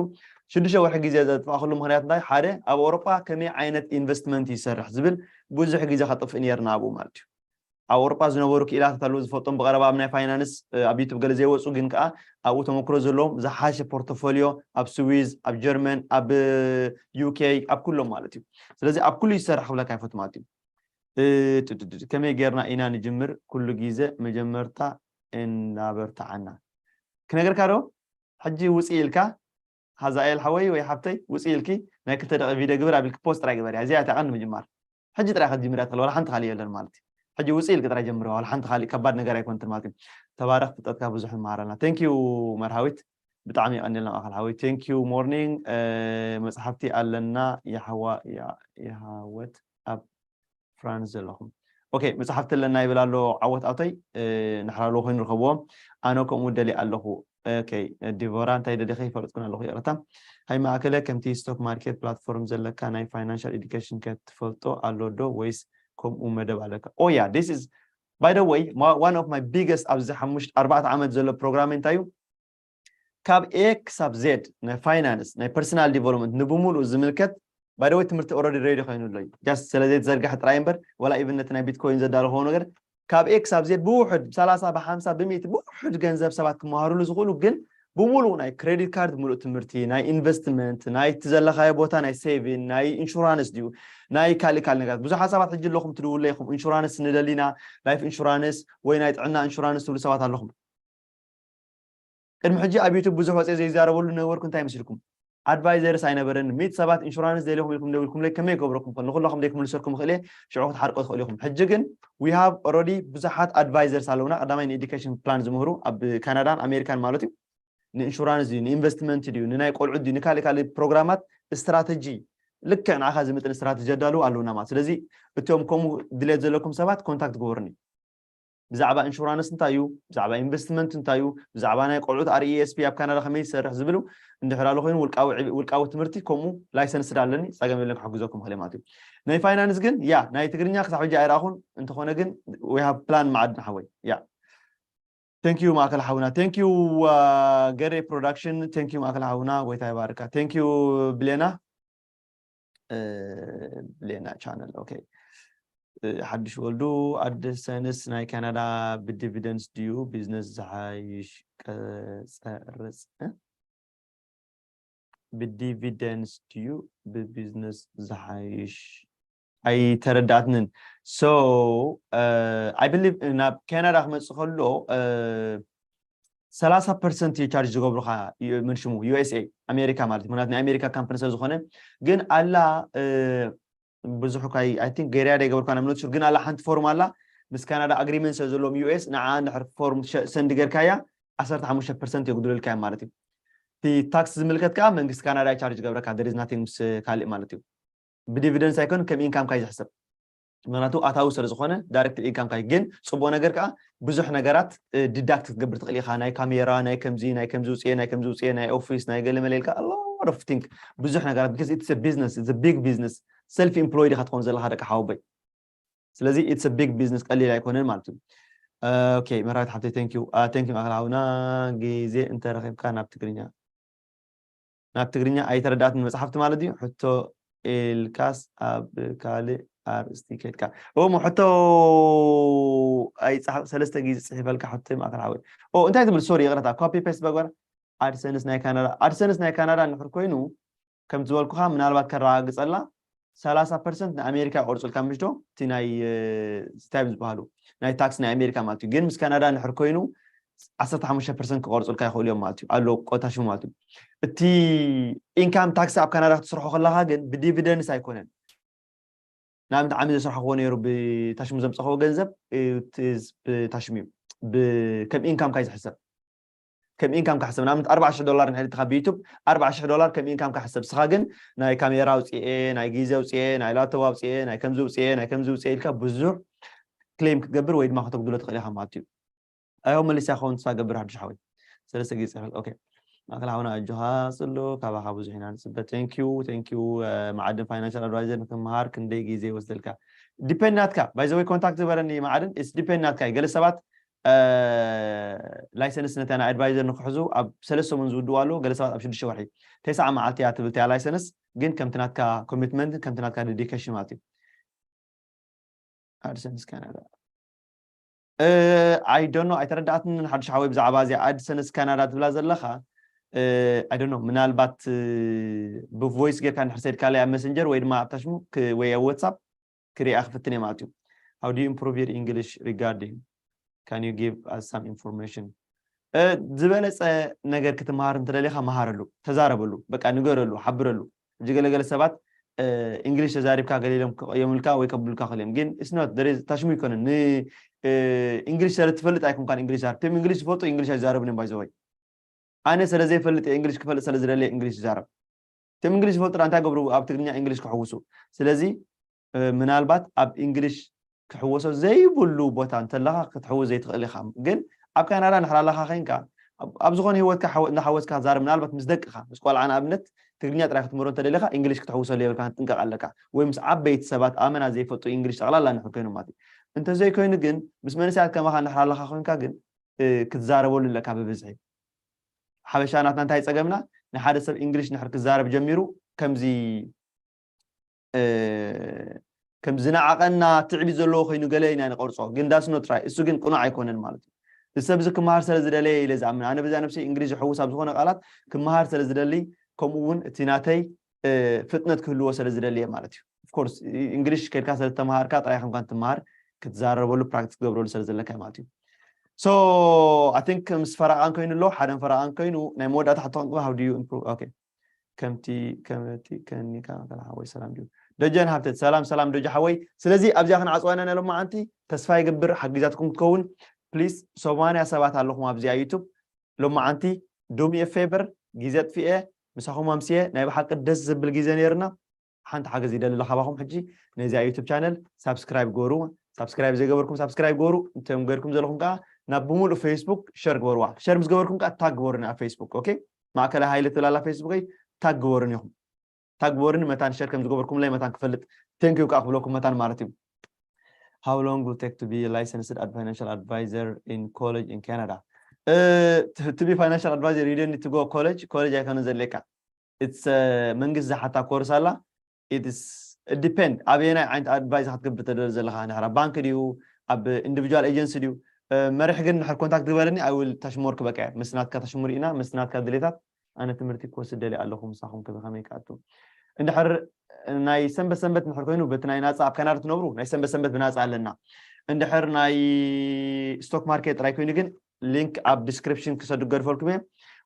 ሽዱሽተ ወርሒ ግዜ ዘጥፋእክሉ ምክንያት እንታይ? ሓደ ኣብ ኣውሮጳ ከመይ ዓይነት ኢንቨስትመንት ይሰርሕ ዝብል ብዙሕ ግዜ ከጥፍእ ነርና ኣብኡ ማለት እዩ። ኣብ ኣውሮጳ ዝነበሩ ክኢላታት ኣለዉ ዝፈልጦም ብቐረባ ኣብ ናይ ፋይናንስ ኣብ ዩቱብ ገለ ዘይወፁ ግን ከዓ ኣብኡ ተመክሮ ዘለዎም ዝሓሸ ፖርቶፎሊዮ ኣብ ስዊዝ ኣብ ጀርመን ኣብ ዩኬ ኣብ ኩሎም ማለት እዩ። ስለዚ ኣብ ኩሉ ይሰርሕ ክብለካ ይፈቱ ማለት እዩ። ከመይ ጌርና ኢና ንጅምር? ኩሉ ግዜ መጀመርታ እናበርትዓና ክነገርካ ዶ? ሕጂ ውፅእ ኢልካ ሃዛኤል ሓወይ ወይ ሓብተይ ውፅእ ኢልኪ ናይ ክልተ ደቂ ቪድዮ ግበር ኣቢልኪ ፖስት ጥራይ ግበር እያ እዚኣ እታ ቀንዲ ምጅማር። ሕጂ ጥራይ ክትጅምር እያ ትኽእል ዋላ ሓንቲ ካልእ የለን ማለት እዩ። ሕጂ ውፅእ ኢልኪ ጥራይ ጀምር ዋላ ሓንቲ ካልእ ከባድ ነገር ኣይኮንትን ማለት እዩ። ተባረኽ ፍልጠትካ ብዙሕ ንመሃረልና። Thank you መርሃዊት ብጣዕሚ የቐንልና ማእከል ሓወይ። Thank you morning መፅሓፍቲ ኣለና የሓዋ የሃወት ኣብ ፍራንስ ዘለኹም። ኦኬ መፅሓፍቲ ኣለና ይብል ኣሎ ዓወት ኣቶይ። ንሕራሎ ኮይኑ ርከብዎ ኣነ ከምኡ ደሊ ኣለኹ። ኦኬ ዲቮራ እንታይ ደሊኸ ይፈለጥኩን ኣለኹ ይቕረታ። ሃይ ማእከለ ከምቲ ስቶክ ማርኬት ፕላትፎርም ዘለካ ናይ ፋይናንሻል ኤዱኬሽን ከ ትፈልጦ ኣሎ ዶ ወይስ ከምኡ መደብ ኣለካ? Oh yeah this is by the way one of my biggest ኣብዚ ሓሙሽተ ኣርባዕተ ዓመት ዘሎ ፕሮግራም እንታይ እዩ? ካብ ኤ ክሳብ ዜድ ናይ ፋይናንስ ናይ ፐርሰናል ዲቨሎፕመንት ንብሙሉእ ዝምልከት ባይደወይ ትምህርቲ ኦረዲ ሬዲ ኮይኑ ኣሎ እዩ። ጃስት ስለ ዘይተዘርግሐ ጥራይ እምበር ዋላ ኢቨን ነቲ ናይ ቢትኮይን ዘዳለኸዎ ነገር ካብ ኤ ክሳብ ዜድ ብውሑድ ብሰላሳ ብሓምሳ ብሚእቲ ብውሑድ ገንዘብ ሰባት ክመሃሩሉ ዝኽእሉ ግን ብሙሉእ ናይ ክሬዲት ካርድ ሙሉእ ትምህርቲ ናይ ኢንቨስትመንት ናይ እቲ ዘለኻዮ ቦታ ናይ ሴቪን ናይ ኢንሹራንስ ድዩ ናይ ካልእ ካልእ ነገራት ብዙሓት ሰባት ሕጂ ኣለኹም ትድውለ ኢኹም ኢንሹራንስ ንደሊና ላይፍ ኢንሹራንስ ወይ ናይ ጥዕና ኢንሹራንስ ትብሉ ሰባት ኣለኹም። ቅድሚ ሕጂ ኣብ ዩቱብ ብዙሕ ወፅየ ዘይዛረበሉ ነበርኩ እንታይ መስልኩም? ኣድቫይዘርስ ኣይነበረን ሚት ሰባት ኢንሹራንስ ደሊኹም ኢልኩም ደውልኩምለይ ከመይ ገብረኩም ከ ንኩላኹም ዘይክምልሰልኩም ይኽእል እየ ሽዑ ክትሓርቆ ትኽእሉ ኢኹም ሕጂ ግን we have already ብዙሓት ኣድቫይዘርስ ኣለውና ቀዳማይ ንኤዱኬሽን ፕላን ዝምህሩ ኣብ ካናዳን ኣሜሪካን ማለት እዩ ንኢንሹራንስ ድዩ ንኢንቨስትመንት ድዩ ንናይ ቆልዑ ድዩ ንካልእ ካልእ ፕሮግራማት ስትራተጂ ልክዕ ንዓኻ ዝምጥን ስትራተጂ ኣዳልዉ ኣለውና ማለት ስለዚ እቶም ከምኡ ድሌት ዘለኩም ሰባት ኮንታክት ግበሩኒ ብዛዕባ ኢንሹራንስ እንታይ እዩ ብዛዕባ ኢንቨስትመንት እንታይ እዩ ብዛዕባ ናይ ቆልዑት ኣር ኢ ኤስ ፒ ኣብ ካናዳ ከመይ ዝሰርሕ ዝብሉ እንድሕር ኣሎ ኮይኑ ውልቃዊ ትምህርቲ ከምኡ ላይሰንስ ዳ ኣለኒ ፀገም የለን ክሕግዘኩም ይኽእል ማለት እዩ ናይ ፋይናንስ ግን ያ ናይ ትግርኛ ክሳብ ሕጂ ኣይረኣኹን እንተኾነ ግን we have plan መዓድን ሓወይ ያ thank you ማእከል ሓውና thank you ገሬ production thank you ማእከል ሓውና ጎይታ ይባርካ thank you ብሌና ብሌና ቻነል ኦኬ ሓድሽ ወልዱ ኣደ ሰንስ ናይ ካናዳ ብዲቪደንስ ድዩ ቢዝነስ ዝሓይሽ ቀፀርፅ ብዲቪደንስ ድዩ ብቢዝነስ ዝሓይሽ ኣይተረዳእትንን። So I believe ናብ ካናዳ ክመፅእ ከሎ ሰላሳ ፐርሰንት እዩ ቻርጅ ዝገብሩካ። ዩ- ምን ሽሙ ዩ ኤስ ኤ ኣሜሪካ ማለት እዩ። ምክንያቱ ናይ ኣሜሪካ ካምፓኒ ስለ ዝኾነ። ግን ኣላ እ፣ ብዙሕ እኳ ኣይ ቲንክ ገይረያ ዶ ኣይገበርኳን፣ I'm not sure። ግን ኣላ ሓንቲ ፎርም ኣላ ምስ ካናዳ ኣግሪመንት ስለ ዘለዎም ዩ ኤስ ንዓ እንድሕር ፎርም ሸ- ሰንድ ጌርካያ ዓሰርተ ሓሙሽተ ፐርሰንት የጉድሉልካ እዮም ማለት እዩ። እቲ ታክስ ዝምልከት ከዓ መንግስቲ ካናዳ ቻርጅ ገብረካ፣ there is nothing ምስ ካልእ ማለት እዩ። ብዲቪደንስ ኣይኮን፣ ከም ኢንካምካ እዩ ዝሕሰብ። ምክንያቱ ኣታዊ ስለ ዝኾነ ዳይሬክት ኢንካምካ እዩ። ግን ፅቡቅ ነገር ከዓ ብዙሕ ነገራት ዲዳክት ክትገብር ትኽእል ኢኻ። ናይ ካሜራ፣ ናይ ከምዚ ናይ ከምዚ ውፅኤ፣ ናይ ከምዚ ውፅኤ፣ ናይ ኦፊስ፣ ናይ ገለ መለ ኢልካ፣ a lot of thing፣ ብዙሕ ነገራት። Because it's a business, it's a big business። ሰልፍ ኢምፕሎይድ ኢኻ ትኾን ዘለኻ ደቂ ሓወቦይ። ስለዚ it's a big business፣ ቀሊል ኣይኮነን ማለት እዩ። ኦኬ፣ መራዊት ሓብተይ፣ thank you። Thank you ማእከል ሓውና። ግዜ እንተረኺብካ ናብ ትግርኛ ናብ ትግርኛ ኣይተረዳእትን መጽሓፍቲ ማለት ድዩ? ሕቶ ኢልካስ ኣብ ካልእ ኣርእስቲ ከድካ? እሞ ሕቶ ኣይጽሓፍ፣ ሰለስተ ግዜ ጽሒፈልካ ሕቶ ማእከል ሓወይ። ኦ፣ እንታይ ትብል? ሶሪ፣ ይቕረታ፣ ኮፒ ፔስት በግበር። ኣድሰንስ ናይ ካናዳ፣ ኣድሰንስ ናይ ካናዳ እንድሕር ኮይኑ፣ ከም ዝበልኩኻ፣ ምናልባት ከረጋግጸላ፣ ሰላሳ ፐርሰንት ንኣሜሪካ ይቆርጹልካ፣ ምሽ ዶ? እቲ ናይ፣ እ፣ ስታይፕ ዝበሃሉ ናይ ታክስ ናይ ኣሜሪካ ማለት እዩ። ግን ምስ ካናዳ እንድሕር ኮይኑ፣ ዓሰርተ ሓሙሽተ ፐርሰንት ክቆርጹልካ ይኽእሉ እዮም ማለት እዩ። ኣሎ ቆታሽሙ ማለት እዩ። እቲ ኢንካም ታክስ ኣብ ካናዳ ክትስርሖ ከለኻ ግን ብዲቪደንስ ኣይኮነን። ንኣብነት ዓሚ ዘስርሕክዎ ነይሩ ብታሽሙ ዘምፀኽዎ ገንዘብ፣ እ፣ እቲ ዝ- ብታሽሙ እዩ። ብ- ከም ኢንካምካ እዩ ዝሕሰብ። ከም ኢንካም ካሕሰብ። ንኣብነት ኣርባዓ ሽሕ ዶላር እንድሕር ኢልካ ብዩቱብ ኣርባዓ ሽሕ ዶላር ከም ኢንካም ካሕሰብ። ንስኻ ግን ናይ ካሜራ ኣውፅኤ፣ ናይ ግዜ ኣውፅኤ፣ ናይ ላፕቶፕ ኣውፅኤ፣ ናይ ከምዚ ኣውፅኤ፣ ናይ ከምዚ ኣውፅኤ ኢልካ ብዙሕ ክሌም ክትገብር ወይ ድማ ከተጉድሎ ትኽእል ኢኻ ማለት እዩ። ኣይሆ መሊስያ ክኸውን ተስፋ ገብር ሓዱሽ ሓወይ። ሰለስተ ግዜ ጽሕፈት። ኦኬ። ማእከል ሓውና ኣጆኻ ጽሉ፣ ካባኻ ብዙሕ ኢና ንጽበ። Thank you, thank you። እ፣ መዓድን ፋይናንሻል ኣድቫይዘር ንክመሃር ክንደይ ግዜ ይወስደልካ? ዲፔንድ ናትካ። By the way፣ ኮንታክት ዝበረኒ መዓድን፣ it's ዲፔንድ ናትካ። ገለ ሰባት፣ እ፣ ላይሰንስ ነታ ናይ ኣድቫይዘር ንክሕዙ ኣብ ሰለስተ ሰሙን ዝውድኡ ኣለዉ፣ ገለ ሰባት ኣብ ሽዱሽተ ወርሒ። ተስዓ መዓልቲ እያ ትብል እቲኣ ላይሰንስ፣ ግን ከምቲ ናትካ ኮሚትመንት፣ ከምቲ ናትካ ዴዲኬሽን ማለት እዩ። ኣድሰንስ ካናዳ። እ፣ I don't know፣ ኣይተረዳእትንን ሓዱሽ ሓወይ ብዛዕባ እዚኣ ኣድሰንስ ካናዳ ትብላ ዘለኻ። እ፣ I don't know፣ ምናልባት፣ እ፣ ብቮይስ ጌርካ እንድሕር ሰድካለይ ኣብ መሰንጀር ወይ ድማ ኣብ ታሽሙ ክ-፣ ወይ ኣብ ዋትሳፕ ክሪኣ ክፍትን እየ ማለት እዩ። How do you improve your English regarding? Can you give us some information? እ፣ ዝበለጸ ነገር ክትመሃር እንተደሊኻ መሃረሉ፣ ተዛረበሉ፣ በቃ ንገረሉ፣ ሓብረሉ። ሕጂ ገለገለ ሰባት፣ እ፣ እንግሊሽ ተዛሪብካ ገለ ኢሎም ክቕየሙልካ ወይ ከብሉልካ ክእል እዮም። ግን it's not፣ there is፣ ታሽሙ ኣይኮነን። ን-፣ እ፣ እንግሊሽ ስለ ትፈልጥ ኣይኮንካን እንግሊሽ ዛረብ። እቶም እንግሊሽ ዝፈልጡ እንግሊሽ ኣይዛረቡን እዮም፣ by the way። ኣነ ስለ ዘይፈልጥ እየ፣ እንግሊሽ ክፈልጥ ስለ ዝደሊ እየ እንግሊሽ ዝዛረብ። እቶም እንግሊሽ ዝፈልጡ ደኣ እንታይ ገብሩ? ኣብ ትግርኛ እንግሊሽ ክሕውሱ። ስለዚ፣ እ፣ ምናልባት ኣብ እንግሊሽ ክሕወሶ ዘይብሉ ቦታ እንተለኻ ክትሕውስ ዘይትኽእል ኢኻ። ግን ኣብ ካናዳ እንድሕር ኣለኻ ኸይንካ፣ ኣብ፣ ኣብ ዝኾነ ህይወትካ ሓወ-፣ እናሓወስካ ክትዛረብ፣ ምናልባት ምስ ደቅኻ፣ ምስ ቆልዓ ንኣብነት ትግርኛ ጥራይ ክትምህሮ እንተደሊኻ፣ እንግሊሽ ክትሕውሰሉ የብልካን፣ ክትጥንቀቕ ኣለካ። ወይ ምስ ዓበይቲ ሰባት፣ ኣመና ዘይፈልጡ እንግሊሽ ጠቕላላ እንድሕር ኮይኖም ማለት እዩ። እንተዘይኮይኑ ግን፣ ምስ መንእሰያት ከማኻ እንድሕር ኣለኻ ኮይንካ ግን፣ እ፣ ክትዛረበሉ ኣለካ ብብዝሒ። ሓበሻ ናትና እንታይ ጸገምና? ንሓደ ሰብ እንግሊሽ እንድሕር ክዛረብ ጀሚሩ፣ ከምዚ እ፣ ከም ዝነዓቐና ትዕቢት ዘለዎ ኮይኑ ገለ ኢና ንቐርጾ። ግን that's not right። እሱ ግን ቅኑዕ ኣይኮነን ማለት እዩ። እዚ ሰብ እዚ ክመሃር ስለ ዝደለየ ኢለ ዝኣምን። ኣነ በዛ ነብሰይ እንግሊዝ ይሕውስ ኣብ ዝኾነ ቃላት ክመሃር ስለ ዝደሊ፣ ከምኡ እውን እቲ ናተይ፣ እ፣ ፍጥነት ክህልዎ ስለ ዝደልየ ማለት እዩ። Of course፣ እ-፣ እንግሊሽ ከድካ ስለ ዝተምሃርካ ጥራይ ከምካን ትመሃር፣ ክትዛረበሉ፣ ፕራክቲስ ክትገብረሉ ስለ ዘለካ ማለት እዩ። So I think ምስ ፈረቓን ኮይኑ ኣሎ፣ ሓደን ፈረቓን ኮይኑ ናይ መወዳእታ ሕቶ ክንጥባ፣ how do you improve? Okay። ከምቲ፣ ከምቲ ከኒካ ከላ ሓወይ ሰላም ድዩ? ደጀን ሃብተት፣ ሰላም፣ ሰላም ደጀ ሓወይ። ስለዚ ኣብዚኣ ክንዓጽዋ ኢና ሎማዓንቲ። ተስፋ ይገብር ሓጊዛትኩም ክትከውን። ፕሊዝ፣ ሰማንያ ሰባት ኣለኹም ኣብዚኣ ዩቱብ። ሎማዓንቲ፣ do me a favor፣ ግዜ ኣጥፊኤ፣ ምሳኹም ኣምስየ፣ ናይ ብሓቂ ደስ ዘብል ግዜ ነይርና። ሓንቲ ሓገዝ ይደሊ ካባኹም ሕጂ፣ ነዚኣ ዩቱብ ቻነል ሳብስክራይብ ግበሩ። ሳብስክራይብ ዘይገበርኩም ሳብስክራይብ ግበሩ። እንቶም ገርኩም ዘለኹም ከኣ ናብ ብምሉእ ፌስቡክ ሸር ግበርዋ። ሸር ምስ ገበርኩም ከኣ ታግ ግበሩኒ ኣብ ፌስቡክ። ኦኬ? ማእከላይ ሃይለ ትብል ኣላ ፌስቡከይ፣ ታግ ግበሩኒ ኢኹም። ታግ ግበሩኒ መታን ሸር ከም ዝገበርኩምለይ መታን ክፈልጥ። Thank you ከኣ ክብለኩም መታን ማለት እዩ። How long will take to be licensed as financial advisor in college in Canada? እ፣ to, to be financial advisor, you don't need to go college. ኮሌጅ ኣይኮነን ዘድልየካ። It's፣ እ፣ መንግስቲ ዝሓታ ኮርስ ኣላ። It is፣ it depend ኣበየናይ ዓይነት ኣድቫይስ ክትገብር ተደሊ ዘለኻ። ንሕራ ባንክ ድዩ፣ ኣብ ኢንዲቪጁዋል ኤጀንሲ ድዩ? እ፣ መሪሕ ግን ንሕር ኮንታክት ግበረኒ፣ I will ታሽሙወርክ በቃ እየ። ምስ ናትካ ታሽሙ ርኢና፣ ምስ ናትካ ድሌታት። ኣነ ትምህርቲ ክወስድ ደልየ ኣለኹ፣ ምሳኹም ከ ብኸመይ ክኣቱ? እንድሕር ናይ ሰንበት ሰንበት እንድሕር ኮይኑ በቲ ናይ ናፃ ኣብ ካናዳ ትነብሩ ናይ ሰንበት ሰንበት ብናፃ ኣለና። እንድሕር ናይ ስቶክ ማርኬት ጥራይ ኮይኑ ግን ሊንክ ኣብ ዲስክሪፕሽን ክሰዱ ገድፈልኩም እየ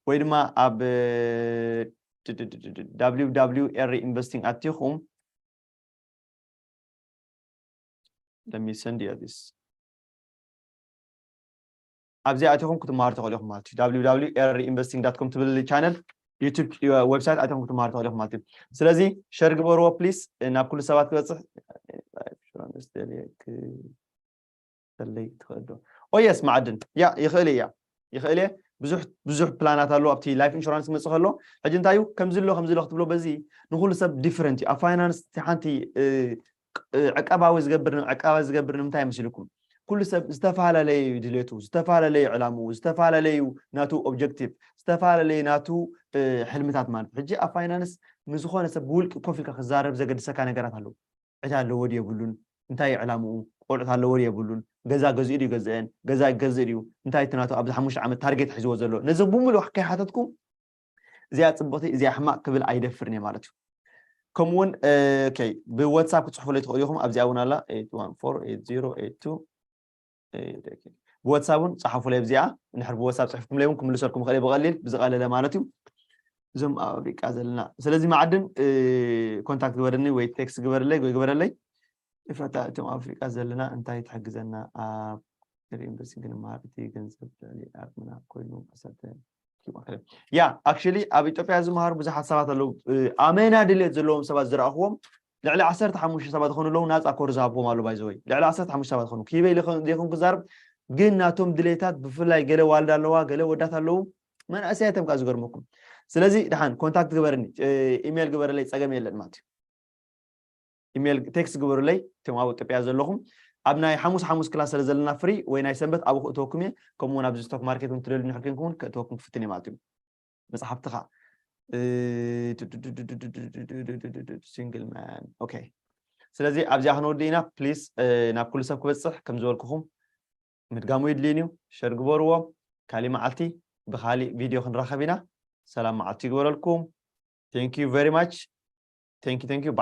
ወይ ድማ ኣብ www ኤሪ ኢንቨስቲንግ ኣቲኹም let me send you this ኣብዚ ኣቲኹም ክትመሃሩ ትኽእሉ ኢኹም ማለት እዩ። www ኤሪ ኢንቨስቲንግ ዳት ኮም ትብል ቻነል ዩቱብ ዌብሳይት ኣቲኹም ክትመሃሩ ትኽእሉ ኢኹም ማለት እዩ። ስለዚ ሸር ግበርዎ ፕሊስ ናብ ኩሉ ሰባት ክበፅሕ ኢንሹራንስ ደልየ ክተለይ ትኽእል ዶ? ኦየስ ማዕድን ያ ይኽእል እያ ይኽእል እየ። ብዙሕ ብዙሕ ፕላናት ኣለዎ ኣብቲ ላይፍ ኢንሹራንስ ክመፅእ ከሎ። ሕጂ እንታይ እዩ ከምዚ ኣሎ ከምዚ ኣሎ ክትብሎ በዚ ንኩሉ ሰብ ዲፍረንት እዩ። ኣብ ፋይናንስ እቲ ሓንቲ ዕቀባዊ ዝገብር ዕቀባ ዝገብር ንምንታይ ይመስልኩም? ኩሉ ሰብ ዝተፈላለዩ ድሌቱ፣ ዝተፈላለዩ ዕላምኡ፣ ዝተፈላለዩ ናቱ ኦብጀክቲቭ፣ ዝተፈላለዩ ናቱ ሕልምታት ማለት ሕጂ ኣብ ፋይናንስ ምስ ዝኾነ ሰብ ብውልቂ ኮፍ ኢልካ ክዛረብ ዘገድሰካ ነገራት ኣለዉ። ዕዳ ኣለዎ ድዩ የብሉን፣ እንታይ ዕላምኡ፣ ቆልዑት ኣለዎ ድዩ የብሉን፣ ገዛ ገዚኡ ድዩ ገዝአን፣ ገዛ ይገዝእ ድዩ፣ እንታይ እቲ ናቱ ኣብዚ ሓሙሽተ ዓመት ታርጌት ሒዝዎ ዘሎ ነዚ ብምሉእ ከይሓተትኩም እዚኣ ፅብቕቲ እዚኣ ሕማቕ ክብል ኣይደፍርን እየ ማለት እዩ። ከምኡውን ብዋትሳፕ ክፅሕፉለይ ትኽእሉ ኢኹም። ኣብዚኣ እውን ኣላ ብዋትሳፕ እውን ፀሓፉለይ ኣብዚኣ። እንድሕር ብዋትሳፕ ፅሕፍኩምለይ እውን ክምልሰልኩም ይኽእል ብቐሊል ብዝቐለለ ማለት እዩ። እዞም ኣብ ኣፍሪቃ ዘለና ስለዚ ማዕድን ኮንታክት ግበረኒ ወይ ቴክስት ግበረለይ ወይ ግበረለይ። ኤፍራታ እቶም ኣብ ኣፍሪቃ ዘለና እንታይ ትሕግዘና ኣብ ሪኢንቨስቲንግ ንምሃር እቲ ገንዘብ ልዕሊ ኣቅምና ኮይኑ ኣሰርተ ያ ኣክሊ ኣብ ኢትዮጵያ ዝመሃሩ ብዙሓት ሰባት ኣለዉ። ኣመና ድሌት ዘለዎም ሰባት ዝረእኽዎም ልዕሊ ዓሰርተ ሓሙሽተ ሰባት ዝኾኑ ኣለዉ። ናፃ ኮርስ ዝሃብዎም ኣሎ ባይዘወይ ልዕሊ ዓሰርተ ሓሙሽተ ሰባት ዝኾኑ ክበይ ዘይኹን ክዛርብ ግን ናቶም ድሌታት ብፍላይ ገለ ዋልዳ ኣለዋ ገለ ወዳት ኣለዉ። መናእሰያቶም ከዓ ዝገርመኩም። ስለዚ ድሓን ኮንታክት ግበርኒ ኢሜይል ግበረለይ ፀገም የለን ማለት እዩ። ኢሜይል ቴክስት ግበሩለይ እቶም ኣብ ኢትዮጵያ ዘለኹም ኣብ ናይ ሓሙስ ሓሙስ ክላስ ስለ ዘለና ፍሪ ወይ ናይ ሰንበት ኣብኡ ክእተወኩም እየ። ከምኡውን ኣብዚ ስቶክ ማርኬት እውን ትደልዩ ንሕር ኮንኩም እውን ክእተወኩም ክፍትን እየ ማለት እዩ። መፅሓፍትኻ ሲንግል ማን ኦኬ። ስለዚ ኣብዚኣ ክንወዲ ኢና ፕሊስ ናብ ኩሉ ሰብ ክበፅሕ ከም ዝበልኩኹም ምድጋሙ ይድልይን እዩ። ሸር ግበርዎ። ካሊእ መዓልቲ ብካሊእ ቪድዮ ክንራኸብ ኢና። ሰላም መዓልቲ ይግበረልኩም። Thank you very much. Thank you, thank you.